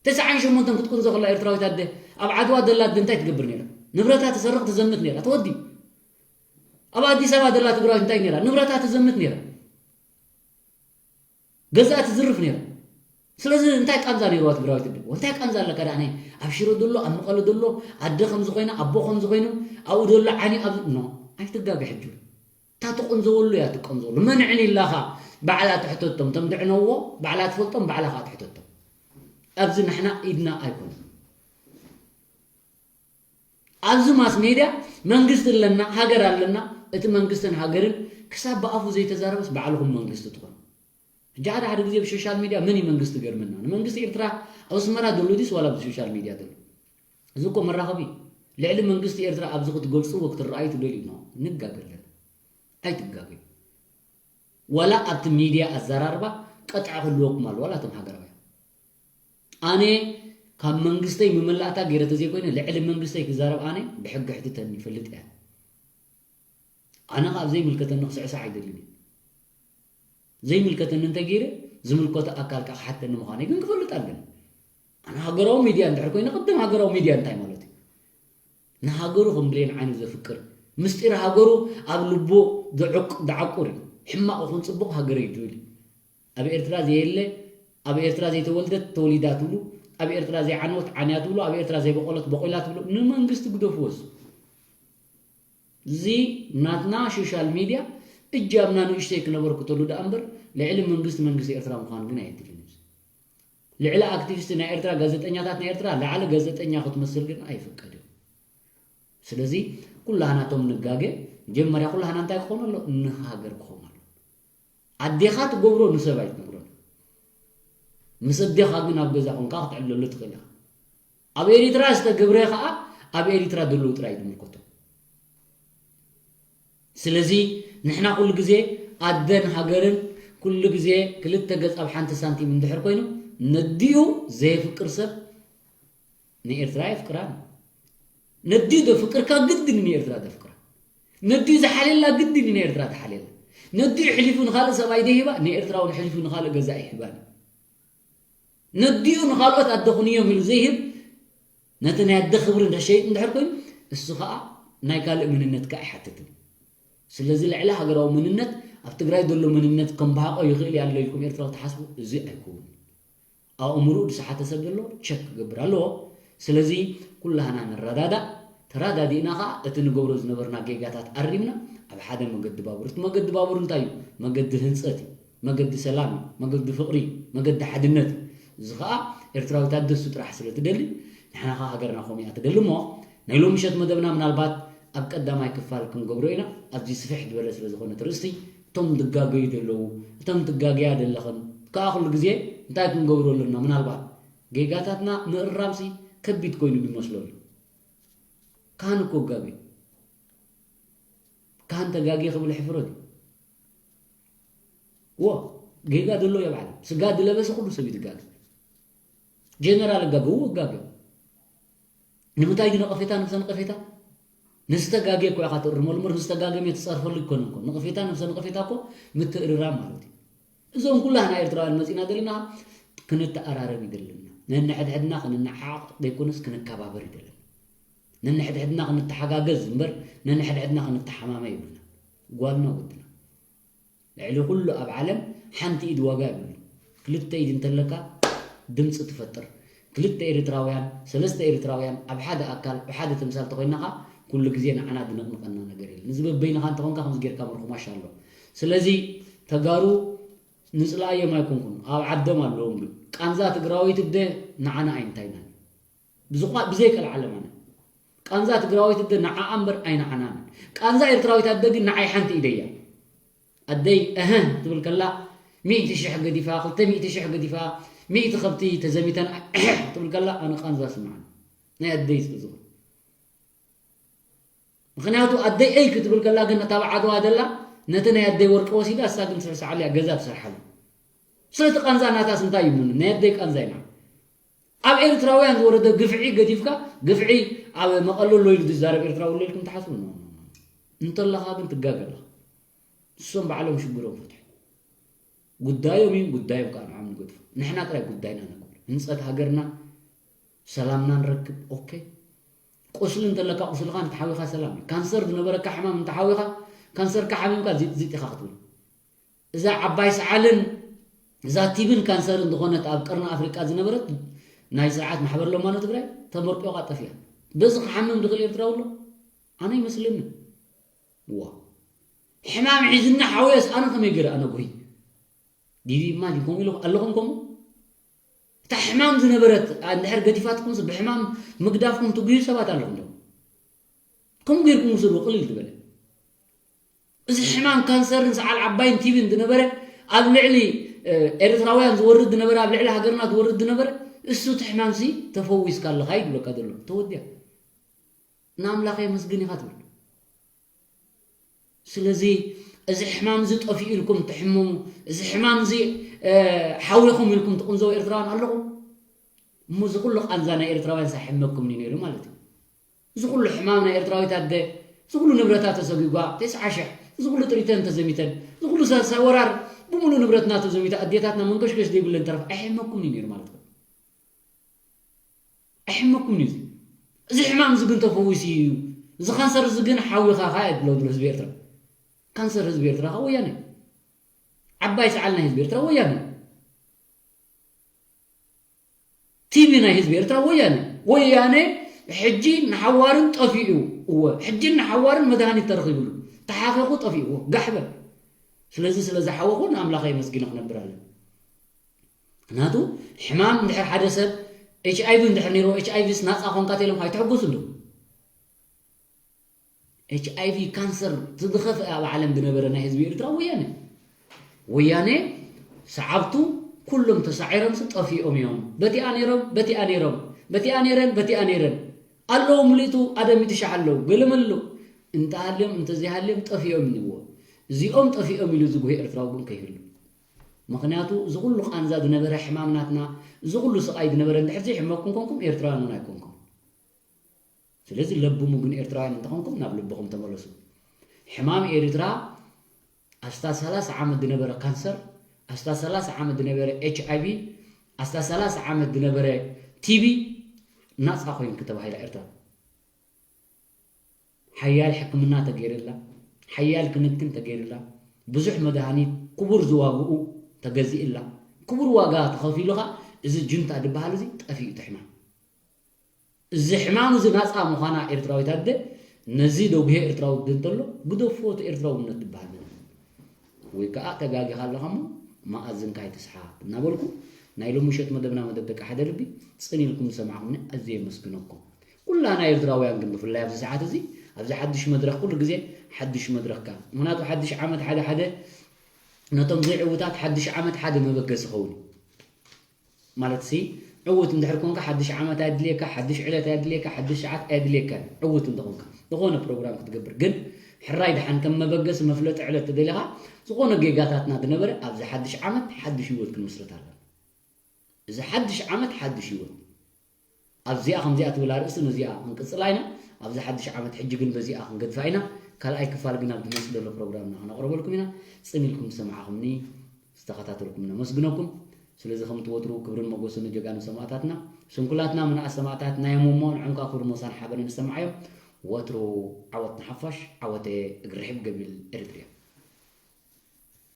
ተስዓን ሸሞንተን ክትቁንዞ ከላ ኤርትራዊት ኣደ ኣብ ዓድዋ ደላ ኣደ እንታይ ትገብር ነይራ? ንብረታ ትሰርቕ ትዘምት ነይራ። ተወዲ። ኣብ ኣዲስ ኣበባ ደላ ትግራዊት እንታይ ነይራ? ንብረታ ትዘምት ነይራ። ገዛ ትዝርፍ ነይራ። ስለዚ እንታይ ቃንዛ ነይርዋ ትግራዊት ኣደ? እንታይ ቃንዛ ኣለካ ደኣ? ናይ ኣብ ሽረ ዘሎ፣ ኣብ መቐለ ዘሎ፣ ኣደ ከም ዝኾይና፣ ኣቦ ከም ዝኾይኑ፣ ኣብኡ ዘሎ ዓኒ ኣብ ኖ፣ ኣይትጋገ ሕጂ። እታ ትቆንዘወሉ እያ ትቆንዘወሉ። መን ዕን ኢላኻ ባዕላ ትሕተቶም፣ ተም ድዕነዎ፣ ባዕላ ትፈልጦም፣ ባዕላ ኸኣ ትሕተቶም። ኣብዚ ንሕና ኢድና ኣይኮነን። ኣብዚ ማስ ሜድያ መንግስቲ ኣለና፣ ሃገር ኣለና። እቲ መንግስትን ሃገርን ክሳብ ብኣፉ ዘይተዛረበስ ባዕልኹም መንግስቲ ትኾኑ። ሕጂ ሓደ ሓደ ግዜ ብሶሻል ሚድያ መን እዩ መንግስቲ ገርመና። ንመንግስቲ ኤርትራ ኣብ ኣስመራ ዘሎ ድዩስ ዋላ ብሶሻል ሚድያ ዘሎ? እዚ እኮ መራኸቢ እዩ። ልዕሊ መንግስቲ ኤርትራ ኣብዚ ክትገልጽዎ ክትረኣዩ ትደልዩ ነው። ንጋገ ኣለና። ኣይትጋገዩ። ዋላ ኣብቲ ሚድያ ኣዘራርባ ቀጥዒ ክህልወኩም ኣለዎ ዋላ እቶም ሃገራውያን። ኣነ ካብ መንግስተይ መመላእታ ገይረ ተዘይኮይነ ልዕሊ መንግስተይ ክዛረብ ኣነ ብሕጊ ሕትተኒ ይፈልጥ እያ። ኣነ ካብ ዘይምልከተኒ ክስዕሳዕ ኣይደልን እየ። ዘይምልከተኒ እንተ ገይረ ዝምልከቶ ኣካል ከዓ ክሓተኒ ምዃነይ ግን ክፈልጥ ኣለኒ። ኣነ ሃገራዊ ሚድያ እንድሕር ኮይነ ቅድም ሃገራዊ ሚድያ እንታይ ማለት እዩ? ንሃገሩ ከም ብሌን ዓይኑ ዘፍቅር፣ ምስጢር ሃገሩ ኣብ ልቡ ዝዕቅ-፣ ዝዓቁር እዩ። ሕማቕ ይኹን ጽቡቕ ሃገረይ ዝብል እዩ። ኣብ ኤርትራ ዘየለ፣ ኣብ ኤርትራ ዘይተወልደት ተወሊዳ ትብሉ፣ ኣብ ኤርትራ ዘይዓነወት ዓንያ ትብሉ፣ ኣብ ኤርትራ ዘይበቆለት በቂላ ትብሉ፣ ንመንግስቲ ግደፍዎ እሱ። እዚ ናትና ሶሻል ሚድያ እጃምና ንእሽተይ ክነበርክተሉ ደኣ እምበር ልዕሊ መንግስቲ መንግስቲ ኤርትራ ምዃን ግን ኣየድልን እዩ። ልዕሊ ኣክቲቪስት ናይ ኤርትራ ጋዜጠኛታት ናይ ኤርትራ ላዕሊ ጋዜጠኛ ክትመስል ግን ኣይፍቀድን። ስለዚ ኩላህና እቶም ንጋገ መጀመርያ ኩላህና እንታይ ክኾን ኣሎ? ንሃገር ክኾን ኣሎ። ኣዴኻ ትገብሮ ንሰብ ኣይትነግሮን። ምስ ኣዴኻ ግን ኣብ ገዛ ኮንካ ክትዕለሉ ትኽእል ኢኻ። ኣብ ኤሪትራ ዝተገብረ ኸኣ ኣብ ኤሪትራ ዘለዉ ጥራይ ዝምልከቶ። ስለዚ ንሕና ኩሉ ግዜ ኣደን ሃገርን ኩሉ ግዜ ክልተ ገጽ ኣብ ሓንቲ ሳንቲም እንድሕር ኮይኑ፣ ነዲኡ ዘየፍቅር ሰብ ንኤርትራ የፍቅራን። ነዲኡ ዘፍቅርካ ግድን ንኤርትራ ዘፍቅራ። ነዲኡ ዝሓልየላ ግድን ንኤርትራ ትሓልየላ። ነዲኡ ሕሊፉ ንኻልእ ሰብኣይ ዘይህባ ንኤርትራ እውን ሕሊፉ ንኻልእ ገዛኢ ይህባን። ነዲኡ ንኻልኦት ኣደ ኩንዮም ኢሉ ዘይህብ፣ ነቲ ናይ ኣደ ክብሪ እንድሕር ሸይጥ እንድሕር ኮይኑ፣ እሱ ኸኣ ናይ ካልእ መንነትካ ኣይሓትትን። ስለዚ ልዕሊ ሃገራዊ መንነት ኣብ ትግራይ ዘሎ መንነት ከንበሃቆ ይኽእል እዩ ኣሎ ኢልኩም ኤርትራዊ ትሓስቡ፣ እዚ ኣይከውን። ኣእምርኡ ዝሰሓተ ሰብ ዘሎ ቸክ ክገብር ኣለዎ። ስለዚ ኩላህና ንረዳዳእ፣ ተራዳዲእና ኸዓ እቲ ንገብሮ ዝነበርና ጌጋታት ኣሪምና ኣብ ሓደ መገዲ ባቡር። እቲ መገዲ ባቡር እንታይ እዩ? መገዲ ህንጸት እዩ፣ መገዲ ሰላም እዩ፣ መገዲ ፍቕሪ እዩ፣ መገዲ ሓድነት እዩ። እዚ ኸዓ ኤርትራዊት ኣደ እሱ ጥራሕ ስለ ትደሊ፣ ንሕና ኸዓ ሃገርና ከምኡ እያ ትደሊ። እሞ ናይ ሎምሸት መደብና ምናልባት ኣብ ቀዳማይ ክፋል ክንገብሮ ኢና። ኣብዚ ስፍሕ ዝበለ ስለ ዝኾነ እቲ ርእስቲ፣ እቶም ዝጋገዩ ዘለዉ፣ እቶም ትጋገያ ዘለኽን ከኣ ኩሉ ግዜ እንታይ ክንገብሮ ኣለና? ምናልባት ጌጋታትና ምእራምሲ ከቢድ ኮይኑ ይመስሎ ኣሎ። ካህን እኮ ይጋገ። ካህን ተጋግየ ክብል ሕፍረት እዩ። ዎ፣ ጌጋ ዘሎ እዮ በዓል። ስጋ ዝለበሰ ኩሉ ሰብ ይትጋገ። ጀነራል ይጋገ፣ እዎ ይጋገ። ንምንታይ ግን ነቐፌታ፣ ነብሰ ነቐፌታ? ንዝተጋገየ እኮ ኢኻ ትእርመሉ እምበር፣ ንዝተጋገየ ትጸርፈሉ ኣይኮነን እኮ። ነቐፌታ፣ ነብሰ ነቐፌታ እኮ ምትእርራም ማለት እዩ። እዞም ኩላህና ኤርትራውያን መጺና ዘለና ክንተኣራረም እዩ ዘለና። ነንሕድሕድና ክንነዓቕ ዘይኮነስ ክንከባበር እዩ ዘለና። ነንሕድሕድና ክንተሓጋገዝ እምበር፣ ነንሕድሕድና ክንተሓማመ የብልና። ጓልና ወድና። ልዕሊ ኩሉ ኣብ ዓለም ሓንቲ ኢድ ዋጋ የብሉን። ክልተ ኢድ እንተለካ ድምፂ ትፈጥር። ክልተ ኤርትራውያን፣ ሰለስተ ኤርትራውያን ኣብ ሓደ ኣካል፣ ብሓደ ተምሳል ተኾይንና ኸዓ ኩሉ ግዜ ንዓና ዝነቕንቐና ነገር የለን። እዚ በበይንኻ እንተኾንካ ከምዚ ጌርካ ምርኹማሽ ኣሎ። ስለዚ ተጋሩ ንፅላእዮም ኣይኮንኩን፣ ኣብ ዓዶም ኣለዎም ግን። ቃንዛ ትግራወይቲ ኣደ ንዓና ኣይንታይናን። ብዝኾ-፣ ብዘይቀልዓለም ኣነ። ቃንዛ ትግራወይቲ ኣደ ንዓኣ እምበር ኣይንዓናን። ቃንዛ ኤርትራዊት ኣደ ግን ንዓይ ሓንቲ ኢደያ። ኣደይ እህ ትብል ከላ፣ ሚእቲ ሽሕ ገዲፋ፣ ክልተ ሚእቲ ሽሕ ገዲፋ፣ ሚእቲ ከብቲ ተዘሚተን እህ ትብል ከላ፣ ኣነ ቃንዛ ስምዓኒ። ናይ ኣደይ ስለ ዝኾነ። ምኽንያቱ ኣደይ እይ ክትብል ከላ ግን እታ ብዓድዋ ዘላ ነቲ ናይ ኣደይ ወርቂ ወሲዳ፣ እሳ ግን ትስዕስዓሉ እያ፣ ገዛ ትሰርሓሉ። ስለቲ ቃንዛ ናታስ እንታይ እዩ ምኑ? ናይ ኣደይ ቃንዛ ኢና። ኣብ ኤርትራውያን ዝወረደ ግፍዒ ገዲፍካ፣ ግፍዒ ኣብ መቐሎ ኣሎ ኢሉ ዝዛረብ ኤርትራዊ ኣሎ ኢልኩም ትሓስቡ? ኖ፣ ኖ፣ ኖ። እንተለኻ ግን ትጋገ ኣለኻ። ንሶም ባዕሎም ሽግሮም ፈትሑ። ጉዳዮም እዩ፣ ጉዳዮም ከዓ ንዖም ንገድፎ። ንሕና ጥራይ ጉዳይና ነክብር። ህንጸት ሃገርና፣ ሰላምና ንረክብ። ኦኬ። ቁስሊ እንተለካ ቁስልኻ እንተሓዊኻ ሰላም እዩ። ካንሰር ዝነበረካ ሕማም እንተሓዊኻ፣ ካንሰርካ ሓሚምካ ዚጥ ዚጥ ኢኻ ክትብል። እዛ ዓባይ ሰዓልን እዛ ቲብን ካንሰርን ዝኾነት ኣብ ቀርኒ ኣፍሪቃ ዝነበረት ናይ ስርዓት ማሕበር ለማኖ ትግራይ ተመርቂቑ ጠፊኣ። በዚ ክሓምም ዝኽእል ኤርትራዊ ኣሎ? ኣነ ይመስለኒ። ዋ። ሕማም ሒዝና ሓውየስ ኣነ ከመይ ገይረ ኣነ ጉሂ? ዲዲ ኢማጂን ከምኡ ኢሉ ኣለኹም ከምኡ? እታ ሕማም ዝነበረት፣ ኣ፣ እንድሕር ገዲፋትኩምስ ብሕማም ምግዳፍኩም ትጉዩ ሰባት ኣለኹም ዶ? ከምኡ ጌርኩም ውሰድዎ፣ ቅልል ዝበለ። እዚ ሕማም ካንሰርን ሰዓል ዓባይን ቲቪን ዝነበረ፣ ኣብ ልዕሊ፣ እ፣ ኤርትራውያን ዝወርድ ዝነበረ፣ ኣብ ልዕሊ ሃገርና ዝወርድ ዝነበረ፣ እሱ እቲ ሕማምሲ ተፈዊስካ ኣለኻ እዩ ዝብለካ ዘሎ። ተወዲኣ። ንኣምላኽ የመስግን ኢኻ ትብል። ስለዚ እዚ ሕማም እዚ ጠፊኡ ኢልኩም ትሕምሙ፣ እዚ ሕማም እዚ፣ እ፣ ሓዊኹም ኢልኩም ትቕንዘው ኤርትራውያን ኣለኹም። እሞ እዚ ኩሉ ቃንዛ ናይ ኤርትራውያን ሳይሕመኩም እዩ ነይሩ ማለት እዩ። እዚ ኩሉ ሕማም ናይ ኤርትራዊት ኣደ፣ እዚ ኩሉ ንብረታ ተሰጒጓ፣ ተስዓ ሽሕ፣ እዚ ኩሉ ጥሪተን ተዘሚተን፣ እዚ ኩሉ ሳልሳይ ወራር ብምሉእ ንብረትና ተዘሚቱ፣ ኣዴታትና መንከሽከሽ ዘይብለን ተረፍ ኣይሕመኩም እዩ ነይሩ ማለት እዩ። ኣይሕመኩም እዩ እዚ። እዚ ሕማም እዚ ግን ተፈዊሱ እዩ። እዚ ካንሰር እዚ ግን ሓዊኻ ኸዓ የድሎ ድሮ ህዝቢ ኤርትራ። ካንሰር ህዝቢ ኤርትራ ኸዓ ወያነ። ዓባይ ሰዓል ናይ ህዝቢ ኤርትራ ወያነ። ቲቪ ናይ ህዝቢ ኤርትራ ወያነ። ወያነ ሕጂ ንሓዋርን ጠፊኡ። እወ፣ ሕጂ ንሓዋርን መድሃኒት ተረኺብሉ። ተሓኺኹ ጠፊኡ። እወ፣ ጋሕ በል። ስለዚ ስለ ዝሓወኹ ንኣምላኸ የመስጊኖ ክነብር ኣለኒ። ምኽንያቱ ሕማም እንድሕር ሓደ ሰብ ኤች ኣይ ቪ እንድሕር ነይርዎ፣ ኤች ኣይ ቪስ ናጻ ኾንካ ተይሎም ኣይትሕጎሱሉ። ኤች ኣይ ቪ ካንሰር እቲ ዝኸፍአ ኣብ ዓለም ዝነበረ ናይ ህዝቢ ኤርትራ ወያነ። ወያነ ሰዓብቱ ኩሎም ተሳዒሮምሲ ጠፊኦም እዮም። በቲኣ ነይሮም፣ በቲኣ ነይሮም፣ በቲኣ ነይረን፣ በቲኣ ነይረን። ኣለዉ ምልእቱ ኣደ ሚእቲ ሻሕ ኣለዉ። ገለመሉ። እንተሃልዮም እንተዘይሃልዮም ጠፊኦም ይንዎ። እዚኦም ጠፊኦም ኢሉ ዝጉሄ ኤርትራዊ ግን ከይህሉ። ምኽንያቱ እዚ ኩሉ ቃንዛ ዝነበረ ሕማም ናትና፣ እዚ ኩሉ ስቓይ ዝነበረ እንድሕር ዘይሕመኩም ኮንኩም ኤርትራውያን እውን ኣይኮንኩም። ስለዚ ለብሙ ግን ኤርትራውያን እንተኾንኩም ናብ ልብኹም ተመለሱ። ሕማም ኤርትራ ኣስታ ሰላሳ ዓመት ዝነበረ ካንሰር፣ ኣስታ ሰላሳ ዓመት ዝነበረ ኤች ኣይ ቪ፣ ኣስታ ሰላሳ ዓመት ዝነበረ ቲ ቢ ናፃ ኮይንኪ ተባሂላ ኤርትራ። ሓያል ሕክምና ተገይርላ፣ ሓያል ክንክን ተገይርላ፣ ብዙሕ መድሃኒት ክቡር ዝዋግኡ ተገዚእላ፣ ክቡር ዋጋ ተኸፊሉኻ እዚ ጁንታ ዝበሃል እዚ ጠፊኡ እቲ ሕማም። እዚ ሕማም እዚ ናፃ ምዃና ኤርትራዊት ኣደ ነዚ ደጉሄ ኤርትራዊ ኣደ እንተሎ ግደፎ እቲ ኤርትራውነት ዝበሃል ነገር። ወይ ከዓ ተጋጊኻ ኣለኻ እሞ መኣዝንካ ኣይትስሓት እናበልኩ ናይ ሎሚ ምሸት መደብና መደብ ደቂ ሓደ ልቢ ፅን ኢልኩም ዝሰማዕኩምኒ ኣዝየ የመስግነኩም። ኩላና ኤርትራውያን ግን ብፍላይ ኣብዚ ሰዓት እዚ ኣብዚ ሓድሽ መድረኽ ኩሉ ግዜ ሓድሽ መድረኽካ ምክንያቱ ሓድሽ ዓመት ሓደ ሓደ ነቶም ዘይዕውታት ሓድሽ ዓመት ሓደ መበገሲ ይኸውን እዩ። ማለት ሲ ዕውት እንድሕር ኮንካ ሓድሽ ዓመት ኣየድልየካ፣ ሓድሽ ዕለት ኣየድልየካ፣ ሓድሽ ሰዓት ኣየድልየካን። ዕውት እንተኾንካ ዝኾነ ፕሮግራም ክትገብር ግን ሕራይ ደሓን ከም መበገሲ መፍለጢ ዕለት ተደሊኻ ዝኾነ ጌጋታትና ዝነበረ ኣብዚ ሓድሽ ዓመት ሓድሽ ህይወት ክንምስርት ኣለና። እዚ ሓድሽ ዓመት ሓድሽ ህይወት ኣብዚኣ ከምዚኣ ትብል ኣርእስቲ ነዚኣ ክንቅጽላ ኢና። ኣብዚ ሓድሽ ዓመት ሕጂ ግን በዚኣ ክንገድፋ ኢና። ካልኣይ ክፋል ግን ኣብ ዝመጽእ ዘሎ ፕሮግራምና ክነቕርበልኩም ኢና። ጽን ኢልኩም ዝሰማዕኹምኒ ዝተኸታተልኩም ነመስግነኩም። ስለዚ ከምቲ ወትሩ ክብርን መጎስን ንጀጋኑ ሰማእታትና፣ ስንኩላትና ምንኣስ ሰማእታት ናይ ሞሞን ዕንቋ ክብሪ ሞሳን ሓበንን ዝሰማዓዮም። ወትሩ ዓወት ንሓፋሽ፣ ዓወተ እግሪ ርሕብ ገቢል ኤሪትሪያ።